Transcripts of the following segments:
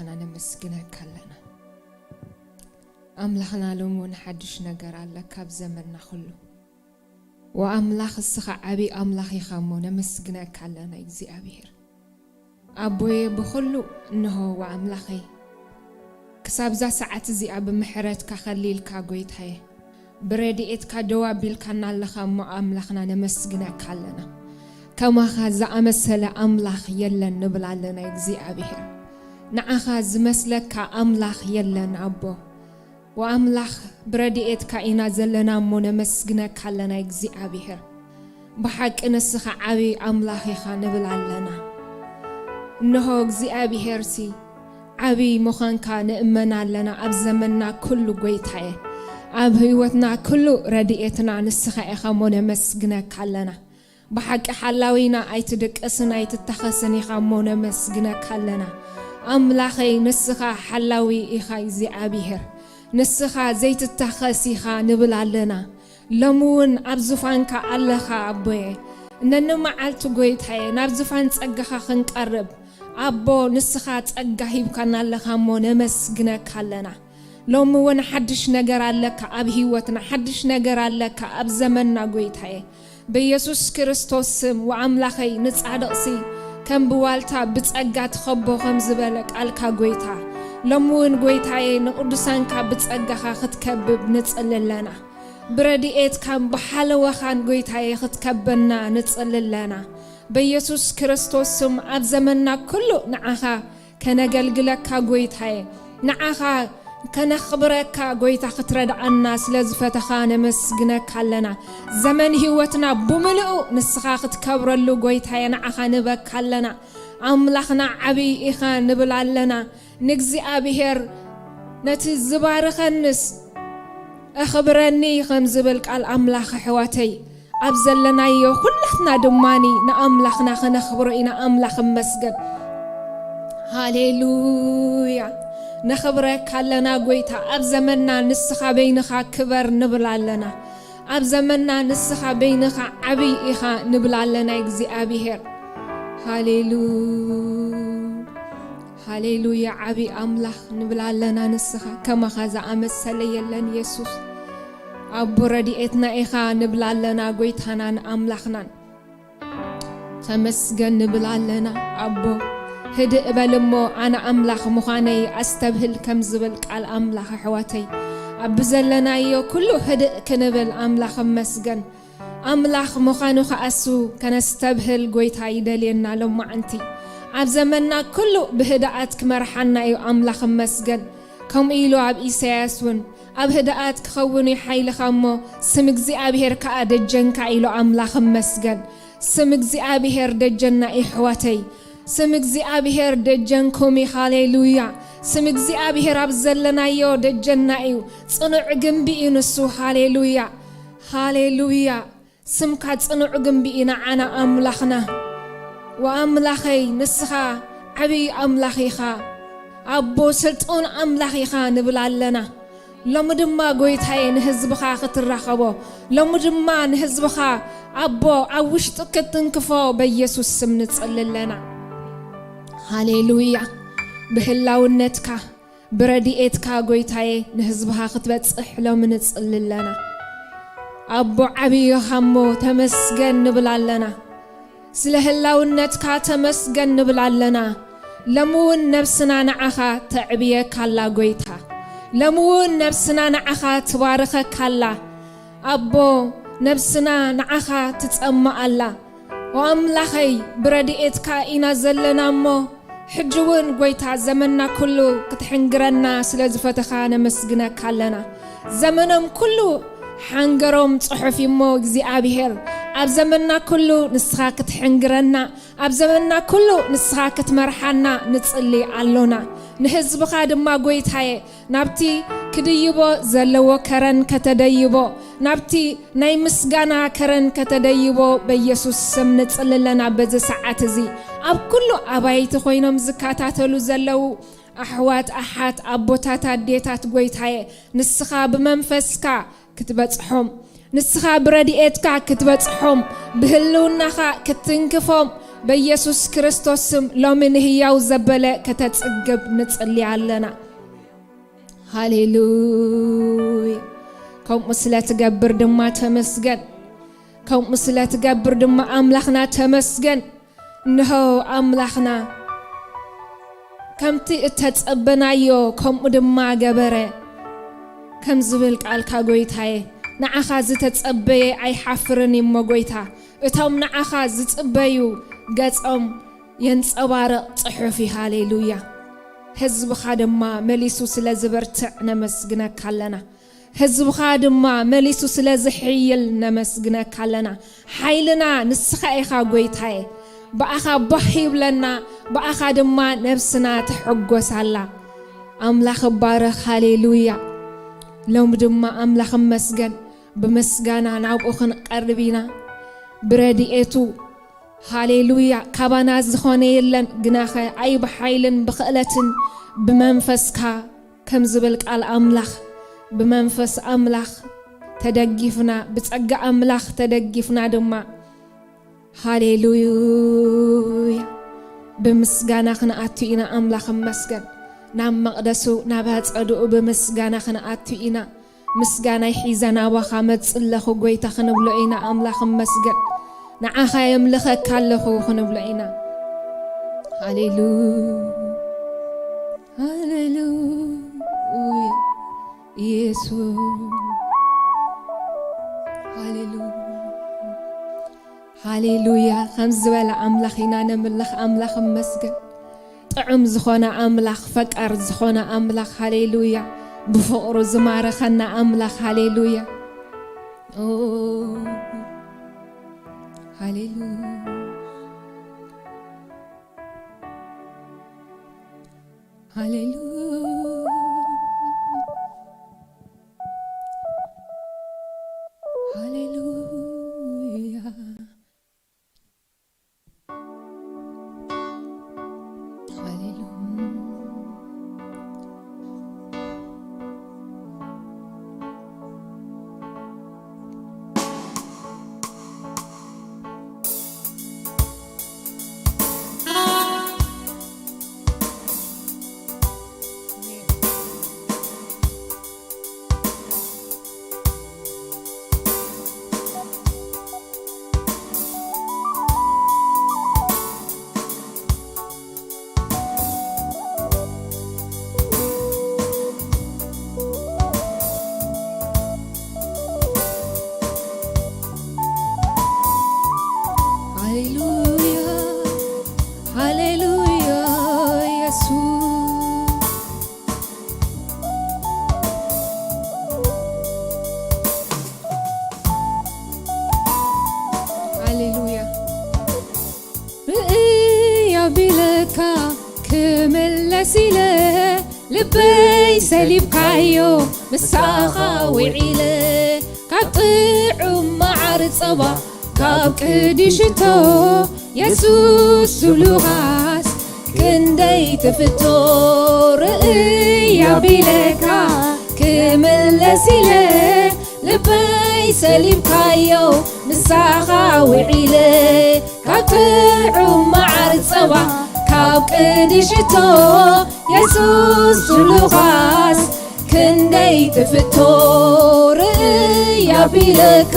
ኣምላኽና ነመስግነካ ኣለና። ኣምላኽና ሎሚ እውን ሓድሽ ነገር ኣለካ ኣብ ዘመንና ኩሉ። ወኣምላኽ እስኻ ዓብዪ ኣምላኽ ኢኻ እሞ ነመስግነካ ኣለና እግዚኣብሔር። ኣቦየ ብኹሉ እንሆ ወኣምላኸይ ክሳብዛ ሰዓት እዚኣ ብምሕረትካ ከሊልካ ጎይታየ ብረድኤትካ ደው ኣቢልካና ኣለኻ እሞ ኣምላኽና ነመስግነካ ኣለና። ከማኻ ዝኣመሰለ ኣምላኽ የለን ንብል ኣለና እግዚኣብሔር። ንዓኻ ዝመስለካ ኣምላኽ የለን ኣቦ። ወኣምላኽ ብረድኤትካ ኢና ዘለና እሞ ነመስግነካ ኣለና እግዚኣብሔር። ብሓቂ ንስኻ ዓብዪ ኣምላኽ ኢኻ ንብል ኣለና። እንሆ እግዚኣብሔርሲ ዓብዪ ምዃንካ ንእመን ኣለና ኣብ ዘመንና ኩሉ ጎይታየ። ኣብ ህይወትና ኩሉ ረድኤትና ንስኻ ኢኻ እሞ ነመስግነካ ኣለና። ብሓቂ ሓላዊና ኣይትድቅስን ኣይትታኸስን ኢኻ እሞ ነመስግነካ ኣለና። ኣምላኸይ ንስኻ ሓላዊ ኢኻ እግዚኣብሔር። ንስኻ ዘይትታኸስ ኢኻ ንብል ኣለና። ሎሚ እውን ኣብ ዙፋንካ ኣለኻ ኣቦየ። ነንመዓልቲ ጎይታየ ናብ ዙፋን ጸጋኻ ክንቀርብ ኣቦ ንስኻ ጸጋ ሂብካና ኣለኻ እሞ ነመስግነካ ኣለና። ሎሚ እውን ሓድሽ ነገር ኣለካ ኣብ ህይወትና፣ ሓድሽ ነገር ኣለካ ኣብ ዘመንና ጎይታየ። በኢየሱስ ክርስቶስ ስም ወኣምላኸይ ንጻድቕሲ ከም ብዋልታ ብጸጋ ትኸቦ ከም ዝበለ ቃልካ ጎይታ፣ ሎሚ እውን ጎይታየ ንቅዱሳንካ ብጸጋኻ ክትከብብ ንጽሊ ኣለና። ብረድኤትካን ብሓለዋኻን ጎይታየ ክትከበና ንጽሊ ኣለና። በኢየሱስ ክርስቶስ ስም ኣብ ዘመንና ኩሉ ንዓኻ ከነገልግለካ ጎይታየ፣ ንዓኻ ከነኽብረካ ጎይታ ክትረድኣና ስለ ዝፈተኻ ነመስግነካ ኣለና። ዘመን ህይወትና ብምልኡ ንስኻ ክትከብረሉ ጎይታየ ንዓኻ ንበካ ኣለና። ኣምላኽና ዓብዪ ኢኻ ንብል ኣለና። ንእግዚኣብሔር ነቲ ዝባርኸንስ እኽብረኒ ከም ዝብል ቃል ኣምላኽ ኣሕዋተይ ኣብ ዘለናዮ ኩላትና ድማኒ ንኣምላኽና ከነኽብሮ ኢና። ኣምላኽ እመስገን። ሃሌሉያ። ነኽብረካ ኣለና ጎይታ። ኣብ ዘመንና ንስኻ በይንኻ ክበር ንብል ኣለና። ኣብ ዘመንና ንስኻ በይንኻ ዓብይ ኢኻ ንብል ኣለና እግዚኣብሔር። ሃሌሉ ሃሌሉያ። ዓብይ ኣምላኽ ንብል ኣለና ንስኻ ከማኻ ዝኣመሰለ የለን የሱስ። ኣቦ ረድኤትና ኢኻ ንብል ኣለና ጎይታናን ኣምላኽናን። ተመስገን ንብል ኣለና ኣቦ። ህድእ በል እሞ ኣነ ኣምላኽ ምዃነይ ኣስተብህል ከም ዝብል ቃል ኣምላኽ ኣሕዋተይ ኣብ ብዘለናዮ ኩሉ ህድእ ክንብል ኣምላኽ እመስገን። ኣምላኽ ምዃኑ ከኣሱ ከነስተብህል ጎይታ ይደልየና ሎማዓንቲ። ኣብ ዘመንና ኩሉ ብህድኣት ክመርሓና እዩ ኣምላኽ እመስገን። ከምኡ ኢሉ ኣብ ኢሳያስ እውን ኣብ ህድኣት ክኸውን እዩ ሓይልኻ እሞ ስም እግዚኣብሔር ከኣ ደጀንካ ኢሉ ኣምላኽ እመስገን። ስም እግዚኣብሔር ደጀና እዩ ኣሕዋተይ። ስም እግዚኣብሔር ደጀንኩም እዩ። ሃሌሉያ። ስም እግዚኣብሔር ኣብ ዘለናዮ ደጀና እዩ። ጽኑዕ ግንቢ እዩ ንሱ። ሃሌሉያ። ሃሌሉያ። ስምካ ጽኑዕ ግንቢ እዩ ንዓና ኣምላኽና። ወኣምላኸይ ንስኻ ዓብዪ ኣምላኽ ኢኻ። ኣቦ ስልጡን ኣምላኽ ኢኻ ንብል ኣለና። ሎሚ ድማ ጎይታየ ንህዝብኻ ክትራኸቦ፣ ሎሚ ድማ ንህዝብኻ ኣቦ ኣብ ውሽጡ ክትንክፎ በኢየሱስ ስም ንጽሊ ኣለና። ሃሌሉያ። ብህላውነትካ ብረድኤትካ ጎይታየ ንህዝብኻ ክትበጽሕ ሎሚ ንጽሊ ኣለና። ኣቦ ዓብዪ ኢኻ እሞ ተመስገን ንብል ኣለና። ስለ ህላውነትካ ተመስገን ንብል ኣለና። ሎሚ እውን ነብስና ንዓኻ ተዕብየካ ኣላ ጎይታ። ሎሚ እውን ነብስና ንዓኻ ትባርኸካ ኣላ። ኣቦ ነብስና ንዓኻ ትጸምእ ኣላ። ወኣምላኸይ ብረድኤትካ ኢና ዘለና እሞ ሕጂ እውን ጎይታ ዘመንና ኩሉ ክትሕንግረና ስለ ዝፈተኻ ነመስግነካ ኣለና። ዘመኖም ኩሉ ሓንገሮም ጽሑፍ እሞ እግዚኣብሔር ኣብ ዘመንና ኩሉ ንስኻ ክትሕንግረና ኣብ ዘመንና ኩሉ ንስኻ ክትመርሓና ንጽሊ ኣሎና። ንህዝብኻ ድማ ጎይታየ ናብቲ ክድይቦ ዘለዎ ከረን ከተደይቦ ናብቲ ናይ ምስጋና ከረን ከተደይቦ በኢየሱስ ስም ንጽሊ ኣለና። በዚ ሰዓት እዚ ኣብ ኩሉ ኣባይቲ ኮይኖም ዝከታተሉ ዘለዉ ኣሕዋት ኣሓት ኣቦታት ኣዴታት ጎይታየ ንስኻ ብመንፈስካ ክትበጽሖም ንስኻ ብረድኤትካ ክትበጽሖም ብህልውናኻ ክትትንክፎም በኢየሱስ ክርስቶስ ስም ሎሚ ንህያው ዘበለ ከተጽግብ ንጽሊ ኣለና። ሃሌሉያ። ከምኡ ስለ ትገብር ድማ ተመስገን። ከምኡ ስለ ትገብር ድማ ኣምላኽና ተመስገን። እንሆ ኣምላኽና፣ ከምቲ እተጸበናዮ ከምኡ ድማ ገበረ። ከም ዝብል ቃልካ ጎይታየ፣ ንዓኻ ዝተጸበየ ኣይሓፍርን እዩ'ሞ ጎይታ፣ እቶም ንዓኻ ዝጽበዩ ገጾም የንጸባርቕ ጽሑፍ እዩ። ሃሌሉያ። ህዝብኻ ድማ መሊሱ ስለ ዝበርትዕ ነመስግነካ ኣለና። ህዝብኻ ድማ መሊሱ ስለ ዝሕይል ነመስግነካ ኣለና። ሓይልና ንስኻ ኢኻ ጎይታየ። ብኣኻ ባህ ይብለና፣ ብኣኻ ድማ ነብስና ትሕጎስ ኣላ። ኣምላኽ እባረኽ፣ ሃሌሉያ። ሎም ድማ ኣምላኽ እመስገን፣ ብምስጋና ናብኡ ክንቀርብ ኢና። ብረድኤቱ፣ ሃሌሉያ፣ ካባና ዝኾነ የለን፣ ግናኸ ኣይ ብሓይልን ብኽእለትን ብመንፈስካ ከም ዝብል ቃል ኣምላኽ፣ ብመንፈስ ኣምላኽ ተደጊፍና፣ ብጸጋ ኣምላኽ ተደጊፍና ድማ፣ ሃሌሉያ፣ ብምስጋና ክንኣቱ ኢና። ኣምላኽ እመስገን። ናብ መቕደሱ፣ ናብ ኣጸድኡ ብምስጋና ክንኣቱ ኢና። ምስጋናይ ሒዘ ናባኻ መጽእ ኣለኹ ጎይታ ክንብሎ ኢና። ኣምላኽ እመስገን። ንዓኻ የምልኸካ ኣለኹ ክንብሎ ኢና። ሃሌሉያ፣ ሃሌሉያ፣ ኢየሱስ፣ ሃሌሉያ፣ ሃሌሉያ። ከም ዝበለ ኣምላኽ ኢና ነምልኽ። ኣምላኽ እመስገን። ጥዑም ዝኾነ ኣምላኽ፣ ፈቃር ዝኾነ ኣምላኽ፣ ሃሌሉያ። ብፍቕሩ ዝማረኸና ኣምላኽ፣ ሃሌሉያ። ኦ፣ ሃሌሉያ፣ ሃሌሉያ፣ ሃሌሉያ። ሃሌሉያ። ሃሌሉያ፣ ሃሌሉያ፣ ኢየሱስ። ሃሌሉያ። ርእይ ኣቢለካ ክምለስ ኢለ ልበይ ሰሊብካዮ ምሳኻ ውዒለ ካብ ጥዑም መዓር ጸባ ካብ ቅዲ ሽቶ የሱስ ዝብሉኻስ ክንደይ ትፍቶ ርእይ ኣቢለካ ክምለስ ኢለ ልበይ ሰሊብካዮ ምሳኻ ውዒለ ካብ ጥዑም መዓር ጸባ ካብ ቅዲ ሽቶ የሱስ ዝብሉኻስ ክንደይ ትፍቶ ርእይ ኣቢለካ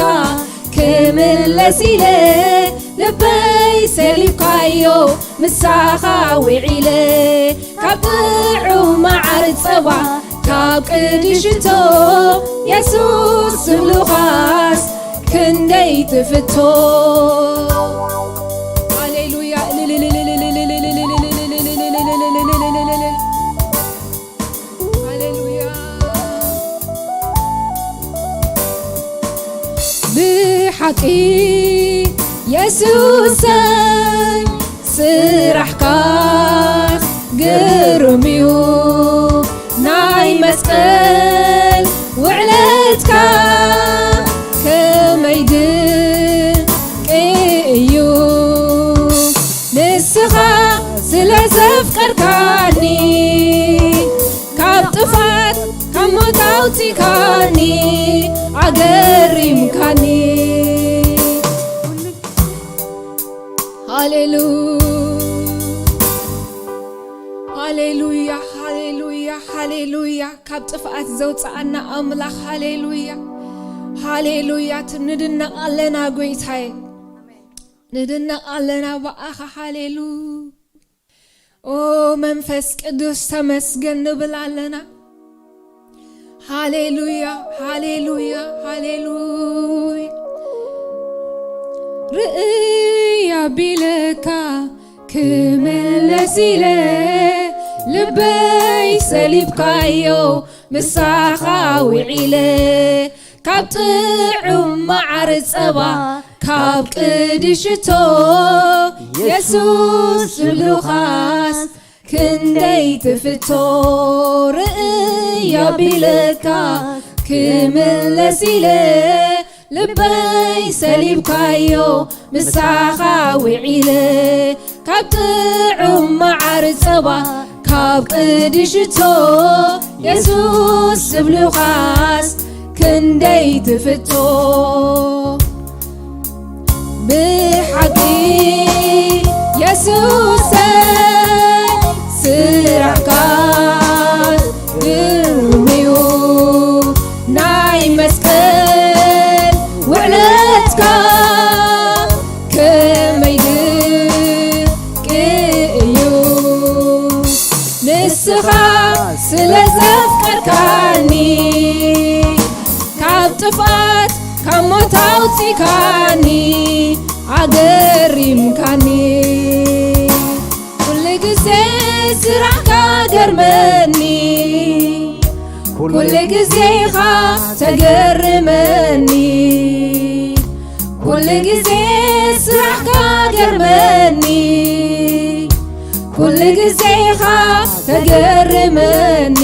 ክምለስ ኢለ ልበይ ሰሊብካዮ ምሳኻ ውዒለ ካብ ጥዑም መዓር ጸባ ካብ ቅዲ ሽቶ የሱስ ዝብሉኻስ ክንደይ ትፍቶ። ሃሌሉያ። ሃሌሉያ። ብሓቂ የሱሰይ ስራሕካስ ግሩም እዩ። ናይ መስቀል ውዕለትካ ከመይ ድንቂ እዩ። ንስኻ ስለ ዘፍቀርካኒ ካብ ጥፋት ካብ ሞት ኣውጺካኒ ኣገሪምካኒ። ሃሌሉ-፣ ሃሌሉያ፣ ሃሌሉያ፣ ሃሌሉያ። ካብ ጥፍኣት ዘውፅኣና ኣምላኽ፣ ሃሌሉያ፣ ሃሌሉያ። ት-፣ ንድነቕ ኣለና ጎይታዬ፣ ንድነቕ ኣለና ብኣኻ። ሃሌሉ-፣ ኦ መንፈስ ቅዱስ ተመስገን ንብል ኣለና። ሃሌሉያ፣ ሃሌሉያ፣ ሃሌሉያ። ርእይ ኣቢለካ ክምለስ ኢለ፣ ልበይ ሰሊብካዮ ምሳኻ ውዒለ። ካብ ጥዑም መዓር ጸባ፣ ካብ ቅዲ ሽቶ፣ የሱስ ዝብሉኻስ ክንደይ ትፍቶ። ርእይ ኣቢለካ ክምለስ ኢለ፣ ልበይ ሰሊብካዮ ምሳኻ ውዒለ። ካብ ጥዑም መዓር ጸባ፣ ካብ ቅዲ ሽቶ፣ የሱስ ዝብሉኻስ ክንደይ ትፍቶ። ብሓቂ የሱሰይ፣ ስራሕካ ግሩም እዩ። ናይ መስቀል ውዕለትካ ከመይ ድንቂ እዩ። ንስኻ ስለ ዘፍቀርካኒ፣ ካብ ጥፍኣት ካብ ሞት ኣውጺካኒ፣ ኣገሪምካኒ። ኩሉ ግዜ ስራሕካ ገርመኒ፣ ኩሉ ግዜ ኢኻ ተገርመኒ። ኩሉ ግዜ ስራሕካ ገርመኒ፣ ኩሉ ግዜ ኢኻ ተገርመኒ።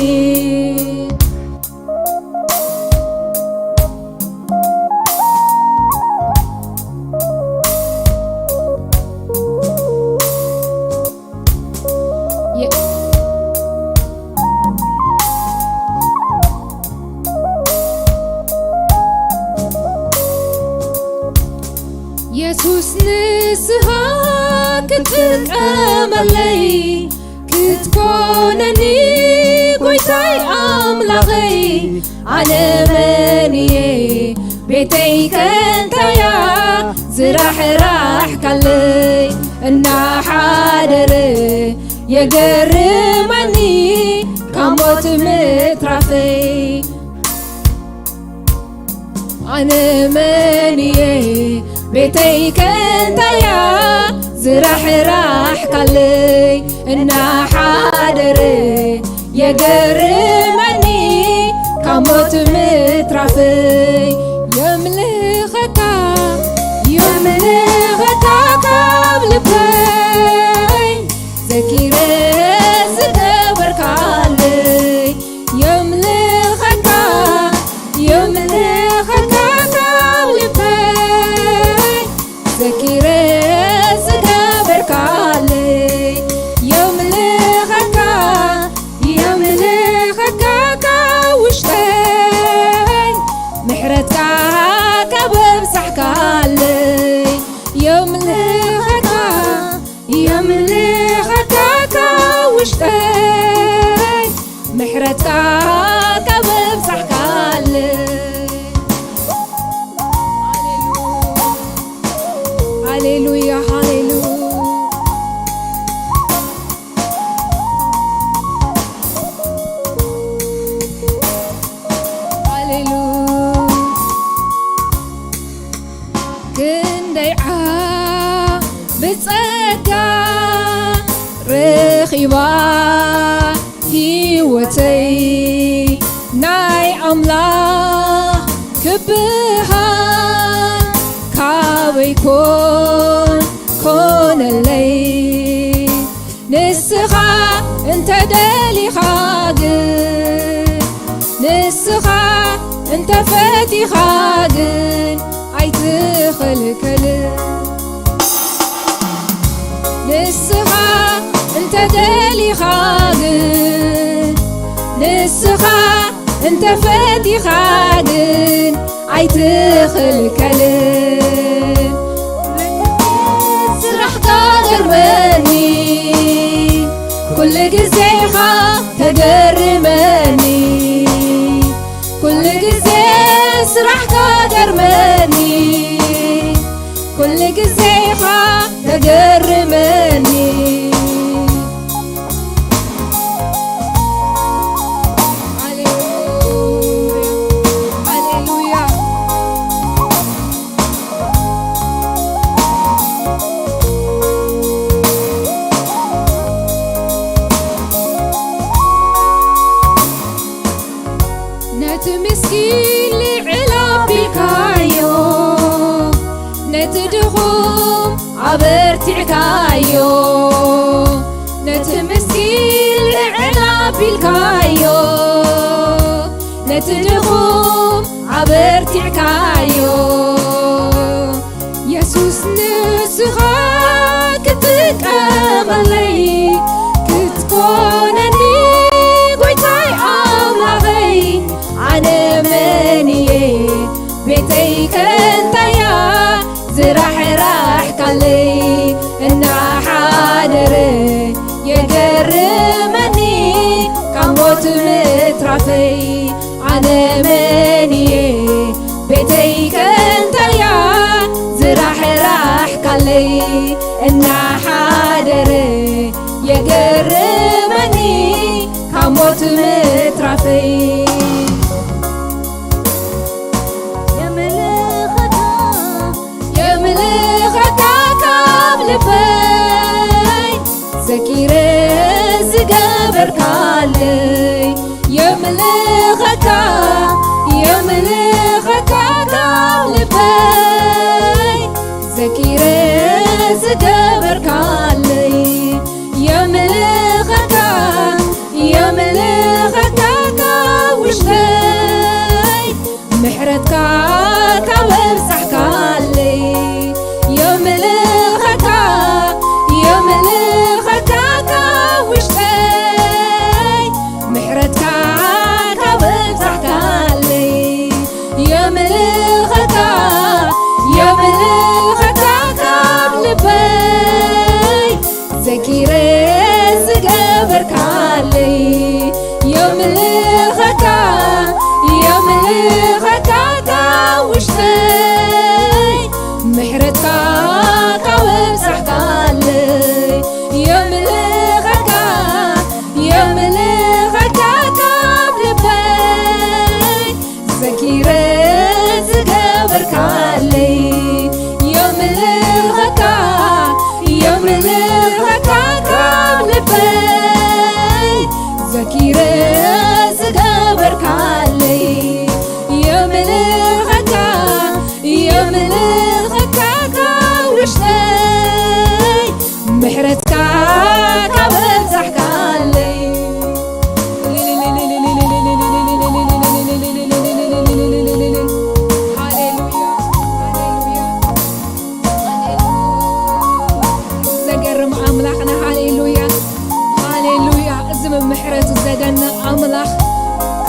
የ-፣ የሱስ ንስኻ ክትጥቀመለይ፣ ክትኮነኒ ጎይታይ ኣምላኸይ፣ ኣነ መን እየ ቤተይ ከንታያ ዝራሕራሕካለይ፣ እናሓደረ የገርመኒ ካብ ሞት ምትራፈይ። ኣነ መን እየ ቤተይ ከንታያ ዝራሕራሕካለይ፣ እናሓደረ የገርመኒ ካብ ሞት ምትራፈይ። የምልኸካ፣ የምልኸካ ካብ ልበይ፣ ዘኪረ ዝገበርካለይ። የምልኸካ፣ የምልኸካ ካብ ልበይ፣ ዘኪረ ዝገበርካለይ። የምልኸካ፣ የምልኸካ ካብ ውሽጠይ፣ ምሕረትካ ካብ ኣብዛሕካለይ። የምልኸካ፣ የምልኸካ ካብ ውሽጠይ፣ ምሕረትካ ካብ ኣብዛሕካለይ። ሃሌሉያ፣ ሃሌሉያ፣ ሃሌሉያ። ክንደይ ዓቢ ጸጋ ረኺባ ህይወተይ፣ ናይ ኣምላኽ ክብሃል ካበይ ኮን ኮነለይ። ንስኻ እንተ ደሊኻ ግን፣ ንስኻ እንተ ፈቲኻ ግን ኣይትኽልከልን። ንስኻ እንተ ደሊኻ ግን፣ ንስኻ እንተ ፈቲኻ ግን ኣይትኽልከልን። ስራሕካ ገርመኒ፣ ኩሉ ግዜ ኢኻ ተገርመኒ፣ ኩሉ ግዜ ስራሕካ ገርመኒ፣ ኩሉ ግዜ ኢኻ ተገርመኒ። ሃሌሉያ፣ ሃሌሉያ። ነቲ ምስኪን ልዕል ኣቢልካዮ፣ ነቲ ድኹም ኣበርቲዕካዮ፣ ነቲ ምስኪን ልዕል ኣቢልካዮ፣ ነቲ ድኹም ኣበርቲዕካዮ። የሱስ ንስኻ ክትጥቀመለይ፣ ክትኮነኒ ጎይታይ ኣምላኸይ፣ ኣነ መን እየ ቤተይ ከንታያ ዝራሕራሕካለይ እናሓደረ የገርመኒ ካብ ሞት ምትራፈይ። ኣነ መን እየ ቤተይ ከንታያ ዝራሕራሕካለይ እናሓደረ የገርመኒ ካብ ሞት ምትራፈይ። የምልኸካ፣ የምልኸካ ካብ ልበይ ዘኪረ ዝገበርካለይ። የምልኸካ፣ የምልኸካ ካብ ልበይ ዘኪረ ዝገበርካለይ። የምልኸካ፣ የምልኸካ ካብ ውሽጠይ ምሕረትካ ካብ ኣብዛሕካለይ። የምልኸካ፣ የምልኸካ ካብ ውሽጠይ ምሕረትካ ካብ ኣብዛሕካለይ። የምልኸካ፣ የምልኸካ ካብ ልበይ ዘኪረ ዝገበርካለይ። የምልኸካ፣ የምልኸካ ካብ ውሽጠይ ምሕረትካ ካብ ኣብዛሕካለይ። የምልኸካ፣ የምልኸካ ካብ ልበይ ዘኪረ ዝገበርካለይ። የምልኸካ፣ የምልኸካ ካብ ልበይ ዘኪረ ዝገበርካለይ። የምልኸካ፣ የምልኸካ ካብ ውሽጠይ ምሕረትካ ካብ ኣብዛሕካለይ። ሃሌሉያ፣ ሃሌሉያ፣ ሃሌሉያ። ዘገርም ኣምላኽና፣ ሃሌሉያ፣ ሃሌሉያ። እዚ ብምሕረቱ ዘደንቕ ኣምላኽ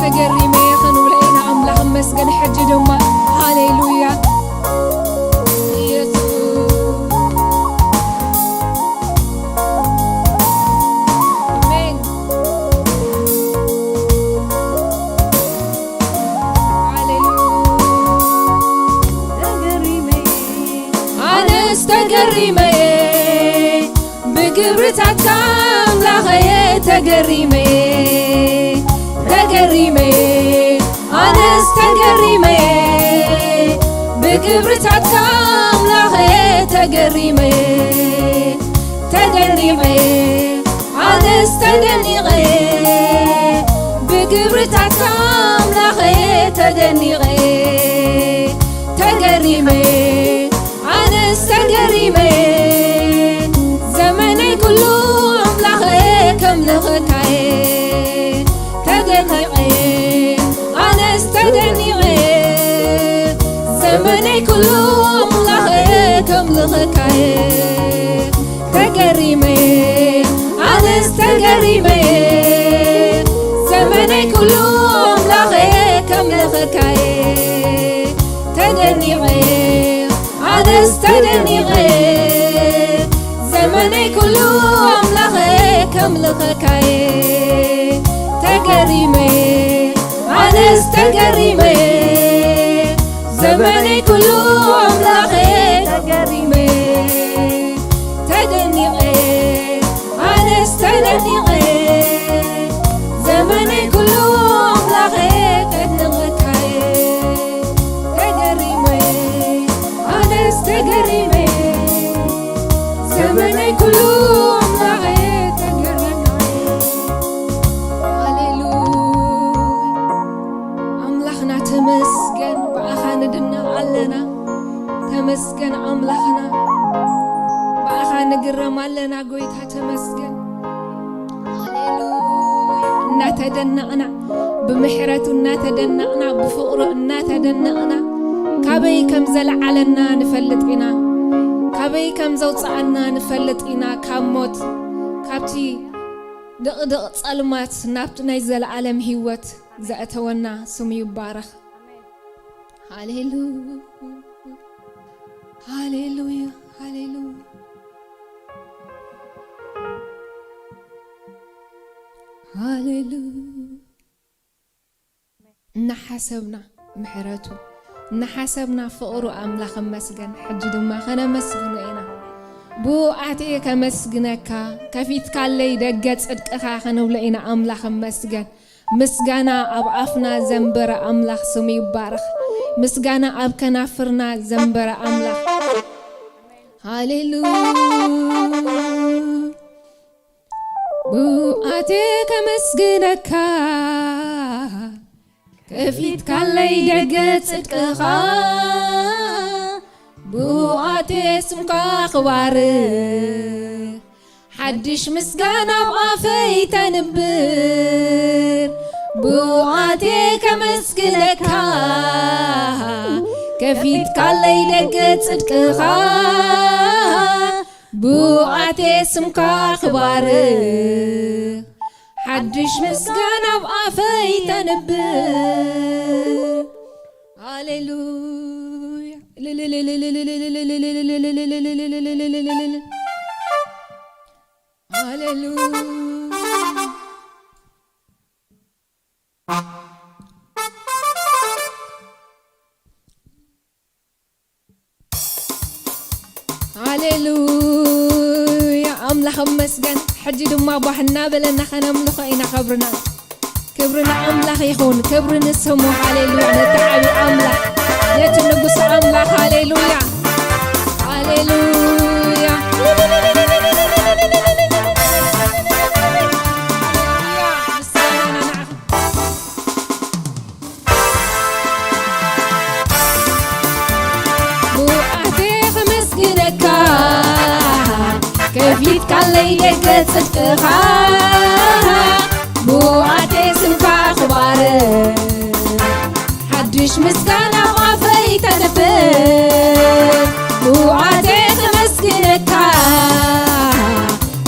ተገሪመ እየ ክንብሎ ኢና። ኣምላኽ ይመስገን። ሕጂ ድማ ሃሌሉያ ኢየሱስ። ኣሜን። ሃሌሉያ። ኣነስ ተገሪመ እየ ብግብርታትካ ኣምላኸየ፣ ተገሪመ እየ፣ ተገሪመ እየ። ኣነስ ተገሪመ እየ ብግብርታትካ ኣምላኸየ፣ ተገሪመ እየ፣ ተደኒቐ እየ። ኣነስ ተደኒቐ እየ ብግብርታትካ ኣምላኸየ፣ ተደኒቐ እየ፣ ተገሪመ እየ። ኣነስ ተገሪመ እየ ዘመነይ ኩሉ ኣምላኸየ፣ ከምልኸካየ፣ ተደኒቐ እየ። ኣነስ ተደኒቐ እየ ዘመነይ ኩሉ ኣምላኸየ፣ ከምልኸካየ፣ ተገሪመ እየ። ኣነስ ተገሪመ እየ ዘመነይ ኩሉ ኣምላኸየ፣ ከምልኸካየ፣ ተደኒቐ እየ። ኣነስ ተደኒቐ እየ ዘመነይ ኩሉ ኣምላኸ ከምልኸካየ ተገሪመ ኣነስ ተገሪመ ዘመነይ ኩሉ ኣምላኸ ተገሪመ ተደኒቐ ኣነስ ተደኒቐ ዘመነይ ኩሉ ኣምላኸ ከድንቐካየ ተገሪመ ኣነስ ተገሪመ ዘመነይ ኩሉ ኣምላኸ ተገረምካየ። ሃሌሉያ ኣምላኽና ተመስገን፣ ብኣኻ ንድነቕ ኣለና። ተመስገን ኣምላኽና፣ ብኣኻ ንግረም ኣለና ጎይታ ተመስገን። ሃሌሉያ እናተደነቕና ብምሕረቱ እናተደነቕና ብፍቕሩ እናተደነቕና ካበይ ከም ዘለዓለና ንፈልጥ ኢና። ካበይ ከም ዘውፅኣና ንፈልጥ ኢና። ካብ ሞት ካብቲ ድቕድቕ ጸልማት ናብቲ ናይ ዘለዓለም ህይወት ዘእተወና ስሙ ይባረኽ። ሃሌሉያ ሃሌሉያ ሃሌሉያ ሃሌሉያ። እናሓሰብና ምሕረቱ እናሓሰብና ፍቕሩ ኣምላኽ እመስገን። ሕጂ ድማ ከነመስግኖ ኢና። ብኡ ኣትየ ከመስግነካ፣ ከፊትካለይ ደገ ጽድቅኻ ክንብሎ ኢና። ኣምላኽ እመስገን። ምስጋና ኣብ ኣፍና ዘንበረ ኣምላኽ ስሙ ይባረኽ። ምስጋና ኣብ ከናፍርና ዘንበረ ኣምላኽ። ሃሌሉያ። ብኣቴ ከመስግነካ፣ ከፊትካለይ ደገ ጽድቅኻ። ብኣቴ ስምካ ክባርኽ፣ ሓድሽ ምስጋና ኣብ ኣፈይ ተንብር። ብኣቴ ከመስግነካ፣ ከፊትካለይ ደገ ጽድቅኻ። ብኣቴ ስምካ ክባርኽ፣ ሓድሽ ምስጋና ኣብ ኣፈይ ተንብር። ሃሌሉያ። ሃሌሉያ። ሃሌሉያ ኣምላኽ እመስገን። ሕጂ ድማ ጓሕ እናበለና ከነምልኾ ኢና። ክብርና ክብሪ ንኣምላኽ ይኹን። ክብሪ ንስሙ። ሃሌሉያ ነቲ ዓቢ ኣምላኽ ነቲ ንጉስ ኣምላኽ። ሃሌሉያ ሃሌሉያ። ብኣቴ ከመስግነካ ከፊትካለይ ደገ ጽድቅኻ። ብኣቴ ስምካ ክባርኽ ሓድሽ ምስጋና ኣብ ኣፈይ ተንብር። ብኣቴ ከመስግነካ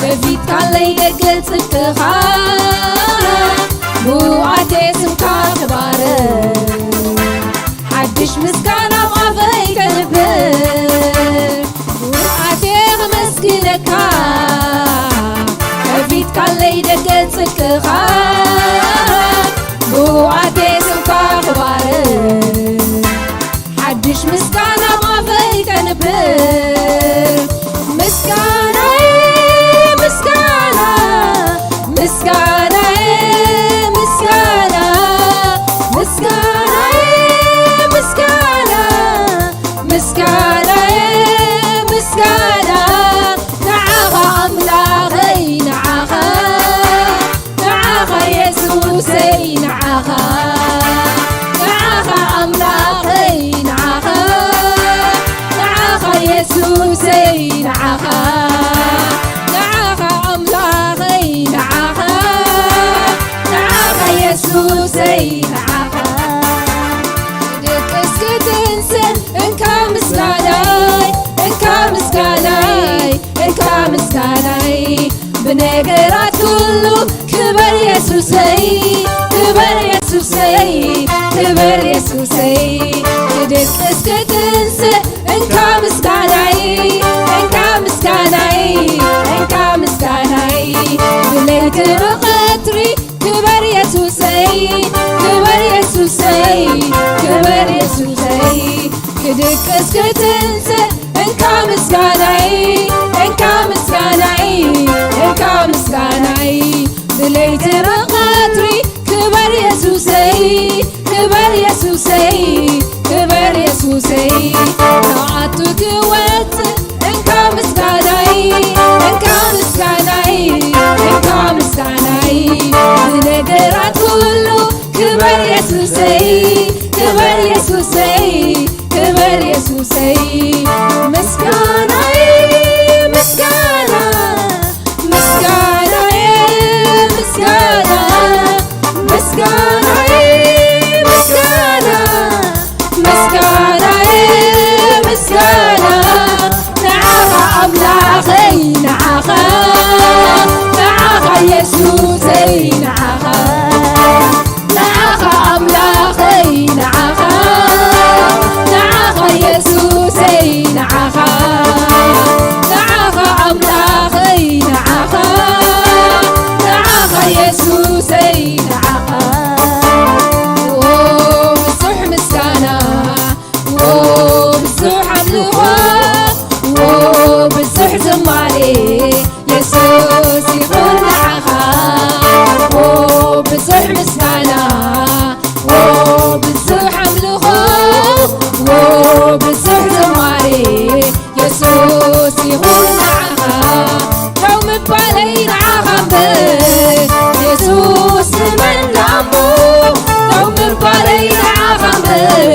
ከፊትካለይ ደገ ጽድቅኻ። ብኣቴ ስምካ ክባርኽ ሓድሽ ምስጋና ኣብ ኣፈይ ከንብር። ብኣቴ ከመስግነካ ከፊትካለይ ደገ ጽድቅኻ። ብኣቴ ስምካ ክባርኽ ሓድሽ ምስጋና ኣብ ኣፈይ ከንብር። ምስጋናይ ምስጋና ምስጋናይ ምስጋና ምስጋናይ ምስጋና ምስጋናይ ምስጋና ንዓኻ ኣምላኸይ ንዓኻ ንዓኻ የሱሰይ ንዓኻ ንዓኻ ኣምላኸይ ንዓኻ ንዓኻ የሱሰይ ንዓኻ ንዓኻ ኣምላኸይ ንዓኻ ንዓኻ የሱሰይ ንዓኻ ድቅስ ክትንስእ እንካ ምስጋናይ እንካ ምስጋናይ እንካ ምስጋናይ ብነገራት ኩሉ ክበር የሱሰይ ክበር የሱሰይ ክበር የሱሰይ ክድቅስ ክትንስእ እንካ ምስጋናይ እንካ ምስጋናይ ክበር የሱሰይ፣ ክበር የሱሰይ፣ ክድቅስ ክትንስእ እንካ ምስጋናይ፣ እንካ ምስጋናይ፣ እንካ ምስጋናይ፣ ብለይቲ ብቐትሪ ክበር የሱሰይ፣ ክበር የሱሰይ፣ ክበር የሱሰይ፣ ንዓቱ ክወጽእ እንካ ምስጋናይ፣ እንካ ምስጋናይ፣ እንካ ምስጋናይ፣ ብነገራት ኩሉ ክበር የሱሰይ፣ ክበር የሱሰይ፣ ክበር የሱሰይ፣ ምስጋናይ፣ ምስጋና፣ ምስጋናይ፣ ምስጋና፣ ምስጋናይ፣ ምስጋና፣ ምስጋናይ፣ ምስጋና፣ ንዓኻ ኣምላኸይ፣ ንዓኻ፣ ንዓኻ የሱሰይ፣ ንዓኻ፣ ንዓኻ ኣምላኸይ፣ ንዓኻ፣ ንዓኻ የሱሰይ፣ ንዓኻ፣ ንዓኻ ኣምላኸይ፣ ንዓኻ፣ ንዓኻ የሱሰይ፣ ንዓኻ። ኦ፣ ብዙሕ ምስጋና፣ ኦ፣ ብዙሕ ኣምልኾ፣ ኦ፣ ብዙሕ ዝማሬ፣ የሱስ ይኹን ንዓኻ። ኦ፣ ብዙሕ ምስጋና፣ ኦ፣ ብዙሕ ኣምልኾ፣ ኦ፣ ብዙሕ ዝማሬ፣ የሱስ ይኹን ንዓኻ። ደው ምባለይ ንዓኻ እምበር፣ የሱስ ንመን ደኣሞ? ደው ምባለይ ንዓኻ እምበር፣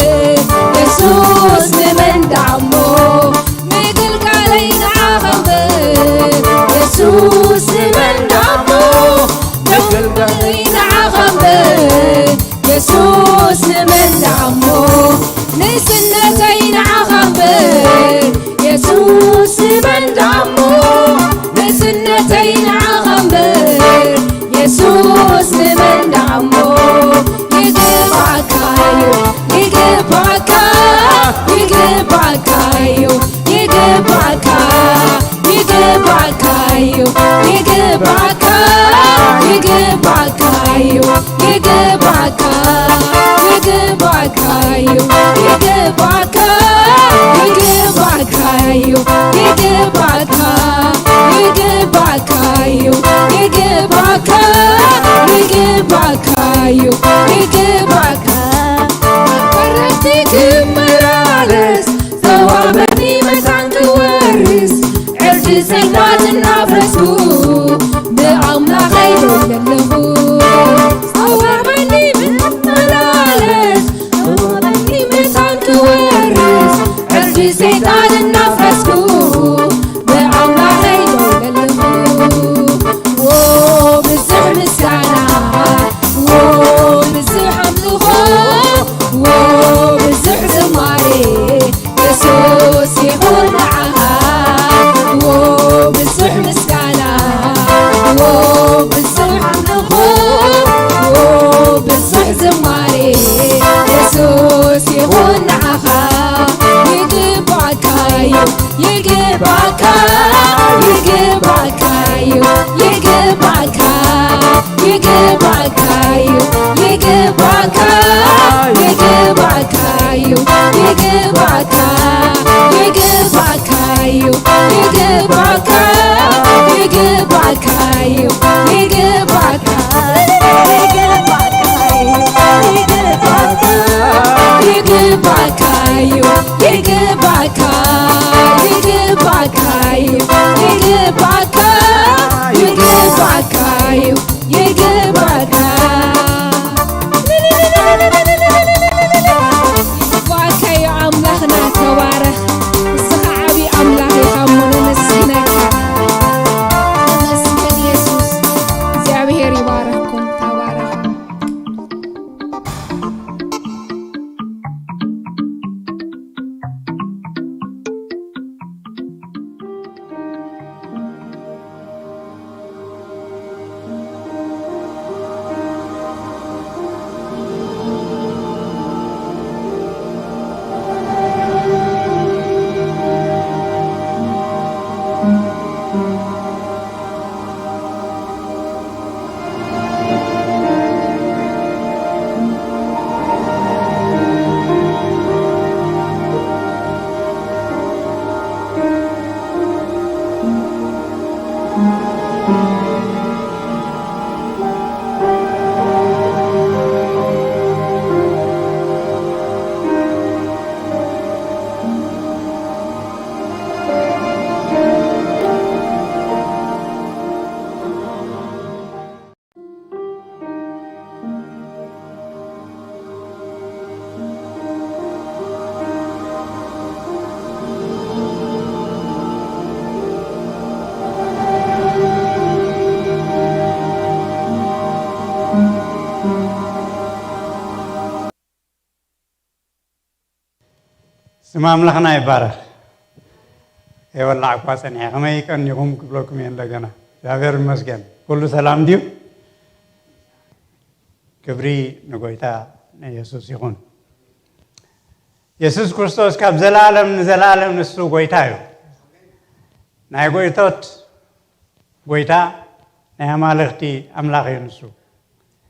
የሱስ ንመን ደኣሞ? ምግልጋለይ ንዓኻ እምበር፣ የሱስ ንመን ደኣሞ? መገልገሊ ንዓኻ እምበር፣ የሱስ ንመን ደኣሞ? ንእስነተይ ንዓኻ እምበር፣ የሱስ ንመን ደኣሞ? ንእስነተይ ንዓኻ እምበር፣ የሱስ ንመን ደኣሞ? ይግባእካ እዩ፣ ይግባእካ፣ ይግባእካ እዩ፣ ይግባእካ፣ ይግባእካ እዩ፣ ይግባእካ፣ ይግባእካ እዩ፣ ይግባእካ፣ ይግባእካ እዩ፣ ይግባእካ፣ ይግባእካ እዩ፣ ይግባእካ፣ ይግባእካ እዩ፣ ይግባእካ፣ ይግባእካ እዩ፣ ይግባእካ። ፈረድቲ ክመላለስ፣ ጸዋበኒ መታን ክወርስ፣ ዕርዲ ሰይጣን እናፍረስኩ፣ ብኣምላኸይ ደው ዘለኹ። ጸዋበኒ መታን ክመላለስ፣ ጸዋበኒ መታን ክወርስ፣ ዕርዲ ሰይጣን እናፍረስኩ፣ ብኣምላኸይ ደው ዘለኹ። ዎ፣ ብዙሕ ምስጋና፣ ዎ፣ ብዙሕ ስም ኣምላኽና ይባረኽ። የወላዕ እኳ ጸኒሐ፣ ከመይ ቀኒኹም ክብለኩም እየ እንደገና። እግዚኣብሔር ይመስገን። ኩሉ ሰላም ድዩ? ክብሪ ንጎይታ ንየሱስ ይኹን። የሱስ ክርስቶስ ካብ ዘላለም ንዘላለም ንሱ ጎይታ እዩ። ናይ ጎይቶት ጎይታ፣ ናይ ኣማልኽቲ ኣምላኽ እዩ ንሱ።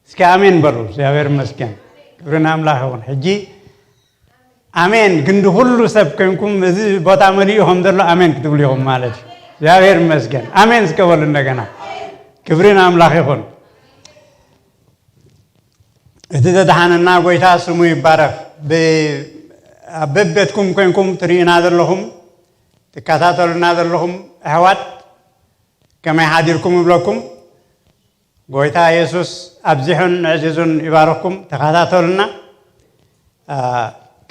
እስኪ ኣሜን በሉ። እግዚኣብሔር ይመስገን። ክብሪ ንኣምላኽ ይኹን። ሕጂ ኣሜን፣ ክንዲ ኩሉ ሰብ ኮይንኩም እዚ ቦታ መሊኡ ከም ዘሎ ኣሜን ክትብሉ ኢኹም ማለት እዩ። እግዚኣብሔር ይመስገን። ኣሜን እስከ በሉ እንደገና። ክብሪ ንኣምላኽ ይኹን። እቲ ዘድሓነና ጎይታ ስሙ ይባረኽ። ብ-፣ ኣብ በቤትኩም ኮይንኩም ትርእዩና ዘለኹም፣ ትከታተሉና ዘለኹም ኣሕዋት፣ ከመይ ሓዲርኩም እብለኩም። ጎይታ የሱስ ኣብዚሑን ኣዕዚዙን ይባርኽኩም። ተኸታተሉና። አ፣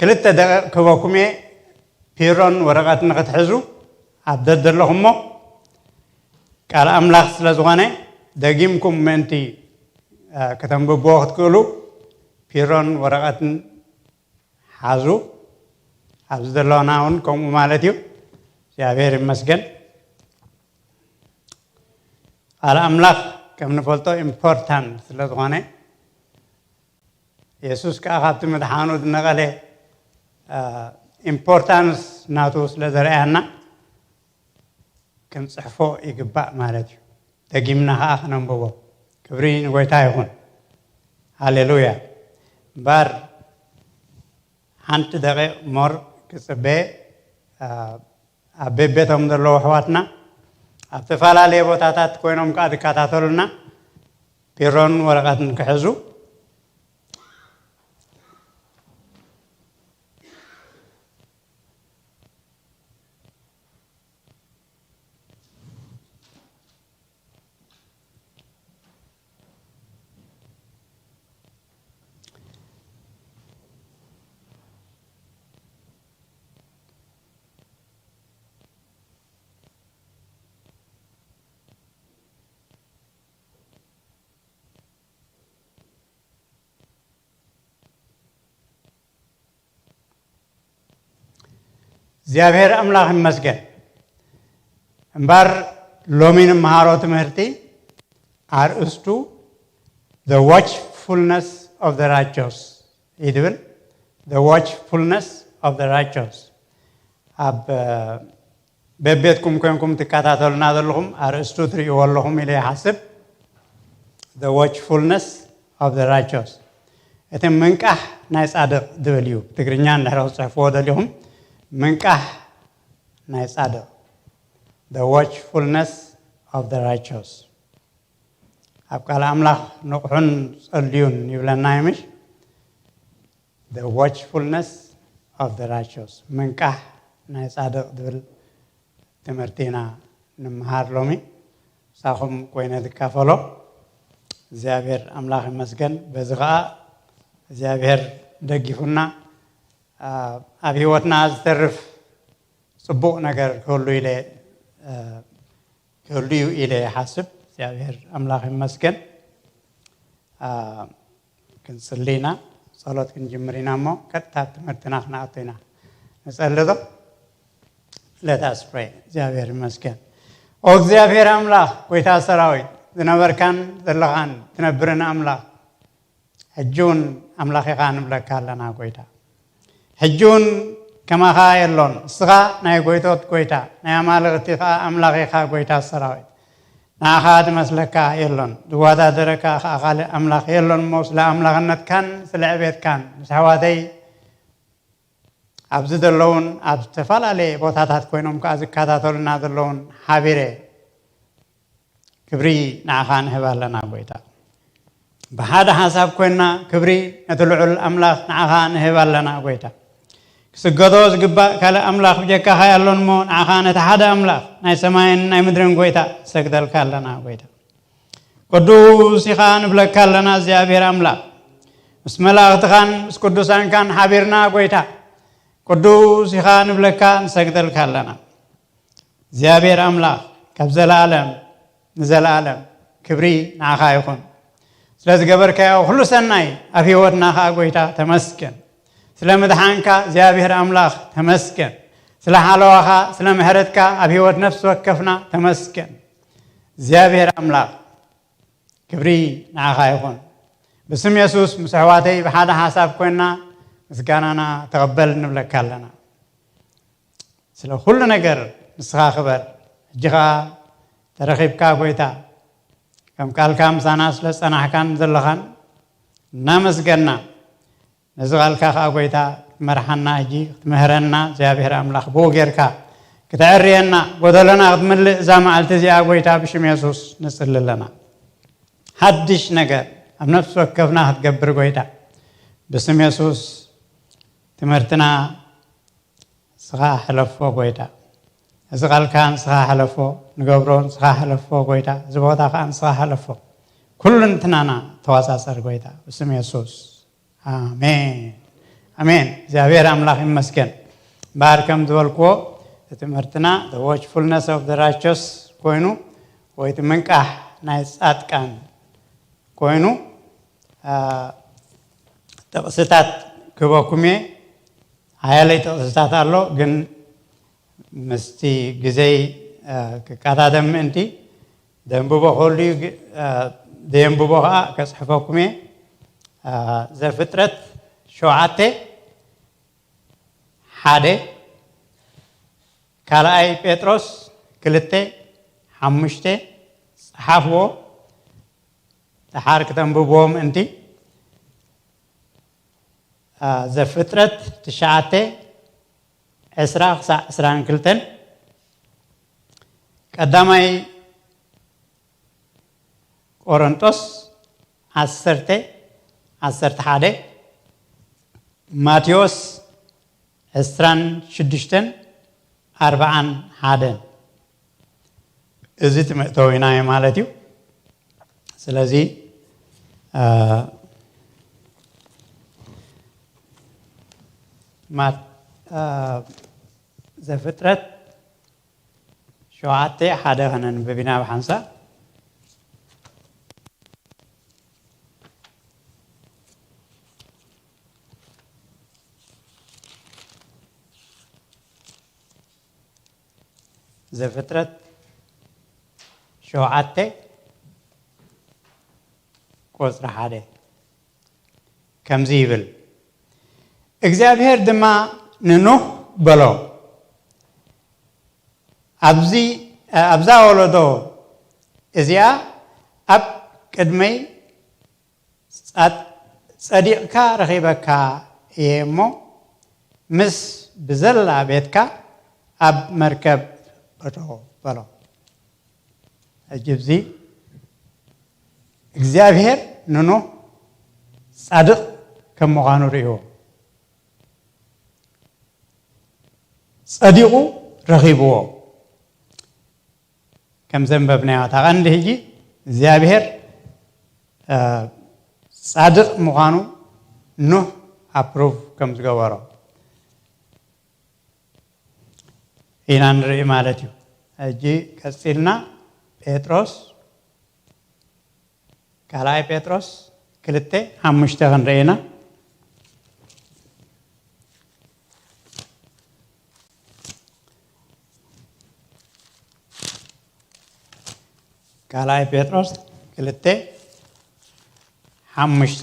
ክልተ ደቂቕ ክህበኩም እየ። ፒሮን ወረቐትን ንክትሕዙ ኣብ ደደለኹሞ ቃል ኣምላኽ ስለ ዝኾነ፣ ደጊምኩም ምእንቲ፣ አ፣ ከተንብብዎ ክትክእሉ ፒሮን ወረቐትን ሓዙ። ኣብዚ ዘለውና እውን ከምኡ ማለት እዩ። እግዚኣብሔር ይመስገን። ቃል ኣምላኽ ከም ንፈልጦ ኢምፖርታንት ስለ ዝኾነ፣ የሱስ ከኣ ካብቲ ምድሓኑ ዝነቐለ፣ አ፣ ኢምፖርታንስ ናቱ ስለ ዘርኣያና ክንጽሕፎ ይግባእ ማለት እዩ። ደጊምና ከኣ ክነንብቦ። ክብሪ ንጎይታ ይኹን። ሃሌሉያ። እምበር ሓንቲ ደቂቕ ሞር ክጽበ፣ አ፣ ኣብ ቤቤቶም ዘለዉ ኣሕዋትና ኣብ ዝተፈላለየ ቦታታት ኮይኖም ከኣ ዝከታተሉና ቢሮን ወረቐትን ክሕዙ። እግዚኣብሔር ኣምላኽ ይመስገን። እምበር ሎሚ ንምሃሮ ትምህርቲ ኣርእስቱ The Watchfulness of the Righteous እዩ ዝብል። The Watchfulness of the Righteous። ኣብ፣ እ፣ በቤትኩም ኮይንኩም ትከታተሉና ዘለኹም ኣርእስቱ ትርእይዎ ኣለኹም ኢለ ይሓስብ። The Watchfulness of the Righteous። እቲ ምንቃሕ ናይ ጻድቕ ዝብል እዩ። ብትግርኛ እንድሕር ክትጽሕፍዎ ደሊኹም፣ ምንቃሕ ናይ ጻድቕ። The Watchfulness of the Righteous። ኣብ ቃል ኣምላኽ ንቕሑን ጸልዩን ይብለና እዩ፣ ምሽ? The Watchfulness of the Righteous፣ ምንቃሕ ናይ ጻድቕ ዝብል ትምህርቲ ኢና ንምሃር ሎሚ። ምሳኹም ኮይነ ዝካፈሎ። እግዚኣብሔር ኣምላኽ ይመስገን። በዚ ኸኣ እግዚኣብሔር ደጊፉና፣ ኣ-፣ ኣብ ህይወትና ዝተርፍ ጽቡቕ ነገር ክህሉ ኢለ፣ እ፣ ክህሉ እዩ ኢለ ይሓስብ። እግዚኣብሔር ኣምላኽ ይመስገን። ኣ፣ ክንጽሊ ኢና፣ ጸሎት ክንጅምር ኢና እሞ ቀጥታ ኣብ ትምህርትና ክንኣቱ ኢና። ንጸሊ ዶ? Let us pray። እግዚኣብሔር ይመስገን። ኦ እግዚኣብሔር ኣምላኽ፣ ጎይታ ሰራዊት፣ ዝነበርካን ዘለኻን ትነብርን ኣምላኽ፣ ሕጂ እውን ኣምላኽ ኢኻ ንብለካ ኣለና ጎይታ። ሕጂ እውን ከማኻ የሎን። ንስኻ ናይ ጎይቶት ጎይታ፣ ናይ ኣማልኽቲ ኸኣ ኣምላኽ ኢኻ ጎይታ ሰራዊት። ንዓኻ ዝመስለካ የሎን፣ ዝወዳደረካ ኸኣ ካልእ ኣምላኽ የሎን እሞ፣ ስለ ኣምላኽነትካን ስለ ዕቤትካን ምስ ኣሕዋተይ ኣብዚ ዘለውን ኣብ ዝተፈላለየ ቦታታት ኮይኖም ከኣ ዝከታተሉና ዘለውን ሓቢረ ክብሪ ንዓኻ ንህብ ኣለና ጎይታ። ብሓደ ሓሳብ ኮይንና ክብሪ ነቲ ልዑል ኣምላኽ ንዓኻ ንህብ ኣለና ጎይታ። ክስገዶ ዝግባእ ካልእ ኣምላኽ ብጀካኻ የሎን እሞ፣ ንዓኻ ነቲ ሓደ ኣምላኽ ናይ ሰማይን ናይ ምድርን ጎይታ ንሰግደልካ ኣለና ጎይታ። ቅዱስ ኢኻ ንብለካ ኣለና እግዚኣብሔር ኣምላኽ። ምስ መላእኽትኻን ምስ ቅዱሳንካን ሓቢርና ጎይታ፣ ቅዱስ ኢኻ ንብለካ ንሰግደልካ ኣለና። እግዚኣብሔር ኣምላኽ፣ ካብ ዘለኣለም ንዘለኣለም ክብሪ ንዓኻ ይኹን። ስለ ዝገበርካዮ ኩሉ ሰናይ ኣብ ህይወትና ኸኣ ጎይታ ተመስገን። ስለ ምድሓንካ እግዚኣብሔር ኣምላኽ ተመስገን። ስለ ሓለዋኻ፣ ስለ ምሕረትካ ኣብ ህይወት ነፍሲ ወከፍና ተመስገን። እግዚኣብሔር ኣምላኽ ክብሪ ንዓኻ ይኹን። ብስም የሱስ ምስ ኣሕዋተይ ብሓደ ሓሳብ ኮይንና ምስጋናና ተቐበል ንብለካ ኣለና። ስለ ኩሉ ነገር ንስኻ ክበር። ሕጂ ኸኣ ተረኺብካ ጎይታ፣ ከም ቃልካ ምሳና ስለ ዝጸናሕካን ዘለኻን እናመስገና፣ ነዚ ቃልካ ኸኣ ጎይታ ክትመርሓና፣ ሕጂ ክትምህረና እግዚኣብሔር ኣምላኽ ብኡ ጌርካ ክተዕርየና፣ ጎደሎና ክትምልእ እዛ መዓልቲ እዚኣ ጎይታ ብሽም የሱስ ንጽሊ ኣለና። ሓድሽ ነገር ኣብ ነፍሲ ወከፍና ክትገብር ጎይታ ብስም የሱስ ትምህርትና ንስኻ ሕለፎ ጎይታ። እዚ ቃልካ ንስኻ ሕለፎ፣ ንገብሮ ንስኻ ሕለፎ ጎይታ። እዚ ቦታ ኸኣ ንስኻ ሕለፎ። ኩሉ እንትናና ተዋሳሰር ጎይታ ብስም የሱስ። ኣሜን። ኣሜን። እግዚኣብሔር ኣምላኽ ይመስገን። እምበኣር ከም ዝበልክዎ እቲ ትምህርትና the watchfulness of the righteous ኮይኑ ወይ እቲ ምንቃሕ ናይ ጻድቃን ኮይኑ፣ አ፣ ጥቕስታት ክበኩም እየ። ሓያለይ ጥቕስታት ኣሎ፣ ግን ምስቲ ግዜይ፣ አ፣ ክቀዳደም ምእንቲ ደንብቦ ክህሉ እዩ፣ ግ-፣ አ፣ ደየንብቦ ኸዓ ከጽሕፈኩም እየ። አ፣ ዘፍጥረት ሸውዓተ ሓደ፣ ካልኣይ ጴጥሮስ ክልተ ሓሙሽተ፣ ጸሓፍዎ። ደሓር ክተንብብዎ ምእንቲ፣ አ፣ ዘፍጥረት ትሽዓተ ዕስራ ክሳዕ ዕስራን ክልተን፣ ቀዳማይ ቆሮንጦስ ዓሰርተ፣ ዓሰርተ ሓደ፣ ማቴዎስ ዕስራን ሽዱሽተን፣ ኣርብዓን ሓደን። እዚ እቲ መእተዊና እዩ ማለት እዩ። ስለዚ፣ አ፣ ማት-፣ አ፣ ዘፍጥረት ሸውዓተ ሓደ ከነንብብ ኢና ብሓንሳብ። ዘፍጥረት ሸውዓተ ቁጽሪ ሓደ ከምዚ ይብል፣ እግዚኣብሔር ድማ ንኖህ በሎ፣ ኣብዚ፣ ኣብዛ ወለዶ እዚኣ ኣብ ቅድመይ ጸድ-፣ ጸዲቕካ ረኺበካ እየ እሞ፣ ምስ ብዘላ ቤትካ ኣብ መርከብ እቶ በሎ። ሕጂ፣ እዚ እግዚኣብሔር ንኖህ ጻድቕ ከም ምዃኑ ርእይዎ። ጸዲቑ ረኺብዎ። ከም ዘንበብናዮ፣ እታ ቀንዲ ሕጂ እግዚኣብሔር፣ እ፣ ጻድቕ ምዃኑ ኖህ ኣፕሩቭ ከም ዝገበሮ ኢና ንርኢ ማለት እዩ። ሕጂ ቀጺልና ጴጥሮስ፣ ካልኣይ ጴጥሮስ ክልተ ሓሙሽተ ክንርኢ ኢና። ካልኣይ ጴጥሮስ ክልተ ሓሙሽተ።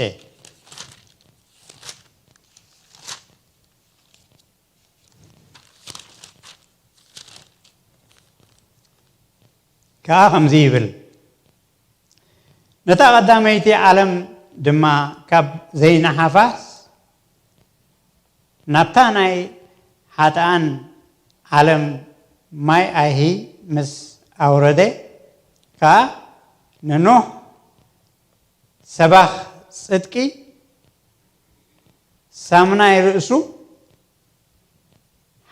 ከኣ ከምዚ ይብል፣ ነታ ቀዳመይቲ ዓለም ድማ ካብ ዘይነሓፋስ ናብታ ናይ ሓጥኣን ዓለም ማይ ኣይሂ ምስ ኣውረደ፣ ከኣ ንኖህ ሰባኽ ጽድቂ ሳሙናይ ርእሱ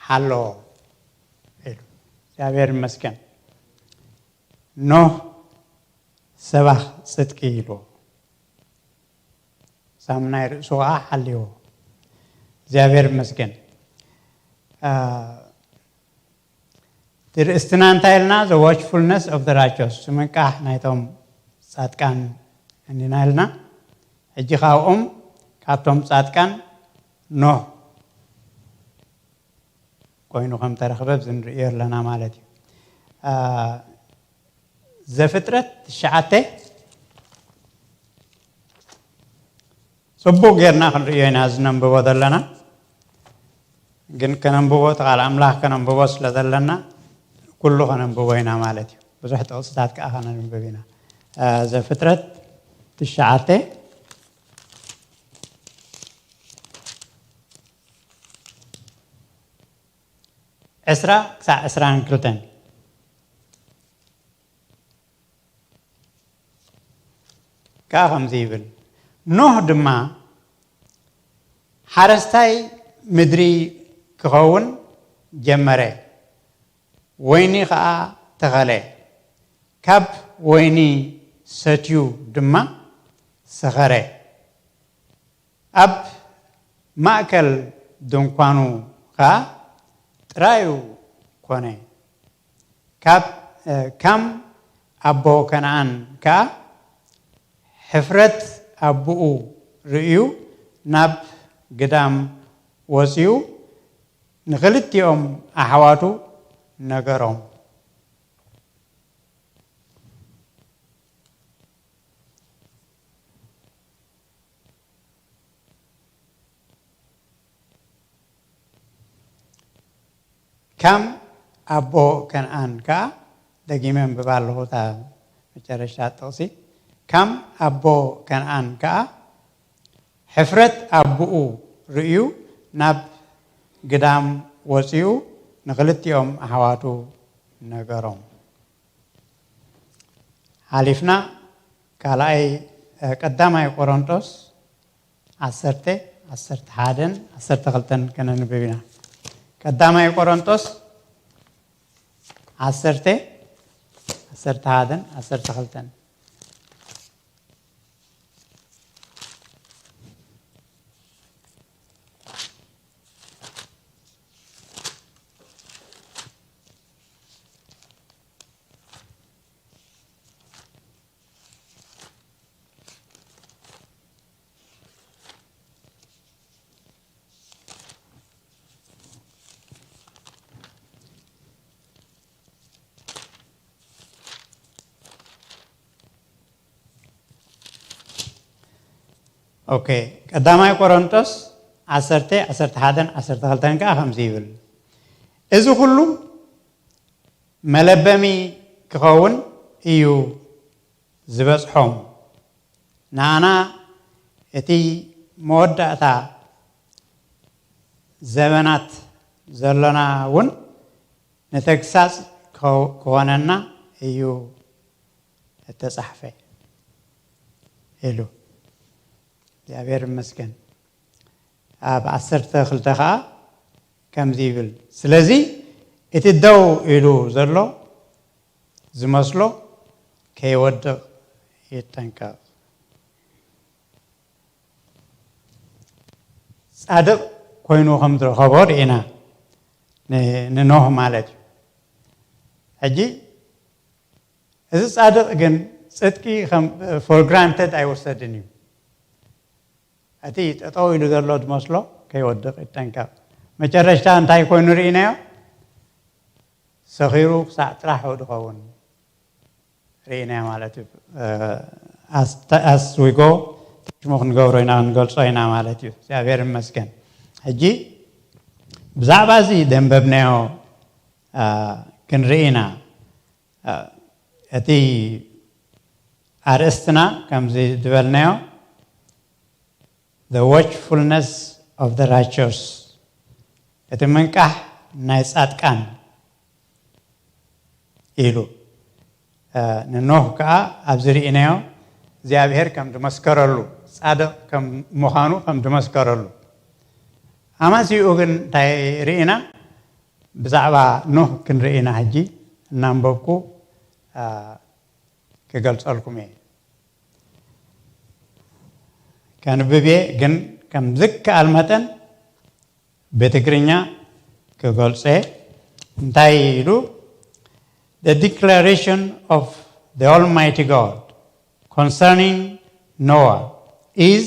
ሓለዎ ኢሉ። እግዚኣብሔር ይመስገን። ኖህ ሰባኽ ጽድቂ ኢልዎ፣ ሳሙናይ ርእሱ ኸዓ ሓልዎ። እግዚኣብሔር ይመስገን። አ፣ እቲ ርእስትና እንታይ ኢልና? The watchfulness of the righteous፣ ምንቃሕ ናይቶም ጻድቃን እንዲና ኢልና። ሕጂ ካብኦም፣ ካብቶም ጻድቃን ኖህ ኮይኑ ከም ተረኽበ ኣብዚ ንርእዮ ኣለና ማለት እዩ። ዘፍጥረት ትሽዓተ ጽቡቕ ጌርና ክንርእዮ ኢና እዚ ነንብቦ ዘለና። ግን ከነንብቦ እቲ ቃል ኣምላኽ ከነንብቦ ስለ ዘለና ኩሉ ከነንብቦ ኢና ማለት እዩ። ብዙሕ ጥቕስታት ከኣ ከነንብብ ኢና። ዘፍጥረት ትሽዓተ ዕስራ ክሳዕ ዕስራን ክልተን ከኣ ከምዚ ይብል፣ ኖህ ድማ ሓረስታይ ምድሪ ክኸውን ጀመረ፣ ወይኒ ኸኣ ተኸለ፣ ካብ ወይኒ ሰትዩ ድማ ሰኸረ። ኣብ ማእከል ድንኳኑ ኸኣ ጥራዩ ኮነ። ካብ ካም ኣቦ ከነኣን ከኣ ሕፍረት ኣቦኡ ርእዩ ናብ ግዳም ወጺኡ ንኽልቲኦም ኣሕዋቱ ነገሮም። ካም ኣቦ ከነኣን ከኣ፣ ደጊመ ኣንብባ ኣለኹ እታ መጨረሽታ ጥቕሲ፣ ካም ኣቦ ከነኣን ከኣ ሕፍረት ኣቦኡ ርእዩ ናብ ግዳም ወጺኡ ንኽልቲኦም ኣሕዋቱ ነገሮም። ሓሊፍና ካልኣይ ቀዳማይ ቆሮንጦስ ዓሰርተ፣ ዓሰርተ ሓደን ዓሰርተ ክልተን ከነንብብ ኢና። ቀዳማይ ቆሮንጦስ ዓሰርተ፣ ዓሰርተ ሓደን ዓሰርተ ክልተን። ኦኬ፣ ቀዳማይ ቆሮንጦስ ዓሰርተ፣ ዓሰርተ ሓደን ዓሰርተ ክልተን ከኣ ከምዚ ይብል፣ እዚ ኩሉ መለበሚ ክኸውን እዩ ዝበጽሖም። ንኣና እቲ መወዳእታ ዘበናት ዘሎና እውን ንተግሳጽ ክኾነና እዩ እተጻሕፈ ኢሉ። እግዚኣብሔር ይመስገን። ኣብ ዓሰርተ ክልተ ኸዓ ከምዚ ይብል፣ ስለዚ እቲ ደው ኢሉ ዘሎ ዝመስሎ ከይወድቕ ይጠንቀቕ። ጻድቕ ኮይኑ ከም ዝረኸቦ ርኢና፣ ን-፣ ንኖህ ማለት እዩ። ሕጂ እዚ ጻድቕ ግን ጽድቂ ከም for granted ኣይወሰድን እዩ። እቲ ጠጠው ኢሉ ዘሎ ዝመስሎ ከይወድቕ ይጠንቀቕ። መጨረሽታ እንታይ ኮይኑ ርኢናዮ? ሰኺሩ ክሳዕ ጥራሕ ዝኸውን ርኢናዮ ማለት እዩ። As we go ሽሙ ክንገብሮ ኢና፣ ክንገልጾ ኢና ማለት እዩ። እግዚኣብሔር ይመስገን። ሕጂ ብዛዕባ እዚ ዘንበብናዮ ክንርኢ ኢና። እቲ ኣርእስትና ከምዚ ዝበልናዮ፣ the watchfulness of the righteous፣ እቲ ምንቃሕ ናይ ጻድቃን ኢሉ። ንኖህ ከኣ ኣብዚ ርኢናዮ እግዚኣብሔር ከም ዝመስከረሉ፣ ጻድቕ ከም ምዃኑ ከም ዝመስከረሉ። ኣማሲኡ ግን እንታይ ርኢና? ብዛዕባ ኖህ ክንርኢ ኢና። ሕጂ እናንበብኩ ክገልጸልኩም እየ። ከንብብ እየ፣ ግን ከም ዝከኣል መጠን ብትግርኛ ክገልጸ። እንታይ ኢሉ? The declaration of the Almighty God concerning Noah is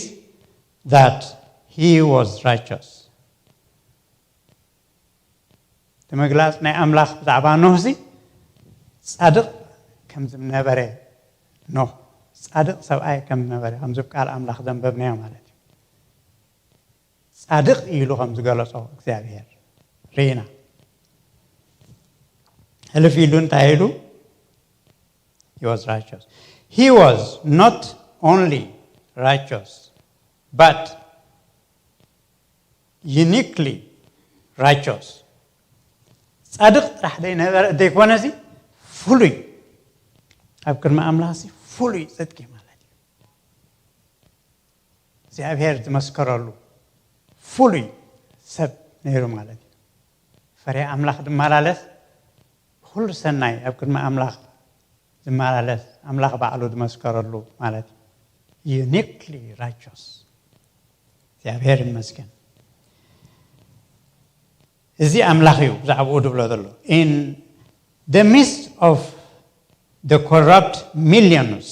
that He was righteous. እቲ ምግላፅ ናይ ኣምላኽ ብዛዕባ ኖህ ሲ ፃድቕ ከም ዝነበረ፣ ኖህ ፃድቕ ሰብኣይ ከም ዝነበረ ከምዚ ቃል ኣምላኽ ዘንበብናዮ ማለት እዩ። ፃድቕ ኢሉ ከም ዝገለጾ እግዚኣብሔር ርኢና። ሕልፍ ኢሉ እንታይ ኢሉ? He was righteous. He was not only righteous, but uniquely righteous. ፃድቕ ጥራሕ ዘይነበረ ዘይኮነ ሲ ፍሉይ፣ ኣብ ቅድሚ ኣምላኽ ሲ ፍሉይ ጽድቂ ማለት እዩ። እግዚኣብሔር ዝመስከረሉ ፍሉይ ሰብ ነይሩ ማለት እዩ። ፈሪሃ ኣምላኽ ዝመላለስ፣ ብኩሉ ሰናይ ኣብ ቅድሚ ኣምላኽ ዝመላለስ፣ ኣምላኽ ባዕሉ ዝመስከረሉ ማለት እዩ። Uniquely righteous። እግዚኣብሔር ይመስገን። እዚ ኣምላኽ እዩ ብዛዕባኡ ዝብሎ ዘሎ። In the midst of the corrupt millions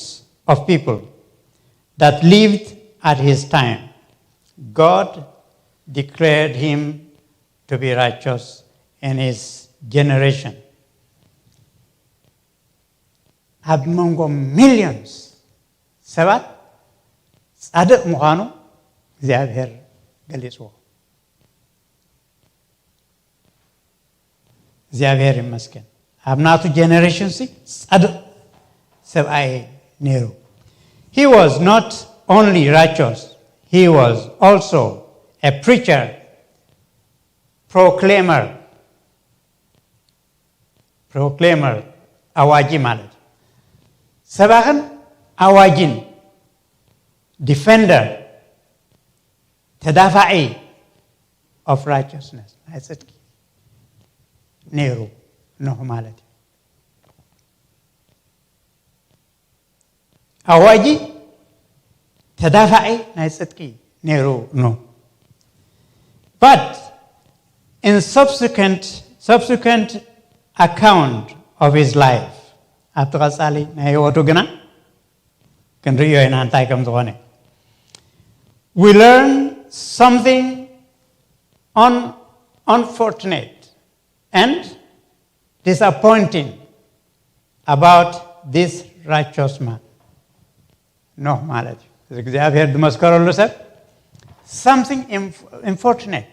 of people that lived at his time, God declared him to be righteous in his generation. ኣብ መንጎ ሚልዮንስ ሰባት ጻድቕ ምዃኑ እግዚኣብሔር ገሊጽዎ። እግዚኣብሔር ይመስገን። ኣብ ናቱ ጀነሬሽን ሲ ጻድቕ ሰብኣይ ነይሩ። He was not only righteous, he was also a preacher, proclaimer. Proclaimer ኣዋጂ ማለት እዩ። ሰባኽን ኣዋጂን፣ ዲፌንደር፣ ተዳፋዒ of righteousness፣ ናይ ጽድቂ ነይሩ ኖህ ማለት እዩ። ኣዋጂ፣ ተዳፋዒ ናይ ጽድቂ ነይሩ ኖህ። But in subsequent subsequent account of his life፣ ኣብቲ ቀጻሊ ናይ ህይወቱ ግና ክንርእዮ ኢና እንታይ ከም ዝኾነ። We learn something un, unfortunate and disappointing about this righteous man. ኖህ ማለት እዩ። እዚ እግዚኣብሔር ዝመስከረሉ ሰብ something unfortunate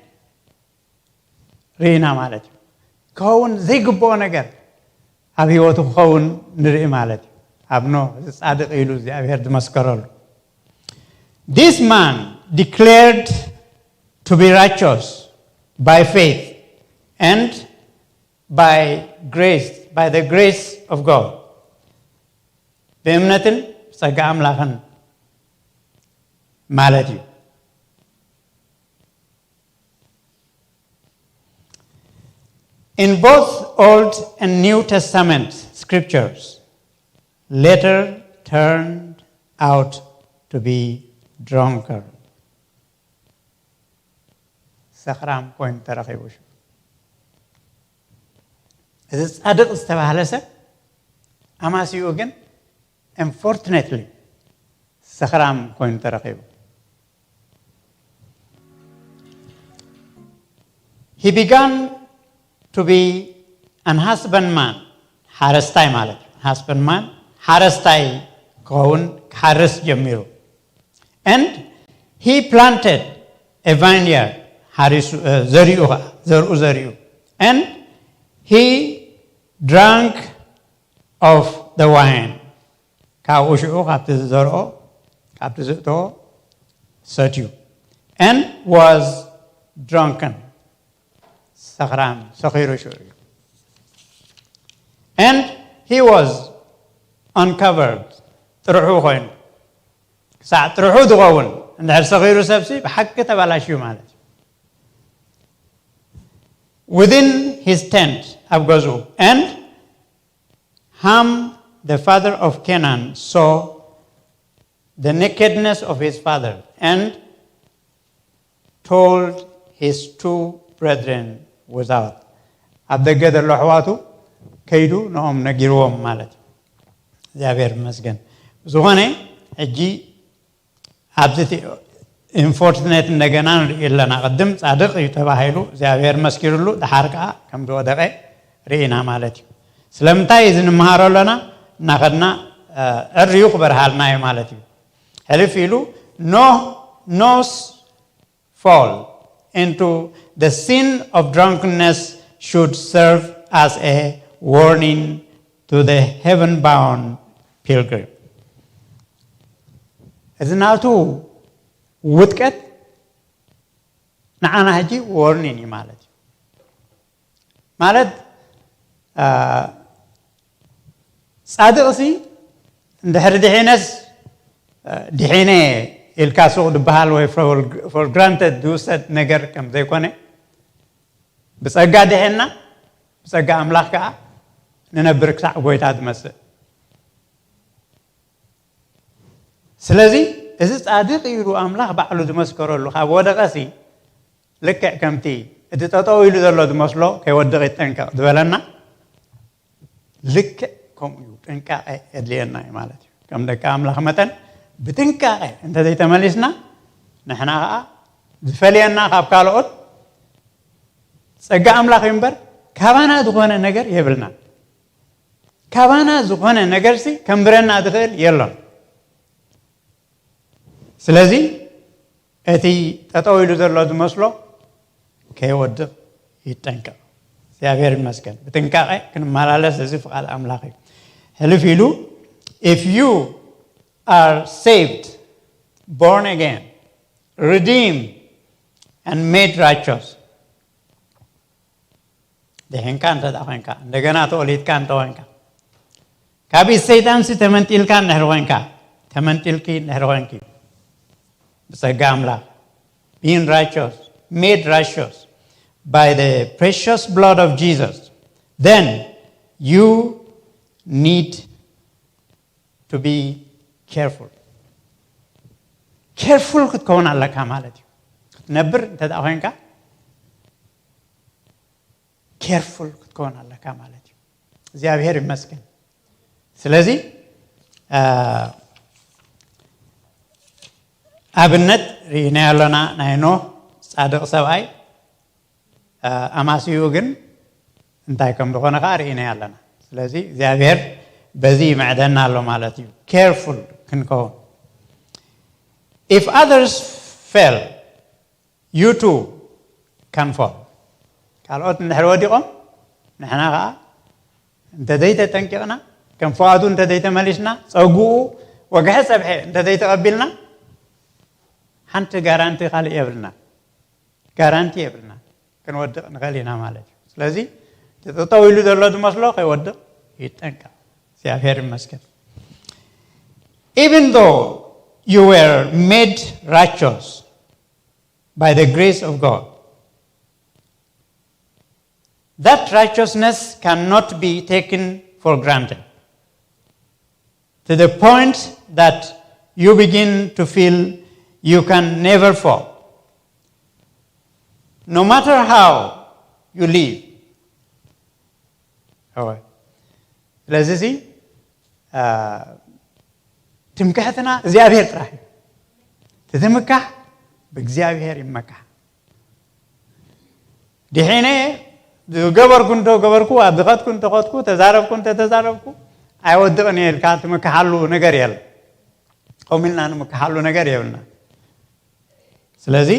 ርኢና ማለት እዩ። ክኸውን ዘይግብኦ ነገር ኣብ ህይወቱ ክኸውን ንርኢ ማለት እዩ። ኣብ ኖህ እዚ ጻድቕ ኢሉ እግዚኣብሔር ዝመስከረሉ። This man declared to be righteous by faith and by grace, by the grace of God. ብእምነትን ጸጋ ኣምላኽን ማለት እዩ። In both Old and New Testament scriptures, later turned out to be drunkard. ሰኽራም ኮይኑ ተረኺቡ። እዚ ጻድቕ ዝተባህለ ሰብ ኣማሲኡ ግን unfortunately ሰኽራም ኮይኑ ተረኺቡ። He began to be an husbandman፣ ሓረስታይ ማለት እዩ። Husbandman ሓረስታይ ክኸውን ክሓርስ ጀሚሩ። And he planted a vineyard፣ ሓሪሱ ዘሪኡ፣ ዘርኡ ዘሪኡ። And he drank of the wine፣ ካብኡ ሽዑ ካብቲ ዝዘርኦ ካብቲ ዝእተዎ ሰትዩ። And was drunken፣ ሰኽራም፣ ሰኺሩ ሽዑ እዩ። And he was uncovered፣ ጥርሑ ኮይኑ። ክሳዕ ጥርሑ ዝኸውን እንድሕር ሰኺሩ ሰብሲ ብሓቂ ተባላሽዩ ማለት እዩ። Within his tent፣ ኣብ ገዝኡ። And Ham, the father of Canaan, saw the nakedness of his father and told his two brethren without። ኣብ ደገ ዘሎ ኣሕዋቱ ከይዱ ንኦም ነጊርዎም ማለት እዩ። እግዚኣብሔር ይመስገን። ዝኾነ ሕጂ ኣብዚ ኢንፎርትኔት እንደገና ንርኢ ኣለና። ቅድም ጻድቕ እዩ ተባሂሉ እግዚኣብሔር መስኪሩሉ፣ ደሓር ከዓ ከም ዝወደቐ ርኢና ማለት እዩ። ስለምንታይ እዚ ንምሃሮ ኣለና? እናኸድና ዕርዩ ክበርሃልና እዩ ማለት እዩ። ሕልፍ ኢሉ ኖህ ኖስ fall into the sin of drunkenness should serve as a warning to the heaven bound pilgrim. እዚ ናቱ ውጥቀት ንዓና ሕጂ ዎርኒን እዩ ማለት እዩ። ማለት ጻድቕሲ እንድሕሪ ድሒነስ ድሒነ ኢልካ ሱቕ ዝበሃል ወይ for granted ዝውሰድ ነገር ከም ዘይኮነ፣ ብጸጋ ድሒንና፣ ብጸጋ ኣምላኽ ከዓ ንነብር ክሳዕ ጎይታ ዝመጽእ። ስለዚ እዚ ጻድቕ ኢሉ ኣምላኽ ባዕሉ ዝመስከረሉ ካብ ወደቐሲ፣ ልክዕ ከምቲ እቲ ጠጠው ኢሉ ዘሎ ዝመስሎ ከይወድቕ ይጠንቀቕ ዝበለና፣ ልክዕ ከምኡ እዩ። ጥንቃቐ የድልየና እዩ ማለት እዩ። ከም ደቂ ኣምላኽ መጠን ብጥንቃቐ እንተዘይተመሊስና፣ ንሕና ኸዓ ዝፈልየና ካብ ካልኦት ጸጋ ኣምላኽ እዩ እምበር፣ ካባና ዝኾነ ነገር የብልና። ካባና ዝኾነ ነገርሲ ከንብረና ዝኽእል የሎን። ስለዚ እቲ ጠጠው ኢሉ ዘሎ ዝመስሎ ከይወድቕ ይጠንቀቕ። እግዚኣብሔር ይመስገን። ብጥንቃቐ ክንመላለስ እዚ ፍቓድ ኣምላኽ እዩ። ሕልፍ ኢሉ if you are saved, born again, redeemed and made righteous, ድሒንካ እንተ ደኣ ኮይንካ፣ እንደገና ተወሊድካ እንተ ኮይንካ፣ ካብ ኢድ ሰይጣንሲ ተመንጢልካ እንድሕር ኮይንካ፣ ተመንጢልኪ እንድሕር ኮይንኪ፣ ብጸጋ ኣምላኽ፣ being righteous, made righteous by the precious blood of Jesus, then you need to be careful. Careful ክትከውን ኣለካ ማለት እዩ። ክትነብር እንተ ደኣ ኮይንካ፣ ኬርፉል ክትከውን ኣለካ ማለት እዩ። እግዚኣብሔር ይመስገን። ስለዚ ኣብነት ርኢናዮ ኣለና፣ ናይ ኖህ ጻድቕ ሰብኣይ። ኣማስይኡ ግን እንታይ ከም ዝኾነ ከዓ ርኢናዮ ኣለና። ስለዚ እግዚኣብሔር በዚ ይምዕደና ኣሎ ማለት እዩ። ኬርፉል ክንከውን። If others fell, you too can fall. ካልኦት እንድሕር ወዲቖም፣ ንሕና ከዓ እንተዘይተጠንቂቕና፣ ከም ፍቓዱ እንተዘይተመሊስና፣ ጸጉኡ ወግሐ ጸብሐ እንተዘይተቐቢልና፣ ሓንቲ ጋራንቲ ካልእ የብልና። ጋራንቲ የብልና። ክንወድቕ ንኽእል ኢና ማለት እዩ። ስለዚ እቲ ጠጠው ኢሉ ዘሎ ዝመስሎ ከይወድቕ ይጠንቀቕ። እግዚኣብሔር ይመስገን። Even though you were made righteous by the grace of God, that righteousness cannot be taken for granted to the point that you begin to feel you can never fall, no matter how you live. ስለዚ እዚ ትምክሕትና እግዚኣብሔር ጥራሕ እዩ። ትትምካሕ ብእግዚኣብሔር ይመካሕ። ድሒነ ዝገበርኩ እንተገበርኩ፣ ኣብ ዝኸድኩ እንተኸድኩ፣ ተዛረብኩ እንተተዛረብኩ ኣይወድቕን እየ ኢልካ ትምክሓሉ ነገር የለ። ከምኡ ኢልና ንምክሓሉ ነገር የብልና። ስለዚ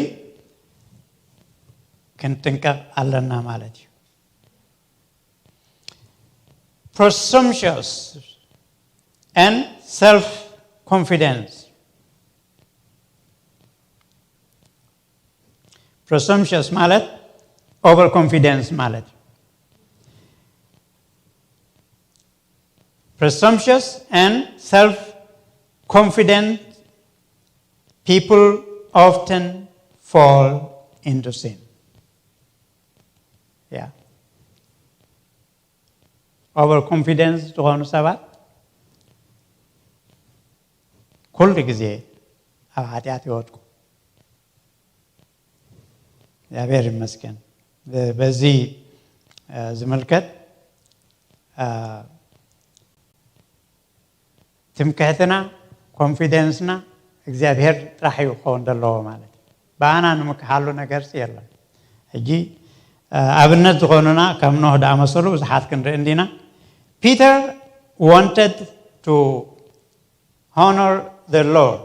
ክንጥንቀቕ ኣለና ማለት እዩ። Presumptuous and self confidence. Presumptuous ማለት ኦቨር ኮንፊደንስ ማለት እዩ። Presumptuous and self confident people often fall into sin. Yeah. ኦቨር ኮንፊደንስ ዝኾኑ ሰባት ኩሉ ግዜ ኣብ ሓጢኣት ይወድቁ። እግዚኣብሔር ይመስገን። በዚ ዝምልከት ትምክሕትና፣ ኮንፊደንስና እግዚኣብሔር ጥራሕ እዩ ክኸውን ዘለዎ ማለት እዩ። ብኣና ንምክሓሉ ነገርሲ የለን። ሕጂ ኣብነት ዝኾኑና ከም ኖህ ዝኣመሰሉ ብዙሓት ክንርኢ እንዲና። Peter wanted to honor the Lord.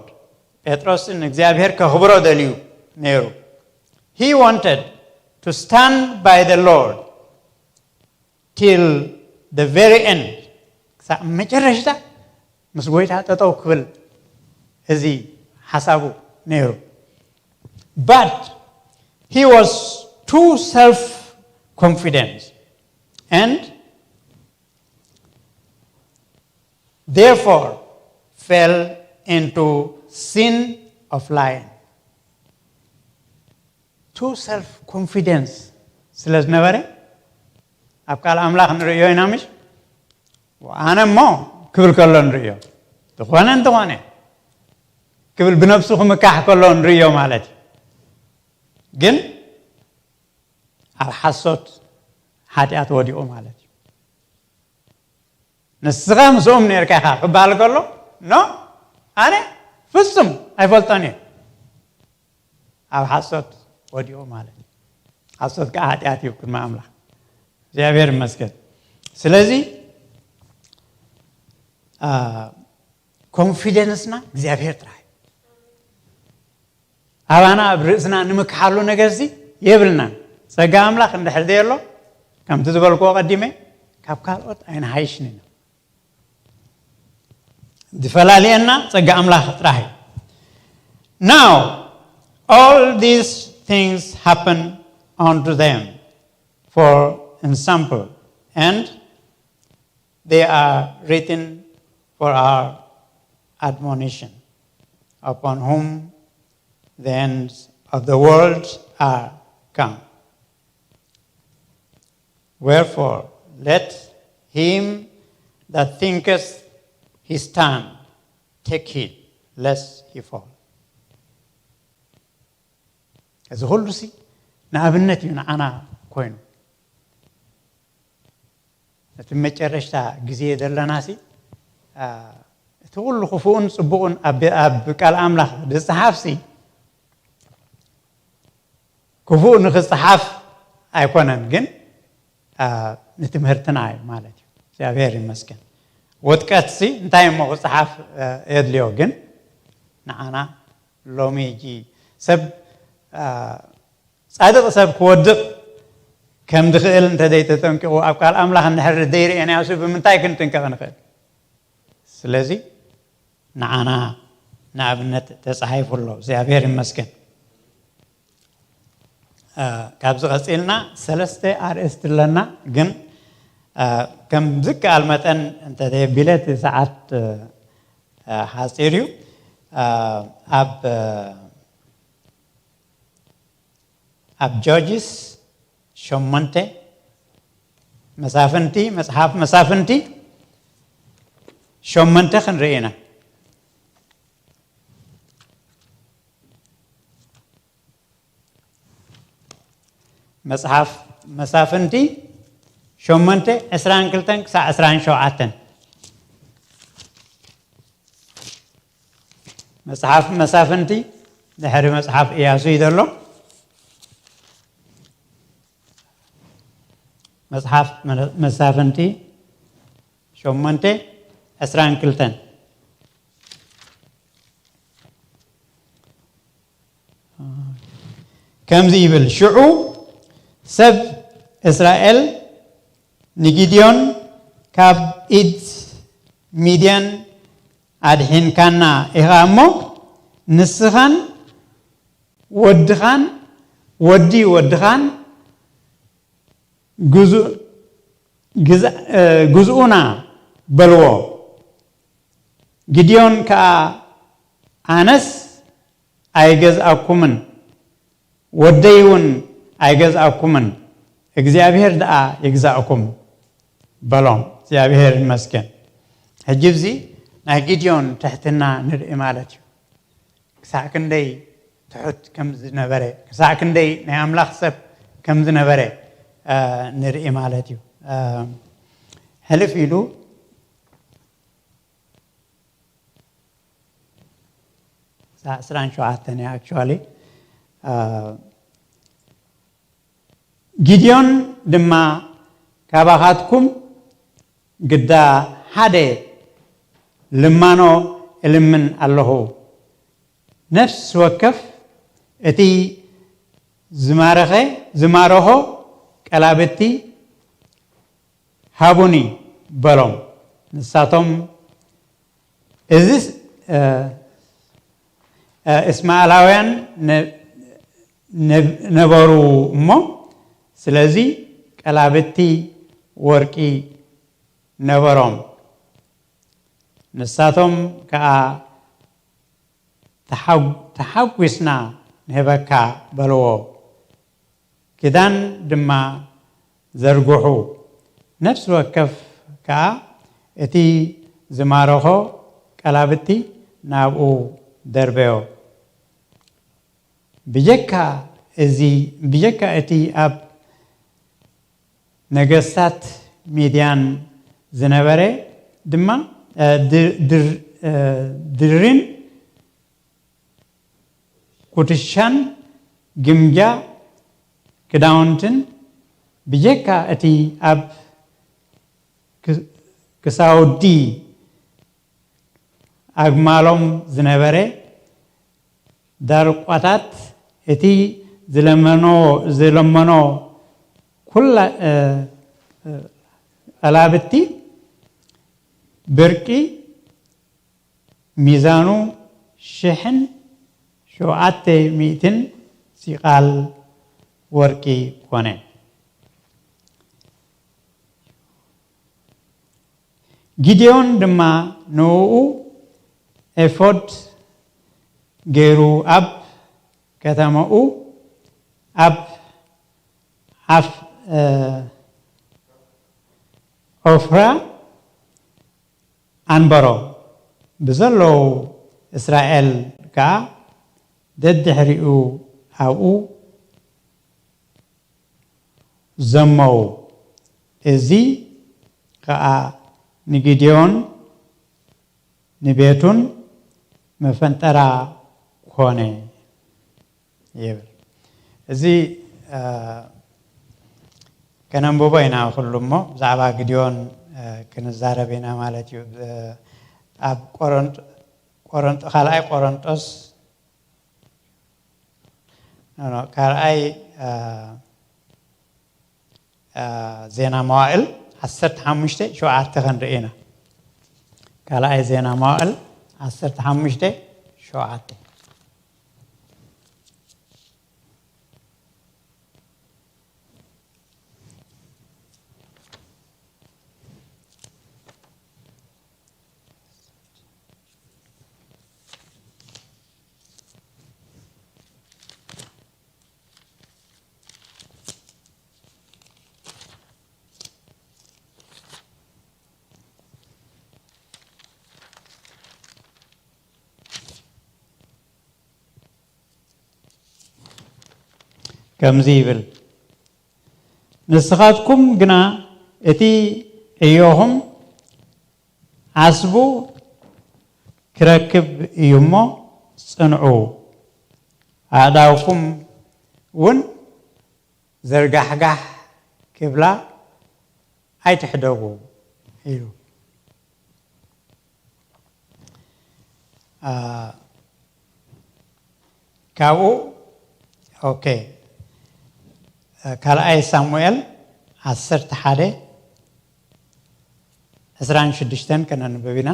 ጴጥሮስ ንእግዚኣብሔር ከኽብሮ ደልዩ ነይሩ። He wanted to stand by the Lord till the very end. ክሳብ መጨረሽታ ምስ ጎይታ ጠጠው ክብል እዚ ሓሳቡ ነይሩ። But he was too self confident and therefore fell into sin of lying. Too self confidence ስለ ዝነበረ ኣብ ቃል ኣምላኽ ንርእዮ ኢና ምሽ ኣነ እሞ ክብል ከሎ ንርእዮ ዝኾነ እንተኾነ ክብል ብነብሱ ክምካሕ ከሎ ንርእዮ ማለት እዩ። ግን ኣብ ሓሶት ሓጢኣት ወዲቑ ማለት እዩ። ንስኻ ምስኦም ነርካ ኢኻ ክበሃል ከሎ ኖ ኣነ ፍጹም ኣይፈልጦን እየ። ኣብ ሓሶት ወዲቑ ማለት እዩ። ሓሶት ከዓ ሓጢኣት እዩ ቅድሚ ኣምላኽ። እግዚኣብሔር ይመስገን። ስለዚ ኮንፊደንስና እግዚኣብሔር ጥራይ ኣባና ኣብ ርእስና ንምክሓሉ ነገር ዚ የብልና። ጸጋ ኣምላኽ እንድሕር ዘየሎ ከምቲ ዝበልክዎ ቀዲመ ካብ ካልኦት ኣይንሃይሽን ኢና። ዝፈላልየና ጸጋ ኣምላኽ ጥራሕ እዩ። Now all these things happen unto them for example and they are written for our admonition upon whom the ends of the world are come. Wherefore let him that thinketh he stand take heed lest he fall. እዚ ኩሉ ሲ ንኣብነት እዩ ንዓና ኮይኑ። እቲ መጨረሽታ ግዜ ዘለና ሲ እቲ ኩሉ ክፉኡን ጽቡቕን ኣብ ቃል ኣምላኽ ዝጽሓፍ ሲ ክፉእ ንክጽሓፍ ኣይኮነን፣ ግን ንትምህርትና እዩ ማለት እዩ። እግዚኣብሔር ይመስገን። ውጥቀት ሲ እንታይ እሞ ክጽሓፍ የድልዮ፣ ግን ንዓና ሎሚ እጂ ሰብ ጻድቕ ሰብ ክወድቕ ከም ዝኽእል እንተዘይተጠንቂቑ ኣብ ቃል ኣምላኽ እንድሕር ዘይርእየናዮ ሲ ብምንታይ ክንጥንቀቕ ንኽእል? ስለዚ ንዓና ንኣብነት ተጻሒፉ ኣሎ። እግዚኣብሔር ይመስገን። ካብዚ ቀጺልና ሰለስተ ኣርእስቲ ኣለና፣ ግን ከም ዝከኣል መጠን እንተዘየቢለ እቲ ሰዓት ሓጺር እዩ። ኣብ ኣብ ጆርጅስ ሸሞንተ መሳፍንቲ መጽሓፍ መሳፍንቲ ሸሞንተ ክንርኢ ኢና። መጽሓፍ መሳፍንቲ ሸሞንተ ዕስራን ክልተን ክሳብ ዕስራን ሸውዓተን። መጽሓፍ መሳፍንቲ ድሕሪ መጽሓፍ ኢያሱ እዩ ዘሎ። መጽሓፍ መሳፍንቲ ሸሞንተ ዕስራን ክልተን ከምዚ ይብል። ሽዑ ሰብ እስራኤል ንጊድዮን ካብ ኢድ ሚድያን ኣድሒንካና ኢኻ እሞ ንስኻን ወድኻን ወዲ ወድኻን ግዙ- ግዛ- እ፣ ግዝኡና በልዎ። ጊድዮን ከኣ ኣነስ ኣይገዝኣኩምን ወደይ እውን ኣይገዝኣኩምን፣ እግዚኣብሔር ደኣ ይግዛእኩም በሎም። እግዚኣብሔር ይመስገን። ሕጂ እዚ ናይ ጊድዮን ትሕትና ንርኢ ማለት እዩ። ክሳዕ ክንደይ ትሑት ከም ዝነበረ፣ ክሳዕ ክንደይ ናይ ኣምላኽ ሰብ ከም ዝነበረ ንርኢ ማለት እዩ። ሕልፍ ኢሉ እታ ዕስራን ሸውዓተን እያ። Actually ጊድዮን ድማ፣ ካባኻትኩም ግዳ ሓደ ልማኖ እልምን ኣለኹ፣ ነፍሲ ወከፍ እቲ ዝማረኸ ዝማረኾ ቀላብቲ ሃቡኒ በሎም። ንሳቶም እዚ እስማኤላውያን ነበሩ እሞ፣ ስለዚ ቀላብቲ ወርቂ ነበሮም። ንሳቶም ከኣ ተሓጒስና ንህበካ በልዎ። ክዳን ድማ ዘርግሑ። ነፍሲ ወከፍ ከኣ እቲ ዝማረኾ ቀላብቲ ናብኡ ደርበዮ። ብጀካ እዚ ብጀካ እቲ ኣብ ነገስታት ሚድያን ዝነበረ ድማ ድሪን ኩትሻን ግምጃ ክዳውንትን ብጀካ እቲ ኣብ ክሳውዲ ኣግማሎም ዝነበረ ዳርቋታት እቲ ዝለመኖ ዝለመኖ ኩላ ቀላብቲ ብርቂ ሚዛኑ ሽሕን ሸውዓተ ሚእትን ሲቓል ወርቂ ኮነ። ጊድዮን ድማ ንእኡ ኤፎድ ገይሩ ኣብ ከተማኡ ኣብ ኣፍ ኦፍራ ኣንበሮ። ብዘለዉ እስራኤል ከኣ ደድሕሪኡ ኣብኡ ዘመዉ። እዚ ከኣ ንጊድዮን ንቤቱን መፈንጠራ ኮነ ይብል። እዚ ከነንብቦ ኢና ኩሉ እሞ፣ ብዛዕባ ግድዮን ክንዛረብ ኢና ማለት እዩ። ኣብ ካልኣይ ቆሮንጦስ ካልኣይ ዜና መዋእል ዓሰርተ ሓሙሽተ ሸውዓተ ክንርኢ ኢና። ካልኣይ ዜና መዋእል ዓሰርተ ሓሙሽተ ሸውዓተ። ከምዚ ይብል፣ ንስኻትኩም ግና እቲ ዕዮኹም ዓስቡ ክረክብ እዩ እሞ ጽንዑ፣ ኣእዳውኩም እውን ዘርጋሕጋሕ ክብላ ኣይትሕደጉ ኢሉ። ካብኡ ኦኬ ካልኣይ ሳሙኤል ዓሰርተ ሓደ ዕስራን ሽዱሽተን ከነንብብ ኢና።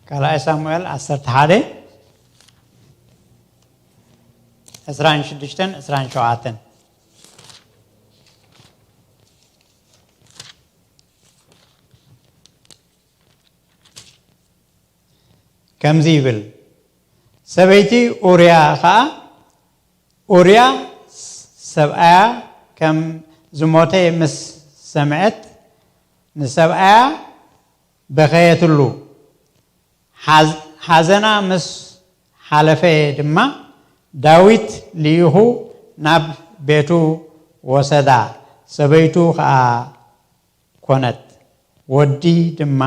ካልኣይ ሳሙኤል ዓሰርተ ሓደ ዕስራን ሽዱሽተን ዕስራን ሸውዓተን። ከምዚ ይብል፣ ሰበይቲ ኡርያ ኸዓ ኡርያ ሰብኣያ ከም ዝሞተ ምስ ሰምዐት ንሰብኣያ በኸየትሉ። ሓዘና ምስ ሓለፈ ድማ ዳዊት ልኢኹ ናብ ቤቱ ወሰዳ፣ ሰበይቱ ኸኣ ኮነት፣ ወዲ ድማ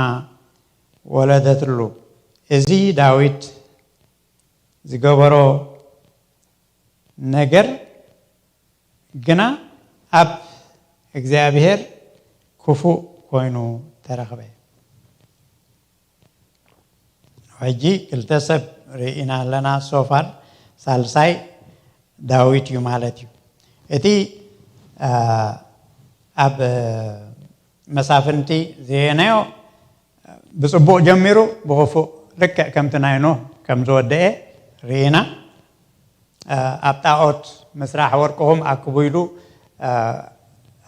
ወለደትሉ። እዚ ዳዊት ዝገበሮ ነገር ግና ኣብ እግዚኣብሔር ክፉእ ኮይኑ ተረኽበ። ሕጂ ክልተ ሰብ ርኢና ኣለና። ሶፋር ሳልሳይ ዳዊት እዩ ማለት እዩ። እቲ ኣብ መሳፍንቲ ዘየናዮ ብፅቡቕ ጀሚሩ ብኽፉእ ልክዕ ከምቲ ናይ ኖህ ከም ዝወደአ ርኢና። ኣብ ጣዖት ምስራሕ ወርቅኹም ኣክቡ ኢሉ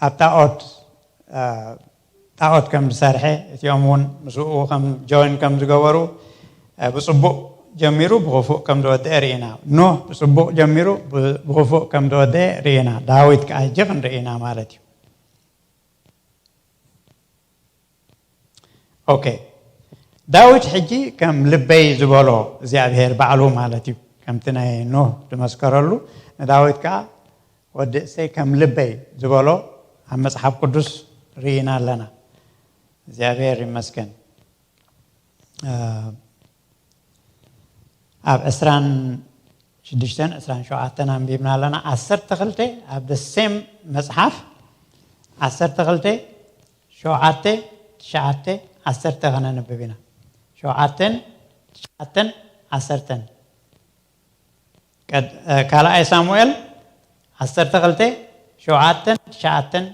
ኣብ ጣዖት ጣዖት ከም ዝሰርሐ፣ እቲኦም እውን ምስኡ ከም ጆይን ከም ዝገበሩ ብፅቡቕ ጀሚሩ ብኽፉእ ከም ዝወደአ ርኢና። ኖህ ብፅቡቕ ጀሚሩ ብኽፉእ ከም ዝወደአ ርኢና። ዳዊት ከዓ ሕጂ ክንርኢ ኢና ማለት እዩ። ኦኬ፣ ዳዊት ሕጂ ከም ልበይ ዝበሎ እግዚኣብሔር ባዕሉ ማለት እዩ። ከምቲ ናይ ኖህ ዝመስከረሉ፣ ንዳዊት ከዓ ወዲ እሰይ ከም ልበይ ዝበሎ ኣብ መፅሓፍ ቅዱስ ርኢና ኣለና። እግዚኣብሔር ይመስገን። ኣብ ዕስራን ሽዱሽተን ዕስራን ሸውዓተን ኣንቢብና ኣለና። ዓሰርተ ክልተ ኣብ the same መፅሓፍ ዓሰርተ ክልተ ሸውዓተ ትሽዓተ ዓሰርተ ከነንብብ ኢና። ሸውዓተን ትሽዓተን ዓሰርተን ካልኣይ ሳሙኤል ዓሰርተ ክልተ ሸውዓተን ትሽዓተን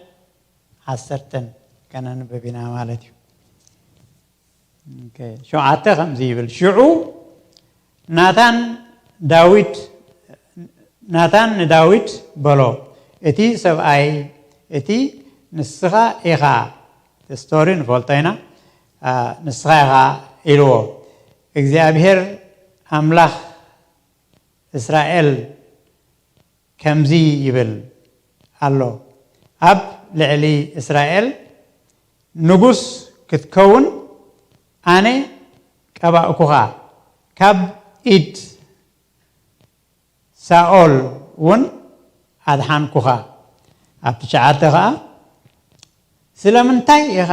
ዓሰርተን ከነንብብ ኢና ማለት እዩ። ሸውዓተ ከምዚ ይብል፣ ሽዑ ናታን ዳዊት ናታን ንዳዊት በሎ፣ እቲ ሰብኣይ እቲ ንስኻ ኢኻ፣ ስቶሪ ንፈልጦ ኢና፣ ንስኻ ኢኻ ኢልዎ። እግዚኣብሔር ኣምላኽ እስራኤል ከምዚ ይብል ኣሎ፣ ኣብ ልዕሊ እስራኤል ንጉስ ክትከውን ኣነ ቀባእኩኻ፣ ካብ ኢድ ሳኦል እውን ኣድሓንኩኻ። ኣብ ትሽዓተ ኸዓ ስለምንታይ ኢኻ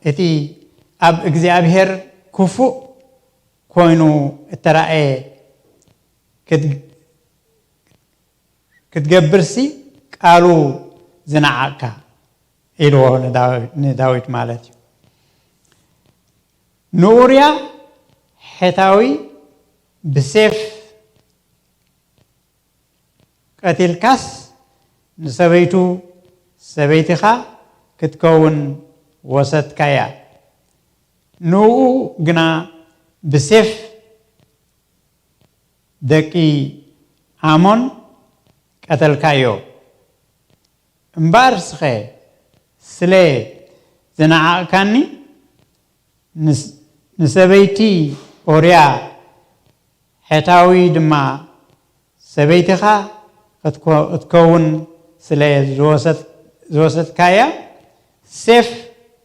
እቲ ኣብ እግዚኣብሔር ክፉእ ኮይኑ እተራእየ ክትገብርሲ ቃሉ ዝነዓቕካ ኢልዎ ንዳዊት ማለት እዩ። ንኡርያ ሔታዊ ብሴፍ ቀቲልካስ ንሰበይቱ ሰበይትኻ ክትከውን ወሰድካያ። ንኡ ግና ብሴፍ ደቂ ኣሞን ቀተልካዮ። እምበኣር ስኸ ስለ ዝነዓቕካኒ ንሰበይቲ ኦርያ ሔታዊ ድማ ሰበይትኻ ክትከውን ስለ ዝወሰድካያ፣ ሴፍ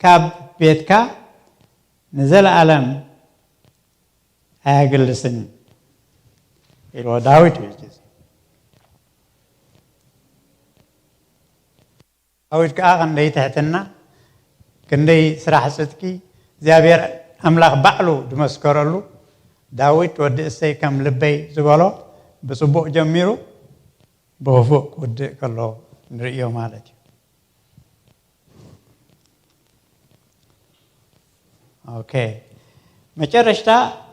ካብ ቤትካ ንዘለኣለም ኣየግልስን ኢልዎ ዳዊት እዩ። ዳዊት ከዓ ክንደይ ትሕትና፣ ክንደይ ስራሕ ፅድቂ እግዚኣብሔር ኣምላኽ ባዕሉ ዝመስከረሉ። ዳዊት ወዲ እሰይ ከም ልበይ ዝበሎ ብፅቡቕ ጀሚሩ ብኽፉእ ክውድእ ከሎ ንርእዮ ማለት እዩ። ኦኬ፣ መጨረሽታ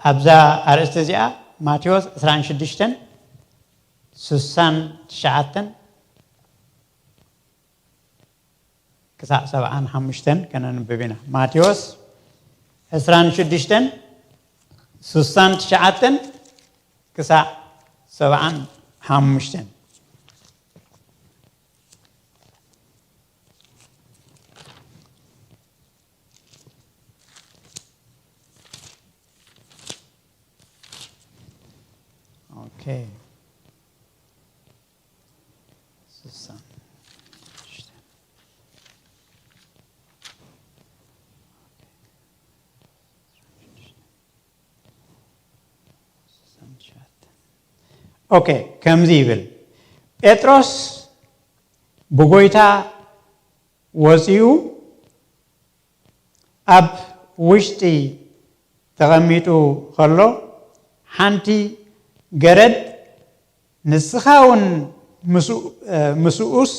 ኣብዛ ኣርእስቲ እዚኣ ማቴዎስ ዕስራን ሽዱሽተን ስሳን ትሽዓተን ክሳዕ ሰብዓን ሓሙሽተን ከነንብብ ኢና። ማቴዎስ ዕስራን ሽዱሽተን ስሳን ትሽዓተን ክሳዕ ሰብዓን ሓሙሽተን። ኦኬ። ስሳን ሽዱሽተን። ስሳን ትሽዓተን። ኦኬ፣ ከምዚ ይብል። ጴጥሮስ ብጎይታ ወፂኡ ኣብ ውሽጢ ተቐሚጡ ከሎ ሓንቲ ገረድ ንስኻ እውን ምስኡ- ምስኡስ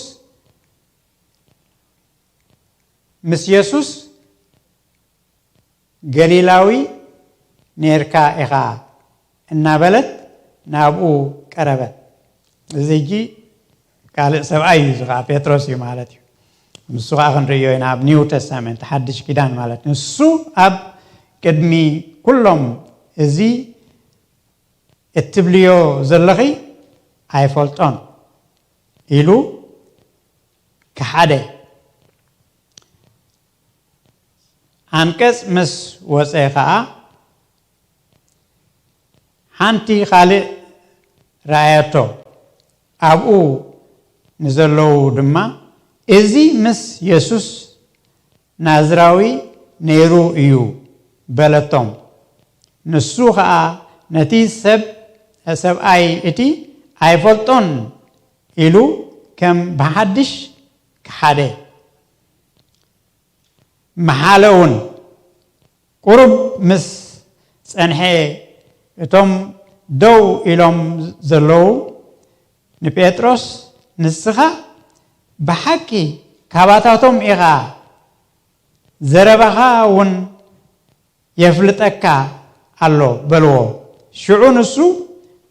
ምስ የሱስ ገሊላዊ ኔርካ ኢኻ እናበለት ናብኡ ቀረበት። እዚ ሕጂ ካልእ ሰብኣይ እዩ፣ እዚ ከዓ ጴጥሮስ እዩ ማለት እዩ። ንሱ ከዓ ክንርእዮ ኢና ኣብ ኒው ተስታመንት፣ ሓድሽ ኪዳን ማለት እዩ። ንሱ ኣብ ቅድሚ ኩሎም እዚ እትብልዮ ዘለኺ ኣይፈልጦን ኢሉ ከሓደ። ኣንቀጽ ምስ ወጸ ኸኣ ሓንቲ ካልእ ረኣየቶ። ኣብኡ ንዘለዉ ድማ፣ "እዚ ምስ የሱስ ናዝራዊ ነይሩ እዩ" በለቶም። ንሱ ኸኣ ነቲ ሰብ ሰብኣይ እቲ ኣይፈልጦን ኢሉ ከም ብሓድሽ ከሓደ። መሓለ እውን ቁሩብ ምስ ጸንሐ፣ እቶም ደው ኢሎም ዘለዉ ንጴጥሮስ፣ "ንስኻ ብሓቂ ካባታቶም ኢኻ፣ ዘረባኻ እውን የፍልጠካ ኣሎ" በልዎ። ሽዑ ንሱ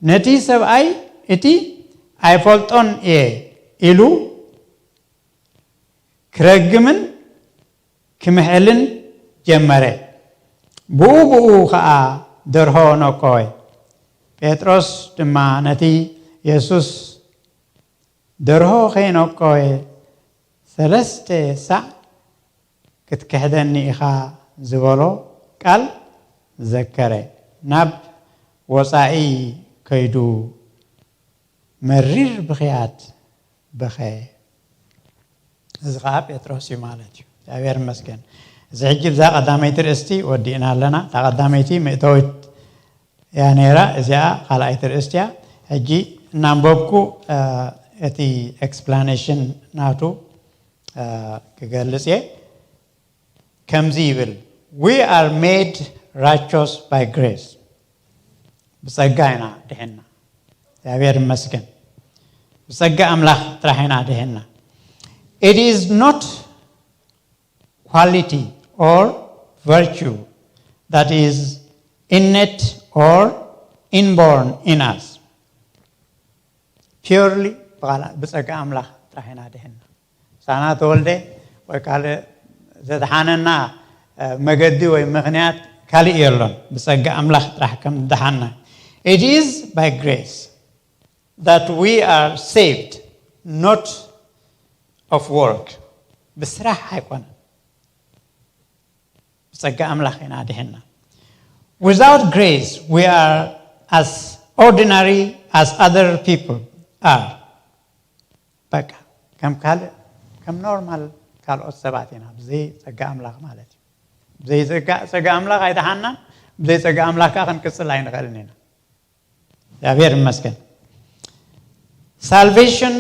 ነቲ ሰብኣይ እቲ "ኣይፈልጦን እየ" ኢሉ ክረግምን ክምሕልን ጀመረ። ብኡ ብኡ ኸኣ ደርሆ ነቆወ። ጴጥሮስ ድማ ነቲ የሱስ ደርሆ ከይነቆወ ሰለስተ ሳዕ ክትክሕደኒ ኢኻ ዝበሎ ቃል ዘከረ። ናብ ወጻኢ ከይዱ መሪር ብኽያት በኸ። እዚ ኸዓ ጴጥሮስ እዩ ማለት እዩ። እግዚኣብሔር ይመስገን። እዚ ሕጂ ብዛ ቀዳመይቲ ርእስቲ ወዲእና ኣለና። እታ ቀዳመይቲ ምእተዊት እያ ነይራ፣ እዚኣ ካልኣይቲ ርእስቲ እያ። ሕጂ እናንበብኩ እቲ ኤክስፕላኔሽን ናቱ ክገልጽ እየ። ከምዚ ይብል፣ "We are made righteous by grace." ብጸጋ ኢና ድሕና። እግዚኣብሔር ይመስገን። ብጸጋ ኣምላኽ ጥራሕ ኢና ድሕና። "It is not quality or virtue that is innate or inborn in us." Purely ብቓል- ብጸጋ ኣምላኽ ጥራሕ ኢና ድሕና። ሳና ተወልደ ወይ ካልእ ዘድሓነና መገዲ ወይ ምኽንያት ካልእ የሎን። ብጸጋ ኣምላኽ ጥራሕ ከም ድሓና። "It is by grace that we are saved, not of work." ብስራሕ ኣይኮነን። ብጸጋ ኣምላኽ ኢና ድሕና። "Without grace, we are as ordinary as other people are." በቃ ከም ካልእ ከም ኖርማል ካልኦት ሰባት ኢና፣ ብዘይ ጸጋ ኣምላኽ ማለት እዩ። ብዘይ ጸጋ ጸጋ ኣምላኽ ኣይደሓናን፣ ብዘይ ጸጋ ኣምላኽ ከዓ ክንቅጽል ኣይንኽእልን ኢና። እግዚኣብሔር ይመስገን። Salvation,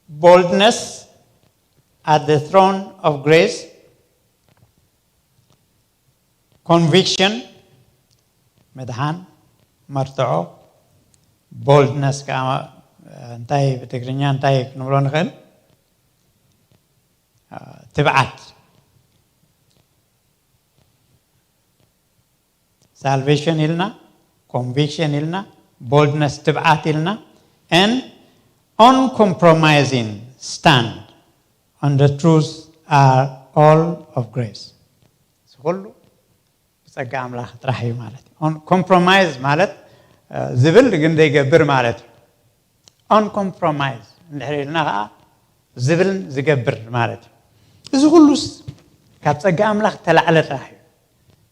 boldness at the throne of grace, conviction፣ ምድሓን፣ መርትዖ፣ boldness ከዓ እንታይ ብትግርኛ እንታይ ክንብሎ ንኽእል? ትብዓት። ሳልቬሽን ኢልና፣ ኮንቪክሽን ኢልና፣ ቦልድነስ ትብዓት ኢልና፣ and uncompromising stand on the truth are all of grace። እዚ ኩሉ ብጸጋ ኣምላኽ ጥራሕ እዩ ማለት እዩ። ኮምፕሮማይዝ ማለት ዝብል ግን ዘይገብር ማለት እዩ። ኦን ኮምፕሮማይዝ እንድሕር ኢልና ከዓ ዝብልን ዝገብር ማለት እዩ። እዚ ኩሉስ ካብ ጸጋ ኣምላኽ ተላዕለ ጥራሕ እዩ።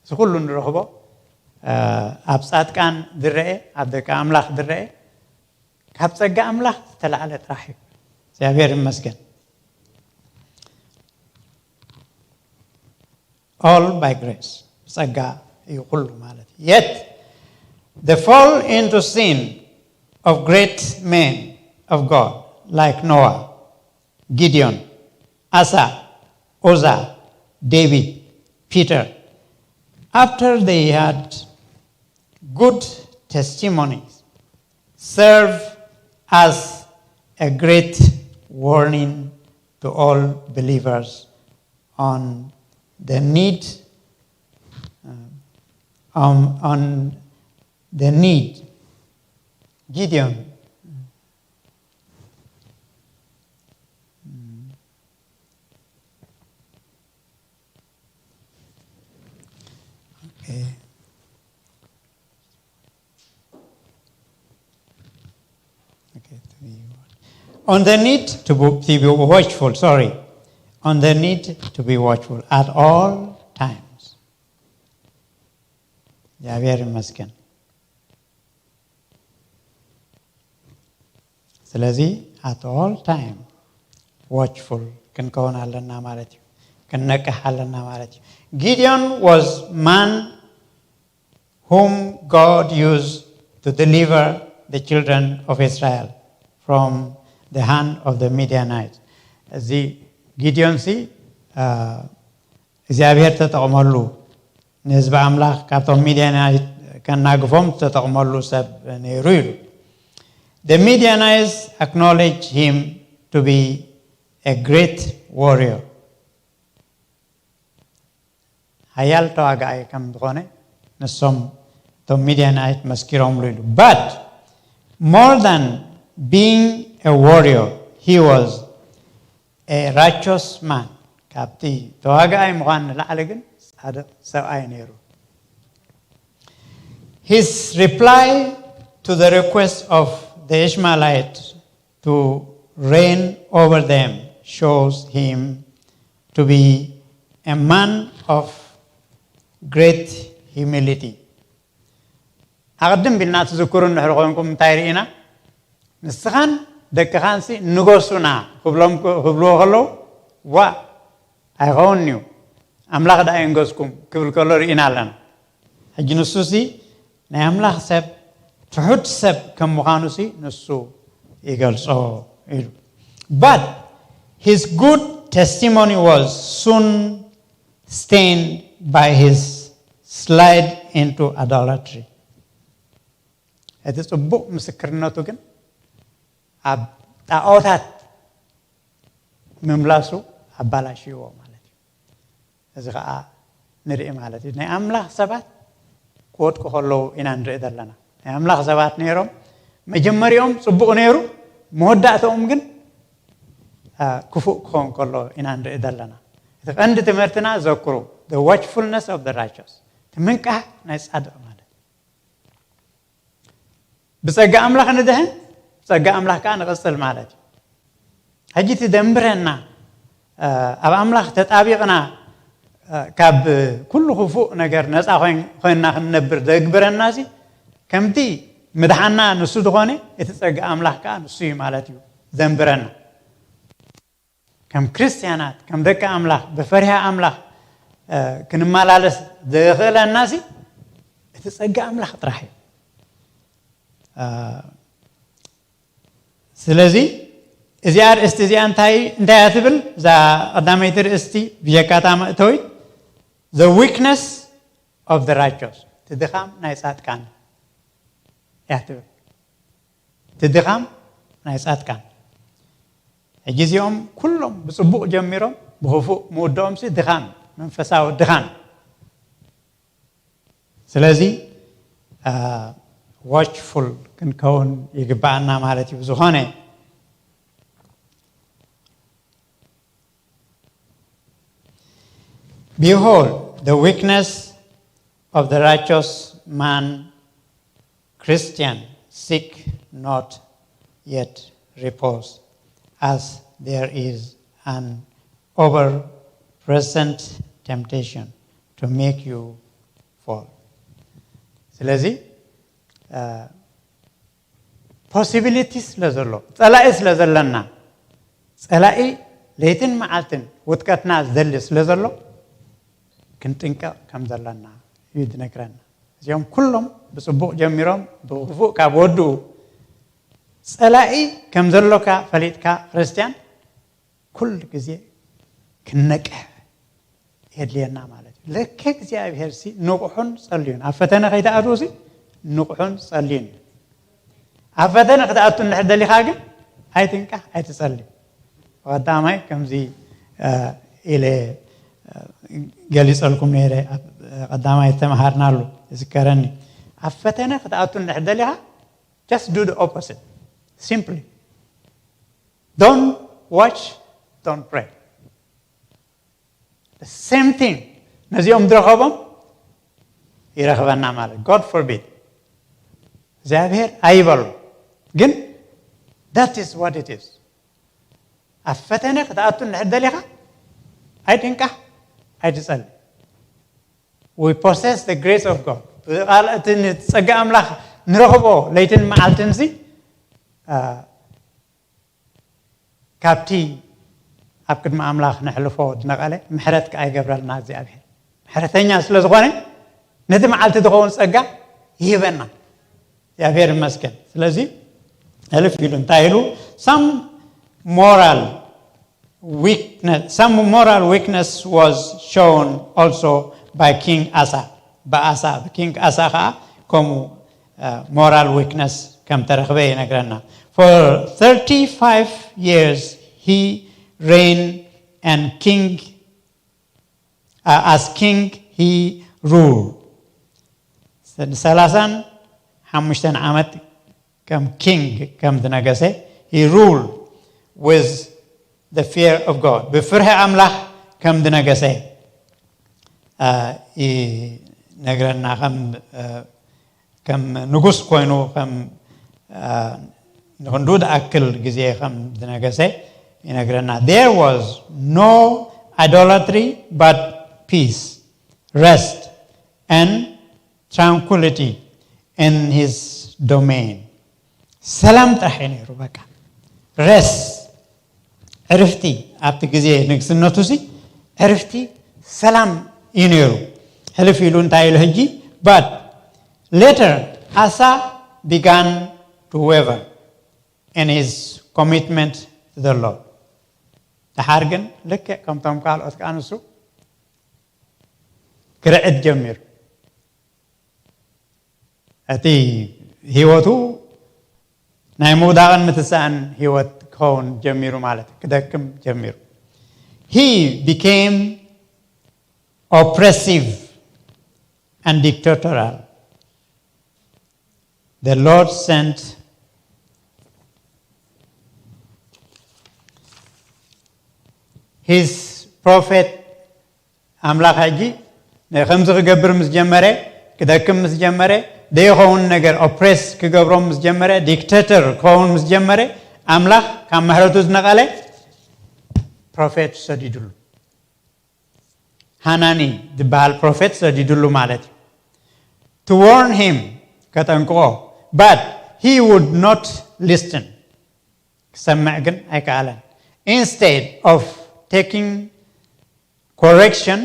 እዚ ኩሉ ንረኽቦ ኣብ ጻድቃን ዝረአ፣ ኣብ ደቂ ኣምላኽ ዝረአ ካብ ጸጋ ኣምላኽ ዝተላዕለ ጥራሕ እዩ። እግዚኣብሔር ይመስገን። All by grace፣ ብጸጋ እዩ ኩሉ ማለት እዩ። Yet the fall into sin of great men of God, like Noah, Gideon, Asa, Uzzah, David, Peter, after they had good testimonies, serve as a great warning to all believers on the need, uh, on, on the need. Gideon. Okay. Okay, to be, on the need to be, to be watchful, sorry. On the need to be watchful at all times. እግዚአብሔር ይመስገን። ስለዚ at all time watchful ክንከውን ኣለና ማለት እዩ። ክንነቅሕ ኣለና ማለት እዩ። Gideon was man whom God used to deliver the children of Israel from the hand of the Midianites. እዚ ጊዲዮን ሲ እግዚኣብሔር ተጠቕመሉ፣ ንህዝቢ ኣምላኽ ካብቶም ሚድያናይት ከናግፎም ዝተጠቕመሉ ሰብ ነይሩ ኢሉ። The Midianites acknowledge him to be a great warrior. ሓያል ተዋጋኣይ ከም ዝኾነ ንሶም እቶም ሚድያናይት መስኪሮምሉ ኢሉ። But more than being a warrior, he was a righteous man. ካብቲ ተዋጋኣይ ምዃን ንላዕሊ ግን ጻድቕ ሰብኣይ ነይሩ። His reply to the request of the Ishmaelite to reign over them shows him to be a man of great humility. ኣቕድም ቢልና ትዝክሩ እንድሕር ኮንኩም እንታይ ርኢና? ንስኻን ደቅኻንሲ ንገሱና ክብሎም ክብልዎ ከለዉ፣ ዋ ኣይኸውን እዩ፣ ኣምላኽ ደኣ ይንገስኩም ክብል ከሎ ርኢና ኣለና። ሕጂ ንሱሲ ናይ ኣምላኽ ሰብ፣ ትሑት ሰብ ከም ምዃኑሲ ንሱ ይገልጾ ኢሉ። But his good testimony was soon stained by his slide into idolatry. እቲ ጽቡቕ ምስክርነቱ ግን ኣብ ጣዖታት ምምላሱ ኣባላሽዎ ማለት እዩ። እዚ ከዓ ንርኢ ማለት እዩ። ናይ ኣምላኽ ሰባት ክወድቁ ከለዉ ኢና ንርኢ ዘለና። ናይ ኣምላኽ ሰባት ነይሮም፣ መጀመሪኦም ጽቡቕ ነይሩ፣ መወዳእተኦም ግን ክፉእ ክኸውን ከሎ ኢና ንርኢ ዘለና። እቲ ቀንዲ ትምህርትና ዘክሩ፣ the watchfulness of the righteous፣ እቲ ምንቃሕ ናይ ጻድቕ ማለት እዩ። ብጸጋ ኣምላኽ ንድሕን፣ ብጸጋ ኣምላኽ ከዓ ንቕጽል ማለት እዩ። ሕጂ እቲ ደንብረና፣ ኣብ ኣምላኽ ተጣቢቕና፣ ካብ ኩሉ ክፉእ ነገር ነፃ ኮይንና ክንነብር ዘግብረና ሲ ከምቲ ምድሓና ንሱ ዝኾነ፣ እቲ ጸጋ ኣምላኽ ከዓ ንሱ እዩ ማለት እዩ ዘንብረና። ከም ክርስትያናት፣ ከም ደቂ ኣምላኽ ብፈሪሃ ኣምላኽ ክንመላለስ ዘኽእለና ሲ እቲ ጸጋ ኣምላኽ ጥራሕ እዩ። ስለዚ እዚኣ ርእስቲ እዚኣ እንታይ እንታይ እያ ትብል? እዛ ቀዳመይቲ ርእስቲ ብጀካታ መእተዊት፣ the weakness of the righteous፣ እቲ ድኻም ናይ ጻድቃን እያ ትብል። እቲ ድኻም ናይ ጻድቃን። ሕጂ እዚኦም ኩሎም ብጽቡቕ ጀሚሮም ብኽፉእ ምውድኦም ሲ ድኻም፣ መንፈሳዊ ድኻም። ስለዚ ዋችፉል ክንከውን ይግባኣና ማለት እዩ። ዝኾነ Behold the weakness of the righteous man, Christian, seek not yet repose, as there is an over present temptation to make you fall. ስለዚ possibility ስለ ዘሎ፣ ጸላኢ ስለ ዘለና፣ ጸላኢ ለይትን መዓልትን ውድቀትና ዝደሊ ስለ ዘሎ ክንጥንቀቕ ከም ዘለና እዩ ዝነግረና። እዚኦም ኩሎም ብጽቡቕ ጀሚሮም ብክፉእ ካብ ወድኡ ጸላኢ ከም ዘሎካ ፈሊጥካ ክርስቲያን ኩሉ ግዜ ክንነቅሕ የድልየና ማለት እዩ። ለከ እግዚኣብሔር ሲ ንቑሑን ጸልዩን። ኣብ ፈተነ ከይትኣትዉ ሲ ንቑሑን ጸልዩን። ኣብ ፈተነ ክትኣቱ እንድሕር ደሊኻ ግን ኣይትንቃሕ፣ ኣይትጸሊ። ብቐዳማይ ከምዚ ኢለ ገሊጸልኩም ነይረ። ኣብ ቀዳማይ ዝተምሃርናሉ ይዝከረኒ። ኣብ ፈተነ ክትኣቱ እንድሕር ደሊኻ just do the opposite. Simply don't watch, don't pray. The same thing. ነዚኦም ዝረኸቦም ይረኽበና ማለት God forbid። እግዚኣብሔር ኣይበሎ። ግን that is what it is. ኣብ ፈተነ ክትኣቱ እንድሕር ደሊኻ ኣይትንቃሕ፣ ኣይትጸሊ። We possess the grace of God. ብቓል እቲ ንጸጋ ኣምላኽ ንረኽቦ ለይትን መዓልትን ሲ ካብቲ ኣብ ቅድሚ ኣምላኽ ነሕልፎ ዝነቐለ ምሕረት ከኣ ይገብረልና እግዚኣብሔር። ምሕረተኛ ስለ ዝኾነ ነቲ መዓልቲ ዝኸውን ጸጋ ይህበና። እግዚኣብሔር ይመስገን። ስለዚ ሕልፍ ኢሉ እንታይ ኢሉ? Some moral weakness, some moral weakness was shown also by King Asa. ብኣሳ፣ ብኪንግ ኣሳ ከዓ ከምኡ ሞራል ዊክነስ ከም ተረኽበ ይነግረና። For thirty-five years he reigned and king, uh, as king he ruled. ሰላሳን ሓሙሽተን ዓመት ከም ኪንግ ከም ዝነገሰ፣ he ruled with the fear of God, ብፍርሒ ኣምላኽ ከም ዝነገሰ ይነግረና። ከም ንጉስ ኮይኑ ከም ንክንዱ ዝኣክል ግዜ ከም ዝነገሰ ይነግረና። There was no idolatry but peace, rest and tranquility in his domain. ሰላም ጥራሕ እዩ ነይሩ። በቃ ረስ ዕርፍቲ ኣብቲ ግዜ ንግስነቱ ሲ ዕርፍቲ ሰላም እዩ ነይሩ። ሕልፍ ኢሉ እንታይ ኢሉ ሕጂ? But later Asa began to waver in his commitment to the Lord. ደሓር ግን ልክዕ ከምቶም ካልኦት ከዓ ንሱ ክርዕድ ጀሚሩ። እቲ ህይወቱ ናይ ምውዳቕን ምትሳእን ህይወት ክኸውን ጀሚሩ ማለት እዩ። ክደክም ጀሚሩ። He became oppressive and dictatorial. The Lord sent his prophet ኣምላኽ ሕጂ ከምዚ ክገብር ምስ ጀመረ፣ ክደክም ምስ ጀመረ፣ ዘይኸውን ነገር ኦፕሬስ ክገብሮም ምስ ጀመረ፣ ዲክተተር ክኸውን ምስ ጀመረ፣ ኣምላኽ ካብ ምሕረቱ ዝነቐለ ፕሮፌት ሰዲዱሉ። ሃናኒ ዝበሃል ፕሮፌት ሰዲዱሉ ማለት እዩ። To warn him፣ ከጠንቅቆ፣ but he would not listen። ክሰምዕ ግን ኣይከኣለን። Instead of taking correction,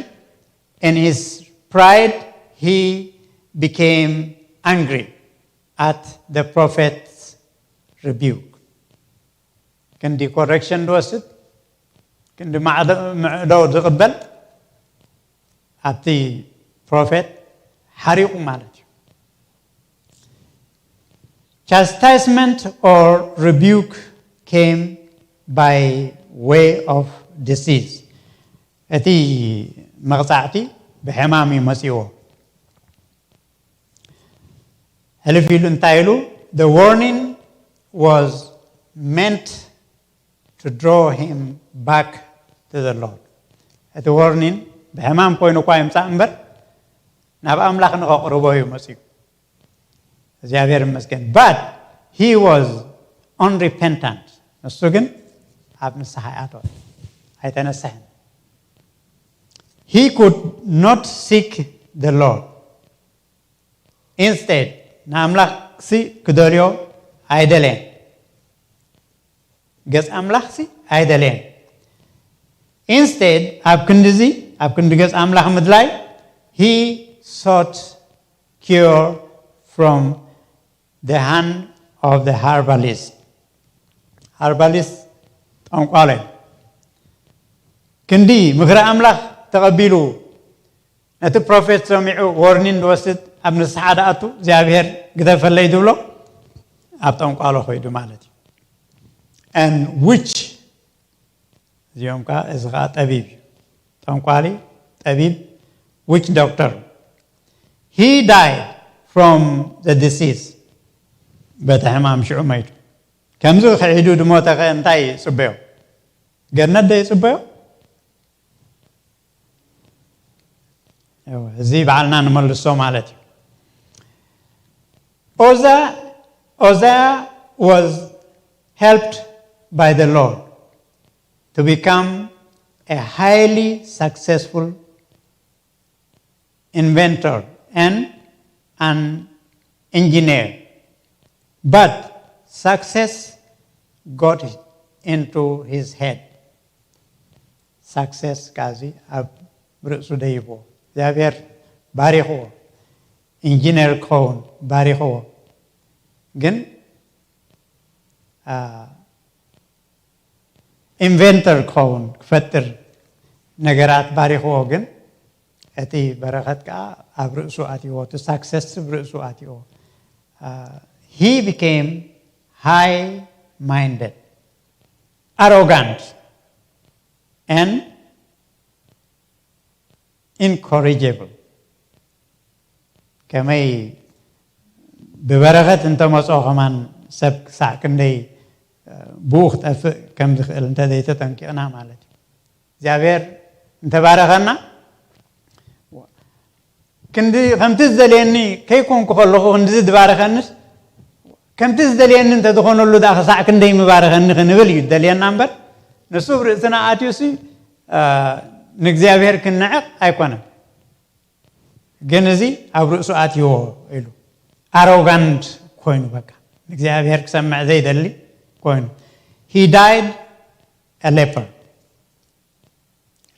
in his pride he became angry at the prophet's rebuke. ክንዲ ኮረክሽን ዝወስድ፣ ክንዲ ማዕዶ ዝቕበል ኣብቲ ፕሮፌት ሓሪቑ ማለት እዩ። Chastisement or rebuke came by way of disease. እቲ መቕጻዕቲ ብሕማም እዩ መጺዎ። ሕልፍ ኢሉ እንታይ ኢሉ? The warning was meant to draw him back to the Lord. እቲ ዋርኒን ብሕማም ኮይኑ እኳ ይምጻእ እምበር ናብ ኣምላኽ ንኸቕርቦ እዩ መጺኡ። እግዚኣብሔር ይመስገን። But he was unrepentant. ንሱ ግን ኣብ ንስሓ ኣይኣተወን፣ ኣይተነስሐን። He could not seek the Lord. Instead ንኣምላኽ ሲ ክደልዮ ኣይደለየን። ገጽ ኣምላኽ ሲ ኣይደለየን። Instead ኣብ ክንዲ እዚ፣ ኣብ ክንዲ ገጽ ኣምላኽ ምድላይ, he sought cure from the hand of the herbalist. ኣርባሊስ ጠንቋሎ እዩ። ክንዲ ምኽሪ ኣምላኽ ተቐቢሉ ነቲ ፕሮፌት ሰሚዑ ወርኒን ዝወስድ ኣብ ንስሓ ድኣቱ እግዚኣብሔር ግደፈለይ ዝብሎ ኣብ ጠንቋሎ ኮይዱ ማለት እዩ። And which እዚኦም ከዓ እዚ ከዓ ጠቢብ እዩ። ጠንቋሊ ጠቢብ witch doctor. He died from the disease. በቲ ሕማም ሽዑ መይቱ። ከምዚ ክሒዱ ድሞተኸ እንታይ ይፅበዮ? ገነት ዶ ይፅበዮ? እዚ በዓልና ንመልሶ ማለት እዩ። Oza Oza was helped by the Lord to become a highly successful inventor and an engineer. But success got into his head. Success ካዚ ኣብ ርእሱ ደይቦ እግዚኣብሔር ባሪኽዎ ኢንጂነር ክኸውን ባሪኽዎ ግን inventor ክኸውን ክፈጥር ነገራት ባሪኽዎ ግን እቲ በረኸት ከዓ ኣብ ርእሱ ኣትዎ እቲ success ብ ርእሱ ኣትዎ he became high minded arrogant and incorrigible ከመይ ብበረኸት እንተመፅኦ ከማን ሰብ ክሳዕ ክንደይ ብኡ ክጠፍእ ከም ዝኽእል እንተዘይተጠንቂቕና ማለት እዩ እግዚኣብሔር እንተባረኸና ክንዲ ከምቲ ዝደልየኒ ከይኮንኩ ከለኹ ክንዲዚ ዝባረኸንስ ከምቲ ዝደልየኒ እንተዝኾነሉ ዳ ክሳዕ ክንደይ ምባረኸኒ ክንብል እዩ ዝደልየና እምበር ንሱ ብርእስና ኣትዩሲ ንእግዚኣብሔር ክንዕቕ ኣይኮነን ግን እዚ ኣብ ርእሱ ኣትይዎ ኢሉ ኣሮጋንት ኮይኑ በቃ ንእግዚኣብሔር ክሰምዕ ዘይደሊ ኮይኑ he died a leper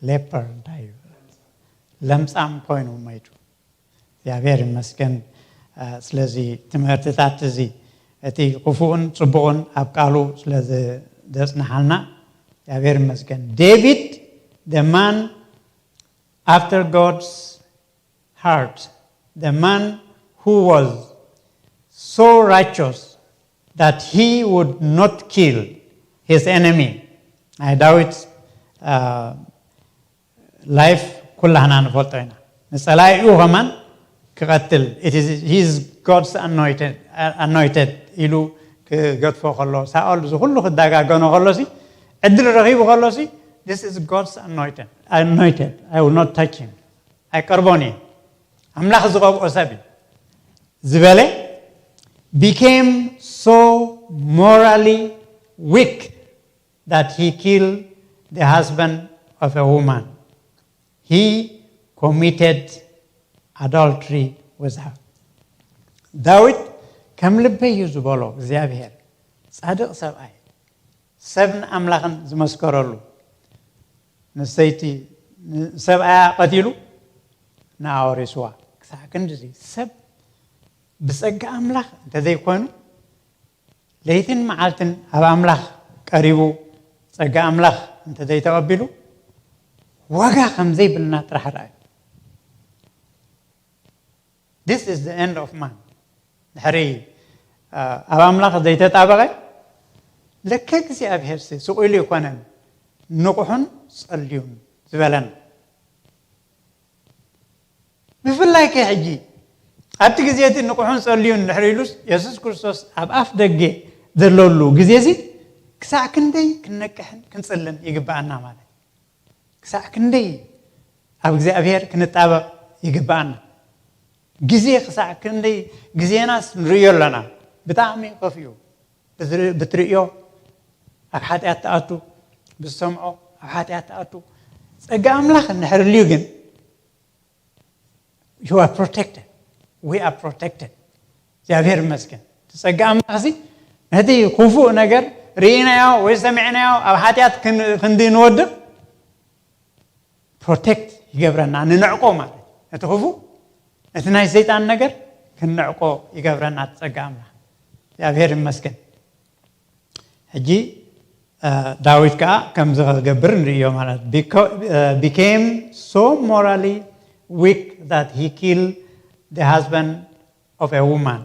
leper እንታይ እዩ ለምጻም ኮይኑ መይቱ እግዚኣብሔር ይመስገን ስለዚ ትምህርትታት እዚ እቲ ክፉኡን ፅቡቕን ኣብ ቃሉ ስለዝደፅንሓልና እግዚኣብሔር ይመስገን David the man after God's heart the man who was so righteous that he would not kill his enemy ናይ ዳዊት life ኩላህና ንፈልጦ ኢና ንፀላኢኡ ከማን ክቐትል he is God's anointed ኢሉ ክገድፎ ከሎ ሳኦል እዚ ኩሉ ክዳጋገኖ ከሎሲ ዕድል ረኺቡ ከሎሲ this is God's anointed anointed I will not touch him ኣይቀርቦን እየ ኣምላኽ ዝቐብኦ ሰብ እዩ ዝበለ became so morally weak that he killed the husband of a woman he committed adultery with her ዳዊት ከም ልበይ እዩ ዝበሎ እግዚኣብሔር ጻድቕ ሰብኣይ ሰብ ንኣምላኽን ዝመስከረሉ ንሰይቲ ሰብኣያ ቀቲሉ ንኣወሪስዋ ክሳዕ ክንድዚ ሰብ ብጸጋ ኣምላኽ እንተዘይኮይኑ ለይትን መዓልትን ኣብ ኣምላኽ ቀሪቡ ጸጋ ኣምላኽ እንተዘይተቐቢሉ ዋጋ ከም ዘይብልና ጥራሕ ረኣዩ This is the end of man ድሕሪ ኣብ ኣምላኽ ዘይተጣበቐ ለከ እግዚኣብሔር ስቕ ኢሉ ይኮነን ንቑሑን ጸልዩን ዝበለና ብፍላይ ከ ሕጂ ኣብቲ ግዜ እቲ ንቑሑን ጸልዩን ድሕሪ ኢሉስ የሱስ ክርስቶስ ኣብ ኣፍ ደገ ዘለሉ ግዜ እዚ ክሳዕ ክንደይ ክንነቅሕን ክንጽልን ይግብኣና ማለት ክሳዕ ክንደይ ኣብ እግዚኣብሔር ክንጣበቕ ይግብኣና ግዜ ክሳዕ ክንደይ ግዜናስ ንርእዮ ኣለና ብጣዕሚ ከፍዩ ብትርእዮ ኣብ ሓጢኣት ትኣቱ ብዝሰምዖ ኣብ ሓጢኣት ትኣቱ ጸጋ ኣምላኽ እንድሕር ልዩ ግን you are protected we are protected እግዚኣብሔር ይመስገን ጸጋ ኣምላኽ እዚ ነቲ ክፉእ ነገር ርኢናዮ ወይ ሰሚዕናዮ ኣብ ሓጢኣት ክንዲ ንወድቕ ፕሮቴክት ይገብረና ንንዕቆ ማለት ነቲ ክፉእ ነቲ ናይ ሰይጣን ነገር ክንዕቆ ይገብረና ጸጋ ኣምላኽ እግዚኣብሔር ይመስገን ሕጂ ዳዊት ከዓ ከምዚ ክገብር ንርእዮ ማለት became so morally weak that he killed the husband of a woman.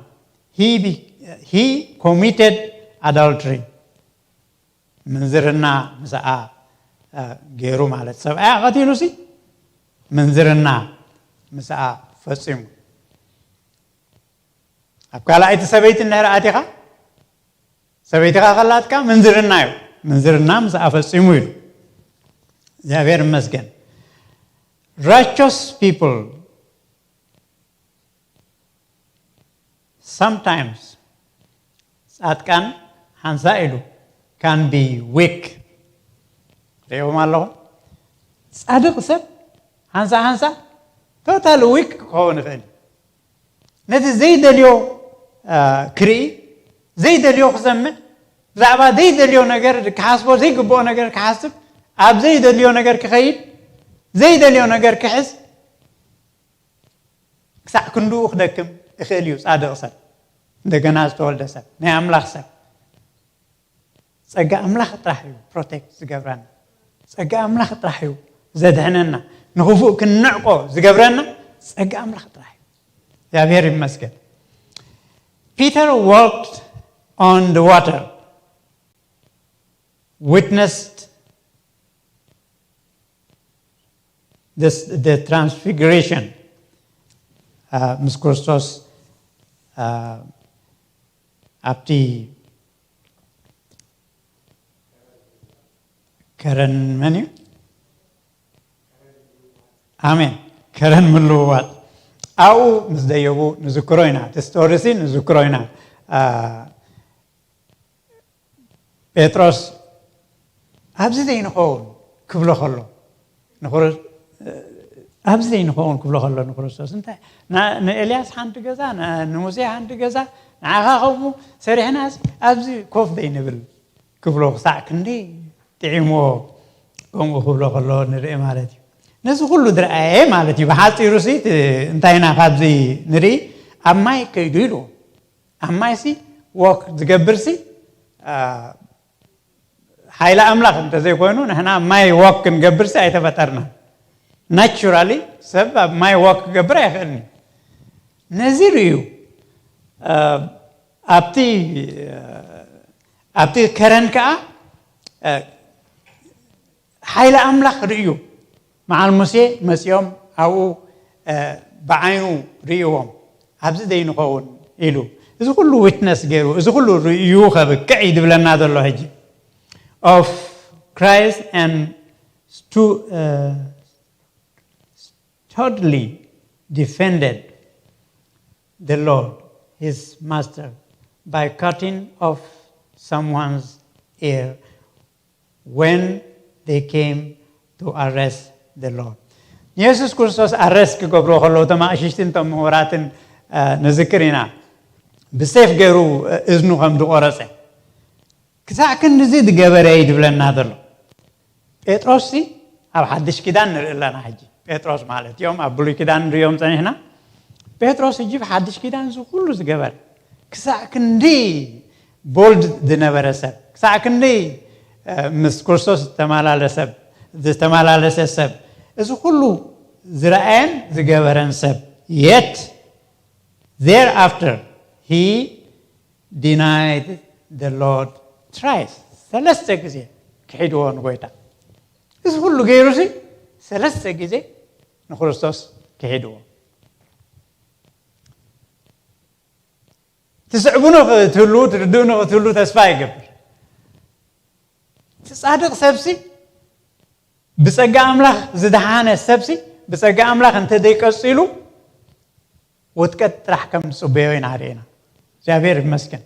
He, be, he committed adultery. ምንዝርና ምስኣ ገይሩ ማለት ሰብኣያ ቀቲሉ ሲ ምንዝርና ምስኣ ፈፂሙ። ኣብ ካልኣይቲ ሰበይቲ እንድሕር ኣቲኻ ሰበይትኻ ከላትካ ምንዝርና እዩ። ምንዝርና ምስኣ ፈፂሙ ኢሉ። እግዚኣብሔር ይመስገን። Righteous people sometimes ፃድቃን ሓንሳ ኢሉ can be weak። ርእዎም ኣለኹም። ፃድቅ ሰብ ሓንሳ ሓንሳ totally weak ክኸውን ይኽእል። ነቲ ዘይደልዮ ክርኢ፣ ዘይደልዮ ክሰምዕ፣ ብዛዕባ ዘይደልዮ ነገር ክሓስቦ፣ ዘይግብኦ ነገር ክሓስብ፣ ኣብ ዘይደልዮ ነገር ክኸይድ፣ ዘይደልዮ ነገር ክሕዝ፣ ክሳዕ ክንድኡ ክደክም ይኽእል እዩ። ፃድቕ ሰብ፣ እንደገና ዝተወልደ ሰብ፣ ናይ ኣምላኽ ሰብ፣ ፀጋ ኣምላኽ ጥራሕ እዩ ፕሮቴክት ዝገብረና። ፀጋ ኣምላኽ ጥራሕ እዩ ዘድሕነና። ንኽፉእ ክንዕቆ ዝገብረና ፀጋ ኣምላኽ ጥራሕ እዩ። እግዚኣብሔር ይመስገን። Peter walked on the water, witnessed this, the transfiguration. ምስ ክርስቶስ ኣብቲ ከረን መን እዩ? ኣሜን። ከረን ምልውዋጥ ኣብኡ ምስ ደየቡ ንዝክሮ ኢና። እቲ ስቶሪ ሲ ንዝክሮ ኢና። ጴጥሮስ ኣብዚ ዘይንኸውን ክብሎ ከሎ ንክር- ኣብዚ ዘይንኸውን ክብሎ ከሎ ንክርስቶስ እንታይ ንኤልያስ ሓንቲ ገዛ ንሙሴ ሓንቲ ገዛ ንዓኻ ከምኡ ሰሪሕና ኣብዚ ኮፍ ዘይንብል ክብሎ ክሳዕ ክንዲ ጥዒሞ ከምኡ ክብሎ ከሎ ንርኢ ማለት እዩ። ነዚ ኩሉ ዝረኣየ ማለት እዩ። ብሓፂሩ ሲ እንታይ ኢና ካብዚ ንርኢ? ኣብ ማይ ከይዱ ኢሉ ኣብ ማይ ሲ ወክ ዝገብር ሲ ሓይሊ ኣምላኽ እንተዘይኮይኑ ንሕና ማይ ዋክ ክንገብርሲ ኣይተፈጠርና። ናቹራሊ ሰብ ኣብ ማይ ዋክ ክገብር ኣይኽእልን እዩ። ነዚ ርእዩ ኣብቲ ኣብቲ ከረን ከዓ ሓይሊ ኣምላኽ ርእዩ መዓል ሙሴ መፂኦም ኣብኡ ብዓይኑ ርእይዎም ኣብዚ ዘይንኸውን ኢሉ እዚ ኩሉ ዊትነስ ገይሩ እዚ ኩሉ ርእዩ ከብቅዕ እዩ ዝብለና ዘሎ ሕጂ። Of Christ and stu- uh, stoutly defended the Lord, his master, by cutting off someone's ear when they came to arrest the Lord. ንየሱስ ክርስቶስ ኣረስት ክገብርዎ ከለዉ እቶም ኣእሽሽትን እቶም ምሁራትን ንዝክር ኢና። ብሴፍ ገይሩ እዝኑ ከም ዝቆረፀ ክሳዕ ክንድዚ ዝገበረ እዩ ዝብለና ዘሎ። ጴጥሮስ ሲ ኣብ ሓድሽ ኪዳን ንርኢ ኣለና። ሕጂ ጴጥሮስ ማለት እዮም ኣብ ብሉይ ኪዳን ንሪኦም ፀኒሕና። ጴጥሮስ ሕጂ ብሓድሽ ኪዳን እዚ ኩሉ ዝገበረ ክሳዕ ክንዲ ቦልድ ዝነበረ ሰብ ክሳዕ ክንዲ ምስ ክርስቶስ ዝተመላለሰ ዝተመላለሰ ሰብ እዚ ኩሉ ዝረኣየን ዝገበረን ሰብ የት thereafter he denied the Lord thrice ሰለስተ ግዜ ክሒድዎ ንጎይታ። እዚ ኩሉ ገይሩ ሲ ሰለስተ ግዜ ንክርስቶስ ክሒድዎ። ትስዕቡኑ ክትህሉ ትርድእኑ ክትህሉ ተስፋ ይገብር። እቲ ፃድቕ ሰብሲ ብፀጋ ኣምላኽ ዝደሓነ ሰብሲ ብፀጋ ኣምላኽ እንተዘይቀፂሉ ውድቀት ጥራሕ ከም ዝፅበዮ ኢና ርኢና። እግዚኣብሔር ይመስገን።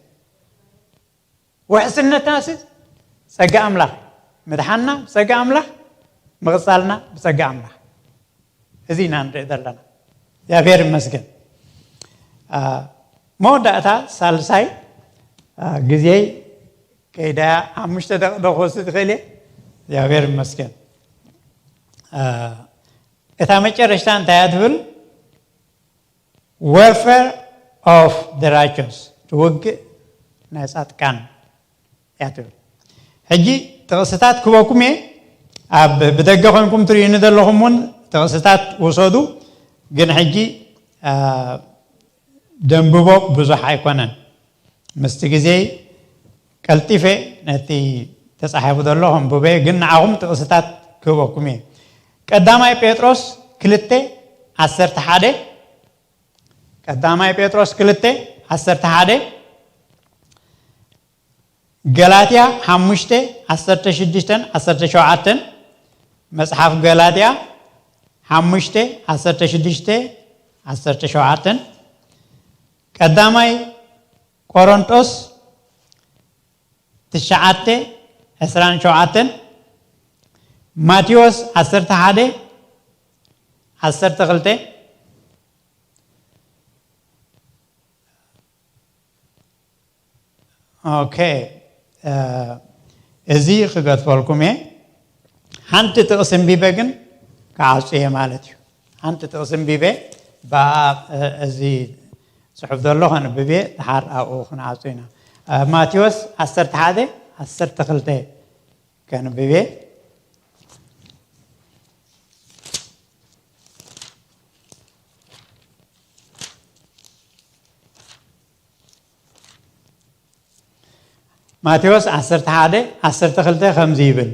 ውሕስነትናሲ ፀጋ ኣምላኽ ምድሓንና ብፀጋ ኣምላኽ ምቕፃልና ብፀጋ ኣምላኽ እዚ ኢና ንርኢ ዘለና። እግዚኣብሔር ይመስገን። መወዳእታ ሳልሳይ ግዜይ ከይዳ ሓሙሽተ ደቂ ክወስድ ትኽእል እየ። እግዚኣብሔር ይመስገን። እታ መጨረሽታ እንታይ እያ ትብል? Warfare of the righteous ትውግእ ናይ ፃጥቃን እያ ትብል። ሕጂ ጥቕስታት ክበኩም እየ። ኣብ ብደገ ኮንኩም ትርእዩኒ ዘለኹም እውን ጥቕስታት ውሰዱ። ግን ሕጂ ደንብቦ ብዙሕ ኣይኮነን። ምስቲ ግዜ ቀልጢፈ ነቲ ተጻሒፉ ዘሎ ከንብበ፣ ግን ንዓኹም ጥቕስታት ክህበኩም እየ። ቀዳማይ ጴጥሮስ ክልተ ዓሰርተ ሓደ፣ ቀዳማይ ጴጥሮስ ክልተ ዓሰርተ ሓደ፣ ገላትያ ሓሙሽተ ዓሰርተ ሽዱሽተን ዓሰርተ ሸውዓተን፣ መጽሓፍ ገላትያ ሓሙሽተ ዓሰርተ ሽዱሽተ ዓሰርተ ሸውዓተን፣ ቀዳማይ ቆሮንጦስ ትሽዓተ ዕስራን ሸውዓተን፣ ማቴዎስ ዓሰርተ ሓደ ዓሰርተ ክልተ። ኦኬ፣ እዚ ክገድፈልኩም እየ። ሓንቲ ጥቕሲ እንቢበ ግን ክዓጹ እየ ማለት እዩ። ሓንቲ ጥቕሲ እንቢበ፣ ብኣ እዚ ጽሑፍ ዘሎ ከንብብ እየ፣ ድሓር ኣብኡ ክንዓጹ ኢና። ማቴዎስ ዓሰርተ ሓደ ዓሰርተ ክልተ ከንብብ እየ። ማቴዎስ ዓሰርተ ሓደ ዓሰርተ ክልተ ከምዚ ይብል፣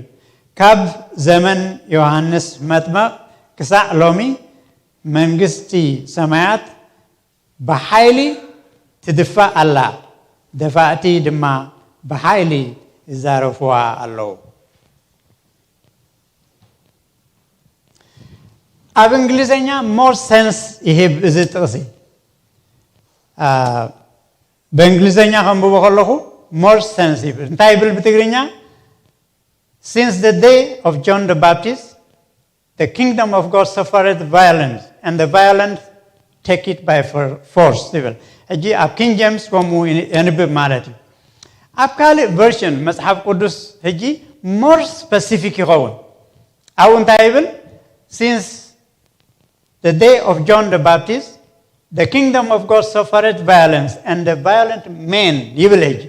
ካብ ዘመን ዮሃንስ መጥመቕ ክሳዕ ሎሚ መንግስቲ ሰማያት ብሓይሊ ትድፋእ ኣላ፣ ደፋእቲ ድማ ብሓይሊ ይዛረፍዋ ኣለዉ። ኣብ እንግሊዝኛ more sense ይህብ እዚ ጥቕሲ። ብእንግሊዝኛ ከንብቦ ከለኹ more sense ይብል። እንታይ ይብል ብትግርኛ? Since the day of John the Baptist, the kingdom of God suffered violence, and the violent take it by force ይብል። ሕጂ ኣብ ኪንግ ጀምስ ከምኡ የንብብ ማለት እዩ። ኣብ ካልእ ቨርሽን መጽሓፍ ቅዱስ ሕጂ more specific ይኸውን። ኣብኡ እንታይ ይብል? Since the day of John the Baptist, the kingdom of God suffered violence, and the violent men ይብል። ሕጂ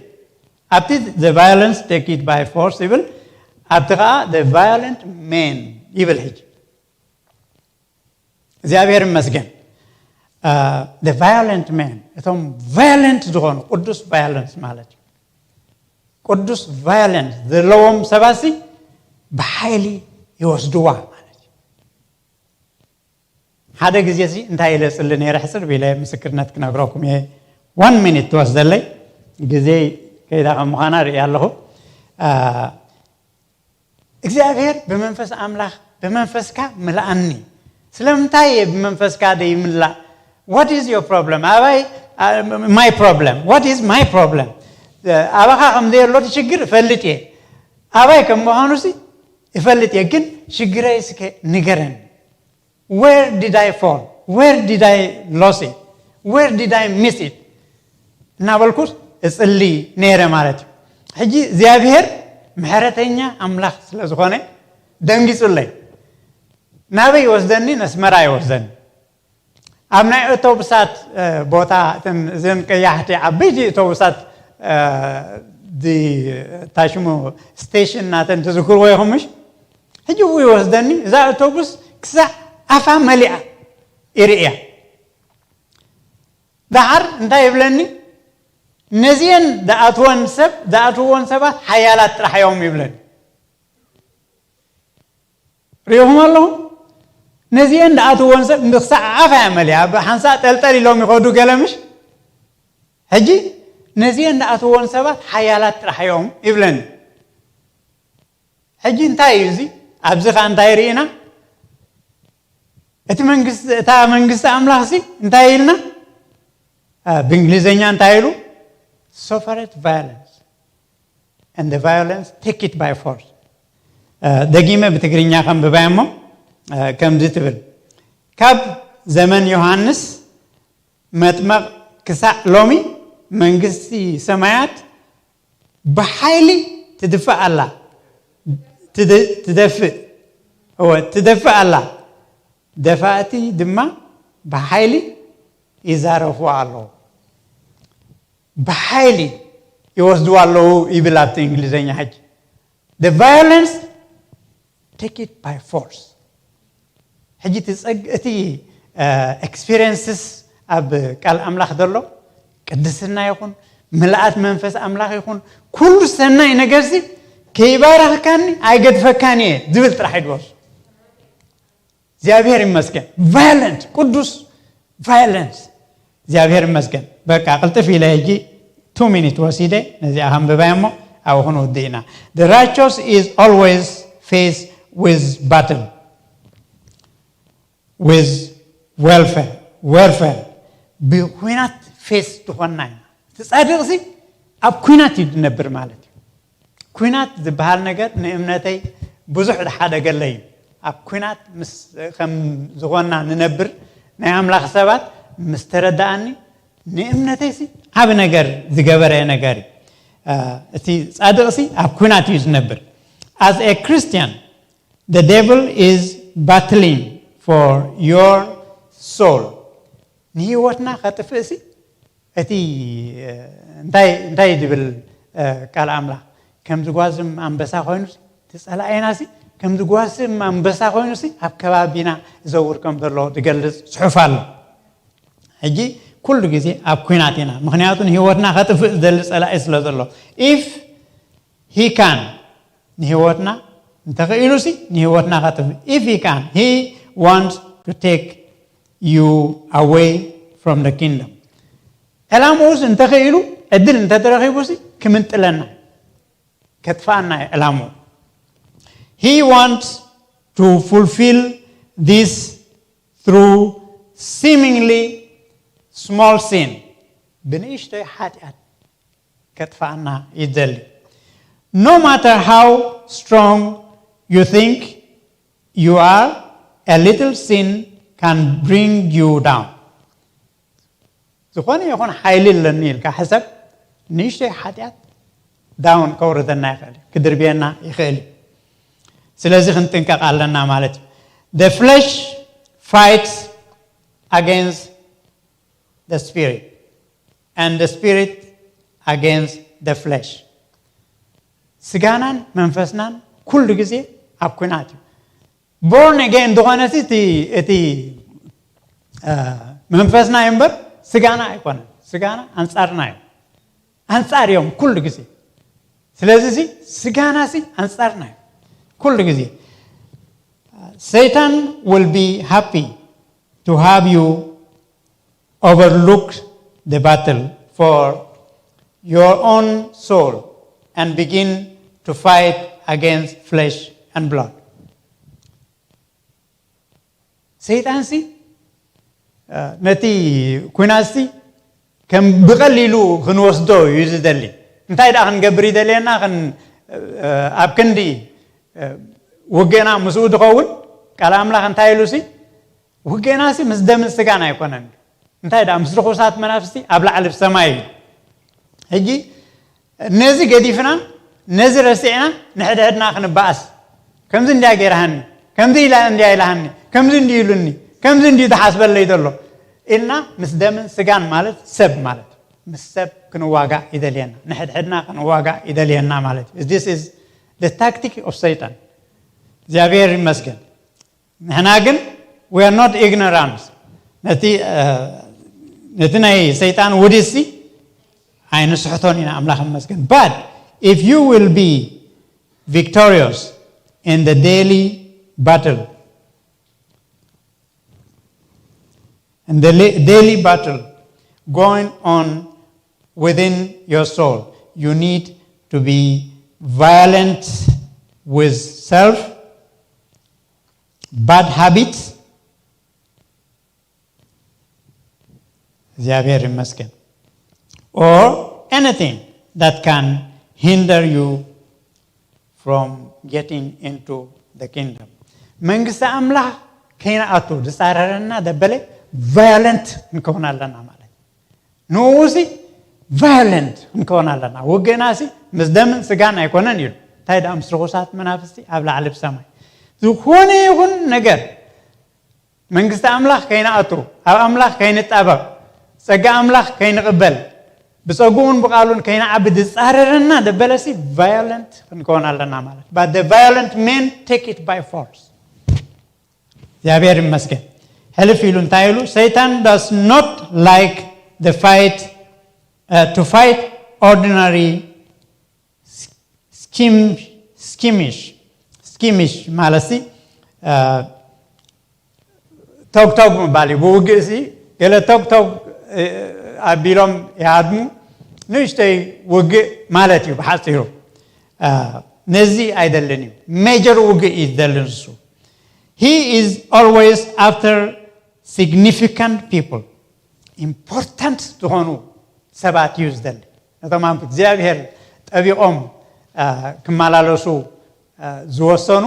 ኣብቲ the violence take it by force ይብል፣ ኣብቲ ከዓ the violent men ይብል። ሕጂ እግዚኣብሔር ይመስገን። The violent men፣ እቶም ቫዮለንት ዝኾኑ፣ ቅዱስ ቫዮለንስ ማለት እዩ። ቅዱስ ቫዮለንስ ዘለዎም ሰባት ሲ ብሓይሊ ይወስድዋ ማለት እዩ። ሓደ ግዜ ሲ እንታይ ኢለ ጽሊ ነይረ፣ ሕጽር ኢለ ምስክርነት ክነግረኩም እየ። ዋን ሚኒት ትወስደለይ፣ ግዜ ከይዳ ከም ምዃና ርኢ ኣለኹ። እግዚኣብሔር ብመንፈስ ኣምላኽ ብመንፈስካ ምልኣኒ። ስለምንታይ እየ ብመንፈስካ ደይምላእ? What is your problem? ኣባይ my problem? What is my problem? ኣባኻ ከም ዘየሎ እቲ ሽግር እፈልጥ እየ። ኣባይ ከም ምዃኑ ሲ እፈልጥ እየ፣ ግን ሽግረይ እስከ ንገረኒ። Where did I fall? Where did I lose it? Where did I miss it? እናበልኩስ እጽሊ ነይረ ማለት እዩ። ሕጂ እግዚኣብሔር ምሕረተኛ ኣምላኽ ስለ ዝኾነ ደንጊጹለይ። ናበይ ይወስደኒ? ነስመራ ይወስደኒ። ኣብ ናይ ኣውቶቡሳት ቦታ፣ እተን እዘን ቀያሕቲ ዓበይቲ ኣውቶቡሳት፣ ታሽሙ ስቴሽን ናተን ትዝክርዎ ኢኹም ምሽ? ሕጂ እው ይወስደኒ። እዛ ኣውቶቡስ ክሳዕ ኣፋ መሊኣ ይርእያ። ደሓር እንታይ ይብለኒ? ነዚአን ዝኣትወን ሰብ፣ ዝኣትወን ሰባት ሓያላት ጥራሕ እዮም ይብለኒ። ሪኢኹም ኣለኹም? ነዚአን ዝኣትወን ሰብ እንዲ ክሳዕ ኣፋ እያ መሊኣ። ኣብ ሓንሳእ ጠልጠል ኢሎም ይኸዱ ገለ ምሽ? ሕጂ ነዚአን ዝኣትወን ሰባት ሓያላት ጥራሕ እዮም ይብለኒ። ሕጂ እንታይ እዩ እዚ? ኣብዚ ኸኣ እንታይ ርኢና? እቲ መንግስቲ፣ እታ መንግስቲ ኣምላኽ ሲ እንታይ ኢልና? ብእንግሊዝኛ እንታይ ኢሉ? Suffered violence, and the violence take it by force. ደጊመ ብትግርኛ ከንብባ እሞ ከምዚ ትብል፣ ካብ ዘመን ዮሃንስ መጥመቕ ክሳዕ ሎሚ መንግስቲ ሰማያት ብሓይሊ ትድፋእ ኣላ። ትደ-፣ ትደፍእ፣ እወ፣ ትደፍእ ኣላ። ደፋእቲ ድማ ብሓይሊ ይዛረፉ ኣለዉ። ብሓይሊ ይወስድዋ ኣለዉ ይብል ኣብቲ እንግሊዝኛ። ሕጂ the violence take it by force. ሕጂ እቲ ጸግ እቲ experiences ኣብ ቃል ኣምላኽ ዘሎ ቅድስና ይኹን ምልኣት መንፈስ ኣምላኽ ይኹን ኩሉ ሰናይ ነገርሲ ከይባረኽካኒ ኣይገድፈካን እየ ዝብል ጥራሕ ይድወሱ። እግዚኣብሔር ይመስገን። Violent ቅዱስ violence። እግዚኣብሔር ይመስገን። በቃ ቅልጥፍ ኢለ ሕጂ two minute ወሲደ ነዚኣ ከንብባያ እሞ ኣብኡ ክንውድእ ኢና። The righteous is always faced with battle, with welfare, warfare. ብኩናት face ዝኾንና ኢና። እቲ ጻድቕሲ ኣብ ኩናት እዩ ዝነብር ማለት እዩ። ኩናት ዝበሃል ነገር ንእምነተይ ብዙሕ ዝሓደገለይ እዩ። ኣብ ኩናት ምስ ከም ዝኾንና ንነብር ናይ ኣምላኽ ሰባት ምስ ተረዳኣኒ ንእምነተይሲ ዓብ ነገር ዝገበረ ነገር እዩ። እቲ ጻድቕሲ ኣብ ኩናት እዩ ዝነብር። As a Christian, the devil is battling for your soul. ንህይወትና ከጥፍእሲ እቲ እንታይ እንታይ ዝብል ቃል ኣምላኽ ከም ዝጓዝም ኣንበሳ ኮይኑሲ እቲ ጸላኢናሲ ከም ዝጓስም ኣንበሳ ኮይኑሲ ኣብ ከባቢና ይዘውር ከም ዘሎ ዝገልጽ ጽሑፍ ኣሎ። ሕጂ ኩሉ ግዜ ኣብ ኩናት ኢና፣ ምክንያቱ ንህይወትና ከጥፍእ ዝደሊ ጸላኢ ስለ ዘሎ። If he can ንህይወትና እንተኽኢሉሲ ንህይወትና ከጥፍእ if he can he want to take you away from the kingdom። ዕላምኡስ እንተኽኢሉ ዕድል እንተተረኺቡሲ ክምንጥለና ከጥፋኣና እዩ ዕላምኡ። He wants to fulfill this through seemingly small sin. ብንእሽቶይ ሓጢኣት ከጥፋኣና ይደሊ። No matter how strong you think you are, a little sin can bring you down. ዝኾነ ይኹን ሓይሊ ኣለኒ ኢልካ ሕሰብ፣ ንእሽቶይ ሓጢኣት down ከውርደና ይኽእል እዩ፣ ክድርብየና ይኽእል እዩ። ስለዚ ክንጥንቀቕ ኣለና ማለት እዩ። The flesh fights against the spirit and the spirit against the flesh. ስጋናን መንፈስናን ኩሉ ግዜ ኣብ ኩናት እዩ። Born again ዝኾነሲ እቲ እቲ መንፈስና እዩ እምበር ስጋና ኣይኮነን። ስጋና ኣንጻርና እዩ። ኣንጻር እዮም ኩሉ ግዜ። ስለዚ ሲ ስጋና ሲ ኣንጻርና እዩ ኩሉ ግዜ። Satan will be happy to have you overlook the battle for your own soul and begin to fight against flesh and blood. ሰይጣንሲ ነቲ ኩናትሲ ከም ብቐሊሉ ክንወስዶ እዩ ዝደሊ። እንታይ ደኣ ክንገብር ይደልየና? ኣብ ክንዲ ውግእና ምስኡ ዝኸውን ቃል ኣምላኽ እንታይ ኢሉሲ ውግእናሲ ምስ ደምን ስጋን ኣይኮነን። እንታይ ደኣ ምስ ርኹሳት መናፍስቲ ኣብ ላዕሊ ብሰማይ እዩ። ሕጂ ነዚ ገዲፍና ነዚ ረሲዕና ንሕድሕድና ክንበኣስ፣ ከምዚ እንድያ ገይርሃኒ፣ ከምዚ ኢላ እንድያ ኢላሃኒ፣ ከምዚ እንድዩ ኢሉኒ፣ ከምዚ እንድዩ ዝሓስበለይ ዘሎ ኢልና ምስ ደምን ስጋን ማለት ሰብ ማለት ምስ ሰብ ክንዋጋእ ይደልየና፣ ንሕድሕድና ክንዋጋእ ይደልየና ማለት እዩ። This is the tactic of Satan። እግዚኣብሔር ይመስገን። ንሕና ግን we are not ignorant። ነቲ ነቲ ናይ ሰይጣን ውዲሲ ኣይንስሕቶን ኢና። ኣምላኽ ይመስገን። But if you will be victorious in the daily battle, in the daily battle going on within your soul, you need to be violent with self, bad habits. እግዚኣብሔር ይመስገን። Or anything that can hinder you from getting into the kingdom. መንግስቲ ኣምላኽ ከይንኣቱ ዝፃረረና ደበለ violent ክንከውን ኣለና ማለት። ንኡሲ violent ክንከውን ኣለና። ውግእናሲ ምስ ደምን ስጋን ኣይኮነን ኢሉ። እንታይ ደኣ ምስ ርኹሳት መናፍስቲ ኣብ ላዕሊ ብሰማይ። ዝኾነ ይኹን ነገር መንግስቲ ኣምላኽ ከይንኣቱ፣ ኣብ ኣምላኽ ከይንጣበቕ፣ ጸጋ ኣምላኽ ከይንቕበል፣ ብፀጉኡን ብቃሉን ከይንዓቢ ዝፃረረና ደበለሲ violent ክንከውን ኣለና ማለት but the violent men take it by force። እግዚኣብሔር ይመስገን። ሕልፍ ኢሉ እንታይ ኢሉ? Satan does not like the fight, uh, to fight ordinary skimish skimish ማለት ሲ ተጉተጉ ምባል እዩ። ብውግእ ሲ ገለ ተጉተጉ ኣቢሎም ይሃድሙ። ንእሽተይ ውግእ ማለት እዩ ብሓፂሩ። ነዚ ኣይደልን እዩ። ሜጀር ውግእ እዩ ዝደልን እሱ። He is always after significant people, ኢምፖርታንት ዝኾኑ ሰባት እዩ ዝደሊ። ነቶም ኣብ እግዚኣብሔር ጠቢቖም ክመላለሱ ዝወሰኑ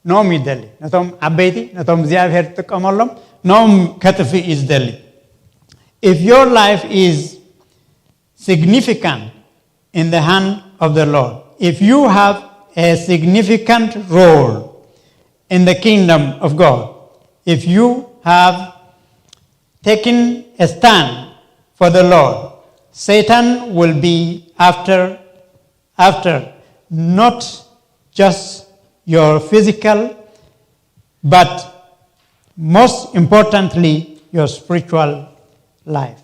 ኖም ይደሊ። ነቶም ዓበይቲ፣ ነቶም እግዚኣብሔር ዝጥቀመሎም ኖም ከጥፍእ እዩ ዝደሊ። If your life is significant in the hand of the Lord, if you have a significant role in the kingdom of God, if you have taken a stand for the Lord, Satan will be after after not just your physical, but most importantly, your spiritual life.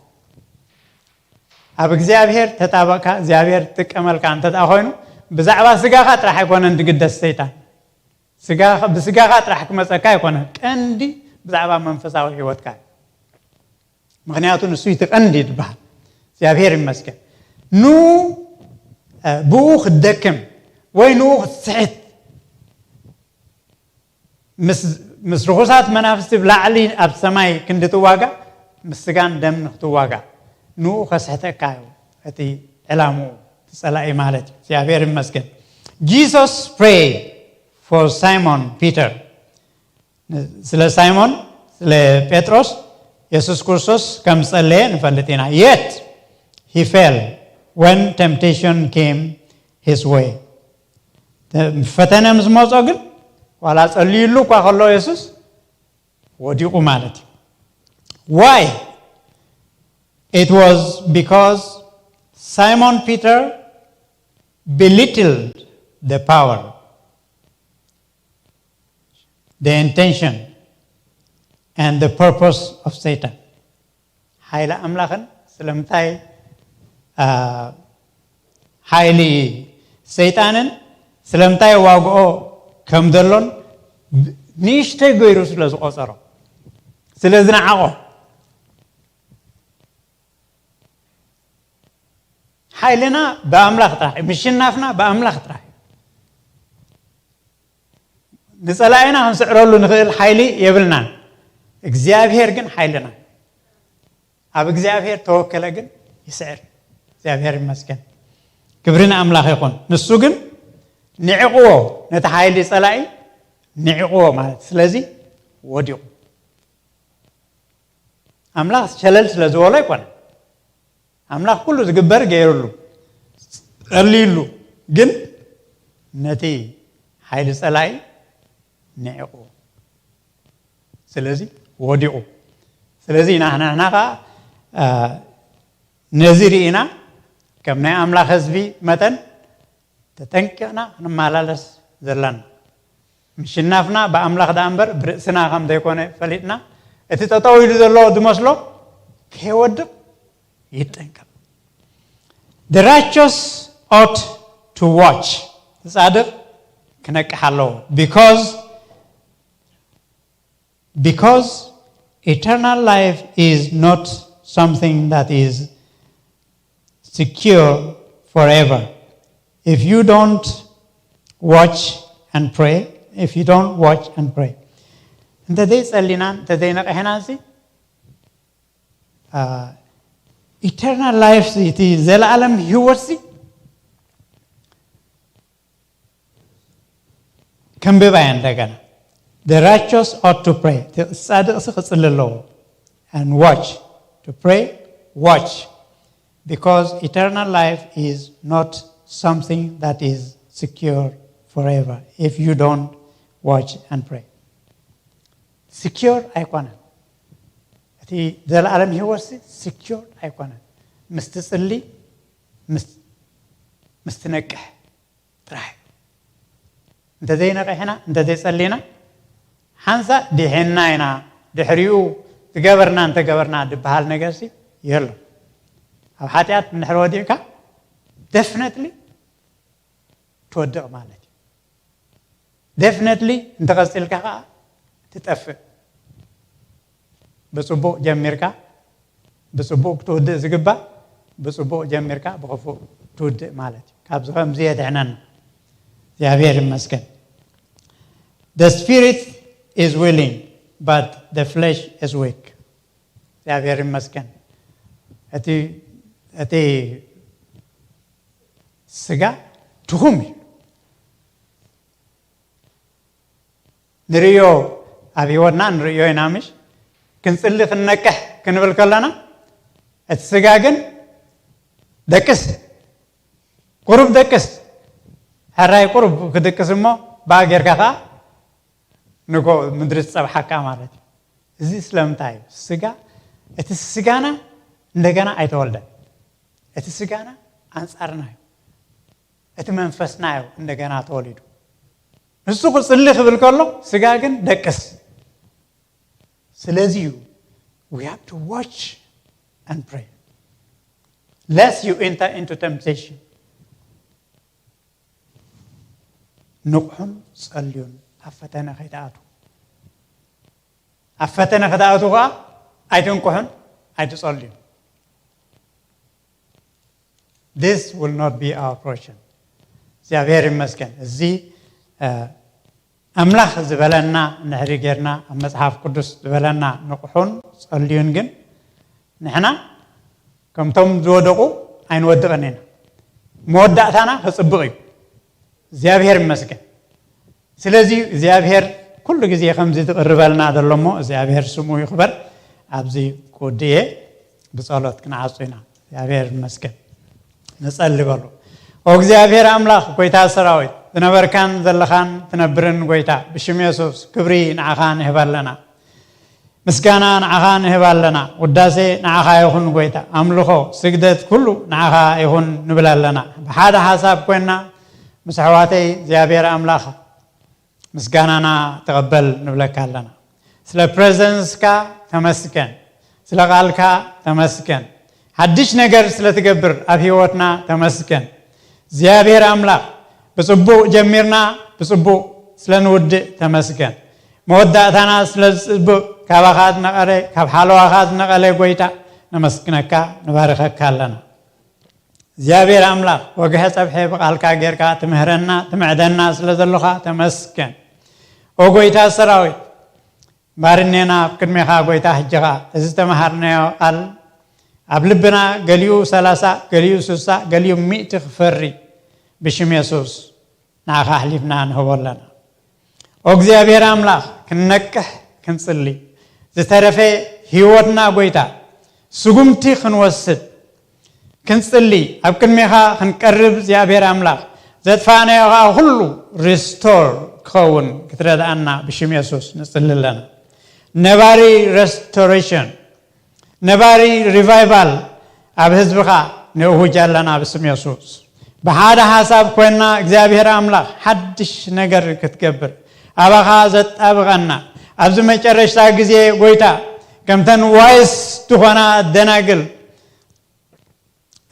ኣብ እግዚኣብሔር ተጣበቕካ እግዚኣብሔር ትጥቀመልካ እንተ ደኣ ኮይኑ ብዛዕባ ስጋኻ ጥራሕ ኣይኮነን ዝግደስ ሰይጣን። ስጋ ብስጋኻ ጥራሕ ክመፀካ ኣይኮነን። ቀንዲ ብዛዕባ መንፈሳዊ ህይወትካ እዩ። ምክንያቱ ንሱ እቲ ቀንዲ ዝበሃል እግዚኣብሔር ይመስገን። ን ብኡ ክትደክም ወይ ንኡ ክትስሕት ምስ ርኹሳት መናፍስቲ ብላዕሊ ኣብ ሰማይ ክንዲ ትዋጋ ምስ ስጋን ደምን ክትዋጋ ንኡ ከስሕተካ እዩ። እቲ ዕላምኡ ትጸላኢ ማለት እዩ። እግዚኣብሔር ይመስገን። Jesus pray for Simon Peter. ስለ ሳይሞን ስለ ጴጥሮስ የሱስ ክርስቶስ ከም ዝጸለየ ንፈልጥ ኢና። Yet he fell when temptation came his way. ፈተነ ምስ መጾ ግን ዋላ ጸልዩሉ እኳ ከሎ የሱስ ወዲቑ ማለት እዩ። Why? It was because Simon Peter belittled the power, the intention, and the purpose of Satan. ሓይሊ ኣምላኽን ስለምንታይ ሓይሊ ሰይጣንን ስለምንታይ ዋግኦ ከም ዘሎን ንእሽተይ ገይሩ ስለ ዝቆፀሮ ስለ ዝነዓቆ። ሓይልና ብኣምላኽ ጥራሕ ምሽናፍና ብኣምላኽ ጥራሕ። ንጸላኢና ክንስዕረሉ ንኽእል ሓይሊ የብልናን። እግዚኣብሔር ግን ሓይልና። ኣብ እግዚኣብሔር ተወከለ ግን ይስዕር። እግዚኣብሔር ይመስገን። ክብሪ ንኣምላኽ ይኹን። ንሱ ግን ንዕቕዎ፣ ነቲ ሓይሊ ጸላኢ ንዕቕዎ ማለት ስለዚ ወዲቑ። ኣምላኽ ሸለል ስለ ዝበሎ ኣይኮነ። ኣምላኽ ኩሉ ዝግበር ገይሩሉ ጸልዩሉ፣ ግን ነቲ ሓይሊ ጸላኢ ንዕቑ። ስለዚ ወዲቑ። ስለዚ ናህና ንሕና ኸዓ ነዚ ርኢና ከም ናይ ኣምላኽ ህዝቢ መጠን ተጠንቂቕና ክንመላለስ ዘለና። ምሽናፍና ብኣምላኽ ደኣ እምበር ብርእስና ከም ዘይኮነ ፈሊጥና እቲ ጠጠው ኢሉ ዘሎ ዝመስሎ ከይወድቕ ይጠንቀቕ። The righteous ought to watch. ጻድቕ ክነቅሕ ኣለዎ። Because because eternal life is not something that is secure forever. If you don't watch and pray, if you don't watch and pray, እንተ ዘይጸሊናን እንተ ዘይነቕሕናን ሲ ኢተርናል ላይፍ እቲ ዘለኣለም ህይወት ሲ ከንብባ እያ እንደገና። The righteous ought to pray. ጻድቕሲ ክጽሊ ኣለዎ። And watch. To pray, watch. Because eternal life is not something that is secure forever if you don't watch and pray. Secure ኣይኮነን። እቲ ዘለኣለም ህይወትሲ secure ኣይኮነን። ምስ ትጽሊ ምስ ትነቅሕ ጥራሕ እዩ። እንተዘይነቂሕና፣ እንተዘይጸሊና፣ ሓንሳእ ድሒና ኢና። ድሕሪኡ ዝገበርና እንተገበርና ዝበሃል ነገርሲ የሎ። ኣብ ሓጢኣት እንድሕር ወዲቕካ፣ ደፍነትሊ ትወድቕ ማለት እዩ። ደፍነትሊ እንተቐጺልካ ከዓ ትጠፍእ። ብጽቡቕ ጀሚርካ፣ ብጽቡቕ ክትውድእ ዝግባእ፣ ብጽቡቕ ጀሚርካ ብኽፉእ ትውድእ ማለት እዩ። ካብዚ ከምዚ የድሕነና። እግዚኣብሔር ይመስገን። The spirit is willing, but the flesh is weak. እግዚኣብሔር ይመስገን። እቲ እቲ ስጋ ድኹም እዩ። ንርእዮ፣ ኣብ ህይወትና ንርእዮ ኢና። ምሽ ክንጽሊ ክንነቅሕ ክንብል ከለና፣ እቲ ስጋ ግን ደቅስ፣ ቁሩብ ደቅስ፣ ሕራይ ቁሩብ ክድቅስ እሞ፣ ብኣ ጌርካ ከኣ ንጎ ምድሪ ትጸብሓካ ማለት እዩ። እዚ ስለምንታይ እዩ? ስጋ፣ እቲ ስጋና እንደገና ኣይተወልደን። እቲ ስጋና ኣንጻርና እዩ። እቲ መንፈስና እዩ እንደገና ተወሊዱ። ንሱ ክጽሊ ክብል ከሎ፣ ስጋ ግን ደቅስ። ስለዚ እዩ፣ we have to watch and pray, lest you enter into temptation. ንቕሑን ጸልዩን፣ ኣብ ፈተነ ከይትኣትዉ። ኣብ ፈተነ ክትኣትዉ ከኣ ኣይትንቅሑን ኣይትጸልዩን። This will not be our portion. እግዚኣብሔር ይመስገን። እዚ፣ እ፣ ኣምላኽ ዝበለና እንድሕሪ ጌርና፣ ኣብ መጽሓፍ ቅዱስ ዝበለና ንቕሑን ጸልዩን፣ ግን ንሕና ከምቶም ዝወደቑ ኣይንወድቕን ኢና። መወዳእታና ክጽብቕ እዩ። እግዚኣብሔር ይመስገን። ስለዚ እግዚኣብሔር ኩሉ ግዜ ከምዚ ዝቕርበልና ዘሎ እሞ፣ እግዚኣብሔር ስሙ ይኽበር። ኣብዚ ክውድእ እየ፣ ብጸሎት ክንዓጹ ኢና። እግዚኣብሔር ይመስገን። ንጸሊ በሉ። ኦ እግዚኣብሔር ኣምላኽ፣ ጐይታ ሰራዊት፣ ዝነበርካን ዘለኻን ትነብርን ጐይታ፣ ብሽም የሱስ ክብሪ ንዓኻ ንህብ ኣለና። ምስጋና ንዓኻ ንህብ ኣለና። ውዳሴ ንዓኻ ይኹን ጐይታ። ኣምልኾ፣ ስግደት፣ ኩሉ ንዓኻ ይኹን ንብል ኣለና። ብሓደ ሓሳብ ኮይንና ምስ ኣሕዋተይ እግዚኣብሔር ኣምላኽ ምስጋናና ተቐበል ንብለካ ኣለና። ስለ ፕሬዘንስካ ተመስገን። ስለ ቃልካ ተመስገን። ሓድሽ ነገር ስለ ትገብር ኣብ ህይወትና ተመስገን። እግዚኣብሔር ኣምላኽ፣ ብጽቡቕ ጀሚርና ብጽቡቕ ስለ ንውድእ ተመስገን። መወዳእታና ስለ ዝጽብቕ፣ ካባኻ ዝነቐለ፣ ካብ ሓለዋኻ ዝነቐለ ጐይታ፣ ነመስግነካ፣ ንባርኸካ ኣለና። እግዚኣብሔር ኣምላኽ፣ ወግሐ ጸብሐ ብቓልካ ጌርካ ትምህረና፣ ትምዕደና ስለ ዘሎኻ ተመስገን። ኦ ጐይታ ሰራዊት፣ ባርኔና ኣብ ቅድሜኻ ጐይታ፣ ሕጂ ኸኣ እዚ ዝተመሃርናዮ ቃል ኣብ ልብና፣ ገሊኡ ሰላሳ፣ ገሊኡ ስሳ፣ ገሊኡ ሚእቲ ክፈሪ፣ ብሽም የሱስ ንዓኻ ኣሕሊፍና ንህቦ ኣለና። ኦ እግዚኣብሔር ኣምላኽ፣ ክንነቅሕ፣ ክንጽሊ፣ ዝተረፈ ህይወትና ጐይታ፣ ስጉምቲ ክንወስድ፣ ክንጽሊ፣ ኣብ ቅድሜኻ ክንቀርብ፣ እግዚኣብሔር ኣምላኽ፣ ዘጥፋእናዮ ኸኣ ኩሉ ሪስቶር ክኸውን ክትረድኣና ብሽም የሱስ ንጽሊ ኣለና። ነባሪ ሬስቶሬሽን፣ ነባሪ ሪቫይቫል ኣብ ህዝብኻ ንእውጅ ኣለና ብስም የሱስ። ብሓደ ሓሳብ ኮይንና እግዚኣብሔር ኣምላኽ ሓድሽ ነገር ክትገብር፣ ኣባኻ ዘጣብቐና፣ ኣብዚ መጨረሽታ ግዜ ጐይታ፣ ከምተን ዋይስ ዝኾና ደናግል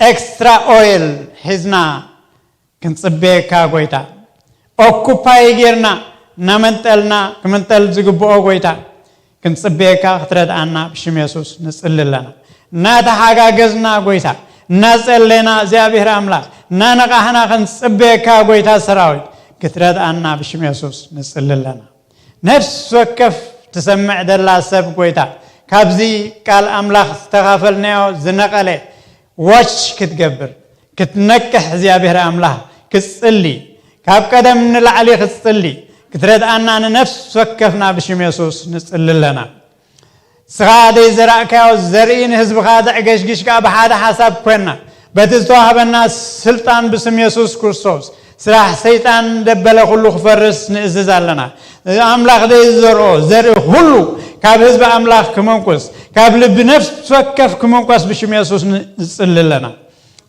ኤክስትራ ኦይል ሒዝና ክንጽበየካ ጐይታ፣ ኦኩፓይ ጌርና እናመንጠልና ክምንጠል ዝግብኦ ጐይታ፣ ክንጽበየካ ክትረድኣና ብሽም የሱስ ንጽሊ ኣለና። እናተሓጋገዝና ጐይታ፣ እናጸለና እግዚኣብሔር ኣምላኽ፣ እናነቓሕና ክንጽበየካ ጐይታ ሰራዊት፣ ክትረድኣና ብሽም የሱስ ንጽሊ ኣለና። ነፍሲ ወከፍ ትሰምዕ ዘላ ሰብ ጐይታ፣ ካብዚ ቃል ኣምላኽ ዝተኻፈልናዮ ዝነቐለ ዋች ክትገብር፣ ክትነቅሕ እግዚኣብሔር ኣምላኽ ክትጽሊ፣ ካብ ቀደም ንላዕሊ ክትጽሊ ክትረድኣና ንነፍሲ ወከፍና ብሽም የሱስ ንጽሊ ኣለና። ንስኻ ዘይዘራእካዮ ዘርኢ ንህዝብኻ ዘዕገሽግሽ ከኣ ብሓደ ሓሳብ ኮይንና በቲ ዝተዋህበና ስልጣን ብስም የሱስ ክርስቶስ ስራሕ ሰይጣን ደበለ ኩሉ ክፈርስ ንእዝዝ ኣለና። ኣምላኽ ዘይዘርኦ ዘርኢ ኩሉ ካብ ህዝቢ ኣምላኽ ክምንቁስ፣ ካብ ልቢ ነፍሲ ወከፍ ክምንቆስ ብሽም የሱስ ንጽሊ ኣለና።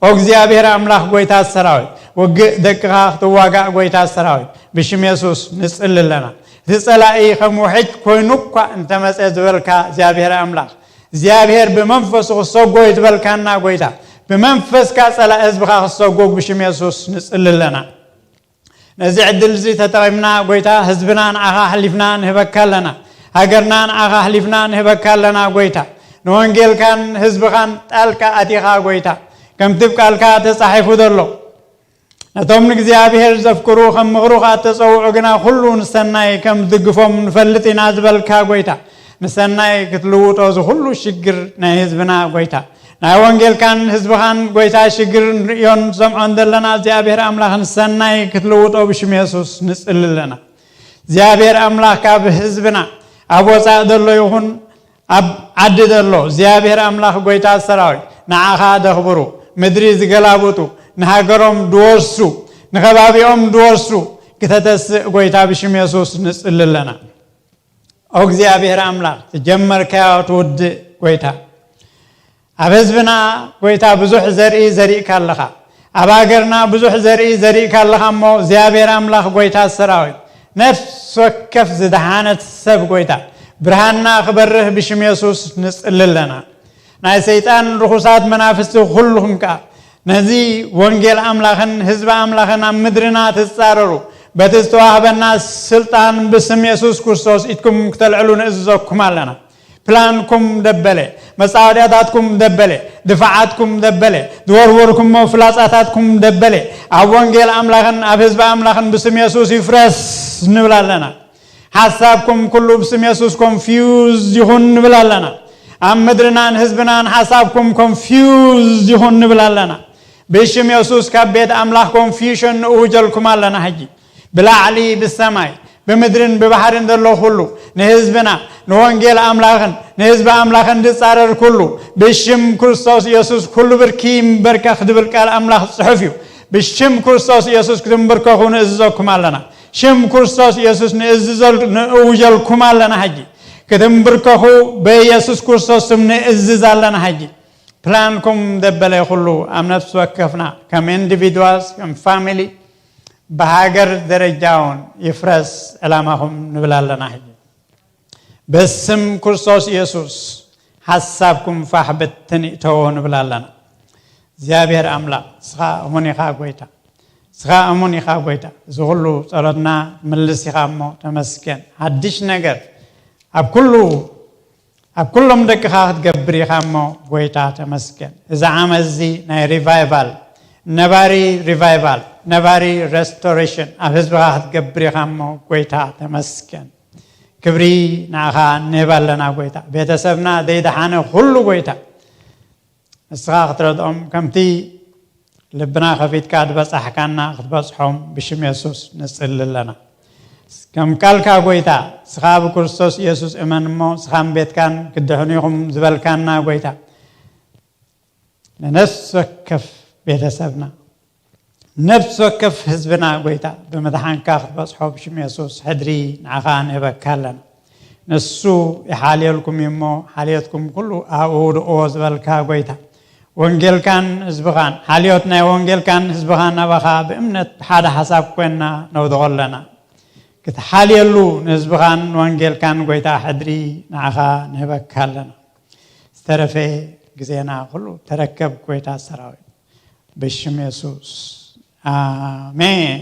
ኦ እግዚኣብሔር ኣምላኽ ጎይታ ሰራዊት፣ ውግእ ደቅኻ ክትዋጋእ ጎይታ ሰራዊት፣ ብሽም የሱስ ንጽሊ ኣለና። እቲ ጸላኢ ከም ውሕጅ ኮይኑ እኳ እንተመጸ ዝበልካ እግዚኣብሔር ኣምላኽ፣ እግዚኣብሔር ብመንፈሱ ክሰጎ እዩ ዝበልካና ጎይታ፣ ብመንፈስካ ጸላኢ ህዝብኻ ክሰጎ ብሽም የሱስ ንጽሊ ኣለና። ነዚ ዕድል እዚ ተጠቒምና ጎይታ ህዝብና ንዓኻ ኣሕሊፍና ንህበካ ኣለና። ሃገርና ንዓኻ ኣሕሊፍና ንህበካ ኣለና ጎይታ። ንወንጌልካን ህዝብኻን ጣልቃ ኣቲኻ ጎይታ፣ ከምቲ ብ ቃልካ ተጻሒፉ ዘሎ፣ ነቶም ንእግዚኣብሔር ዘፍቅሩ ከም ምኽሩ ከኣ እተጸውዑ ግና ኩሉ ንሰናይ ከም ዝድግፎም ንፈልጥ ኢና ዝበልካ ጎይታ፣ ንሰናይ ክትልውጦ እዚ ኩሉ ሽግር ናይ ህዝብና ጎይታ፣ ናይ ወንጌልካን ህዝብኻን ጎይታ ሽግር ንርእዮን ሰምዖን ዘለና እግዚኣብሔር ኣምላኽ ንሰናይ ክትልውጦ ብሽም የሱስ ንጽሊ ኣለና። እግዚኣብሔር ኣምላኽ ካብ ህዝብና ኣብ ወጻእ ዘሎ ይኹን ኣብ ዓዲ ዘሎ እግዚኣብሔር ኣምላኽ ጎይታ ሰራዊት ንዓኻ ደኽብሩ፣ ምድሪ ዝገላብጡ፣ ንሃገሮም ድወርሱ፣ ንኸባቢኦም ድወርሱ ክተተስእ ጎይታ ብሽም የሱስ ንጽሊ ኣለና። ኦ እግዚኣብሔር ኣምላኽ ዝጀመርካዮ ትውድእ ጎይታ፣ ኣብ ህዝብና ጎይታ ብዙሕ ዘርኢ ዘሪእካ ኣለኻ። ኣብ ሃገርና ብዙሕ ዘርኢ ዘሪእካ ኣለኻ እሞ እግዚኣብሔር ኣምላኽ ጎይታ ሰራዊት፣ ነፍስ ወከፍ ዝደሓነት ሰብ ጎይታ ብርሃንና ክበርህ ብሽም የሱስ ንጽሊ ኣለና። ናይ ሰይጣን ርኹሳት መናፍስቲ ኩልኹም ከኣ ነዚ ወንጌል ኣምላኽን ህዝቢ ኣምላኽን ኣብ ምድርና ትጻረሩ በቲ ዝተዋህበና ስልጣን ብስም የሱስ ክርስቶስ ኢድኩም ክተልዕሉ ንእዝዘኩም ኣለና። ፕላንኩም ደበለ፣ መጻወድያታትኩም ደበለ፣ ድፋዓትኩም ደበለ፣ ዝወርወርኩሞ ፍላጻታትኩም ደበለ ኣብ ወንጌል ኣምላኽን ኣብ ህዝቢ ኣምላኽን ብስም የሱስ ይፍረስ ንብል ኣለና። ሓሳብኩም ኩሉ ብስም የሱስ ኮንፊውዝ ይኹን ንብል ኣለና። ኣብ ምድርናን ህዝብናን ሓሳብኩም ኮንፊውዝ ይኹን ንብል ኣለና። ብሽም የሱስ ካብ ቤት ኣምላኽ ኮንፊውሽን ንእውጀልኩም ኣለና። ሕጂ ብላዕሊ ብሰማይ ብምድርን ብባሕርን ዘሎ ኩሉ ንህዝብና ንወንጌል ኣምላኽን ንህዝቢ ኣምላኽን ዝጻረር ኩሉ ብሽም ክርስቶስ ኢየሱስ ኩሉ ብርኪ ይንበርከኽ ዝብል ቃል ኣምላኽ ጽሑፍ እዩ። ብሽም ክርስቶስ ኢየሱስ ክትንበርከኹ ንእዝዘኩም ኣለና። ሽም ክርስቶስ ኢየሱስ ንእዝዘል-፣ ንእውጀልኩም ኣለና። ሕጂ ክትንብርከኹ በኢየሱስ ክርስቶስ ስም ንእዝዝ ኣለና። ሕጂ ፕላንኩም ደበለ ኩሉ ኣብ ነፍሲ ወከፍና ከም ኢንዲቪድዋልስ ከም ፋሚሊ ብሃገር ደረጃ እውን ይፍረስ ዕላማኹም ንብል ኣለና። ሕጂ በስም ክርስቶስ ኢየሱስ ሓሳብኩም ፋሕ ብትን ይእተዎ ንብል ኣለና። እግዚኣብሔር ኣምላኽ ንስኻ እሙን ኢኻ ጎይታ፣ ንስኻ እሙን ኢኻ ጎይታ። እዚ ኩሉ ጸሎትና ትምልስ ኢኻ እሞ ተመስገን። ሓድሽ ነገር ኣብ ኩሉ ኣብ ኩሎም ደቅኻ ክትገብር ኢኻ እሞ ጎይታ ተመስገን። እዚ ዓመት እዚ ናይ ሪቫይቫል፣ ነባሪ ሪቫይቫል፣ ነባሪ ሬስቶሬሽን ኣብ ህዝብኻ ክትገብር ኢኻ እሞ ጎይታ ተመስገን። ክብሪ ንዓኻ ንህብ ኣለና ጎይታ። ቤተሰብና ዘይደሓነ ኩሉ ጎይታ ንስኻ ክትረድኦም ከምቲ ልብና ከፊትካ ዝበጻሕካና ክትበጽሖም ብሽም የሱስ ንጽሊ ኣለና። ከም ቃልካ ጎይታ ንስኻ ብክርስቶስ ኢየሱስ እመን እሞ ንስኻን ቤትካን ክድሕኑ ኢኹም ዝበልካና ጎይታ ንነፍሲ ወከፍ ቤተሰብና ነፍሲ ወከፍ ህዝብና ጎይታ ብምድሓንካ ክትበጽሖ ብሽም የሱስ ሕድሪ ንዓኻ ንህበካ ኣለና። ንሱ ይሓልየልኩም እዩ እሞ ሓልዮትኩም ኩሉ ኣብኡ ውድቕዎ ዝበልካ ጎይታ ወንጌልካን ህዝብኻን ሓልዮት ናይ ወንጌልካን ህዝብኻን ናባኻ ብእምነት ብሓደ ሓሳብ ኮይንና ነውድቖ ኣለና። ክትሓልየሉ ንህዝብኻን ወንጌልካን ጎይታ ሕድሪ ንዓኻ ንህበካ ኣለና። ዝተረፈ ግዜና ኩሉ ተረከብ ጎይታ ሰራዊት ብሽም የሱስ ኣሜን።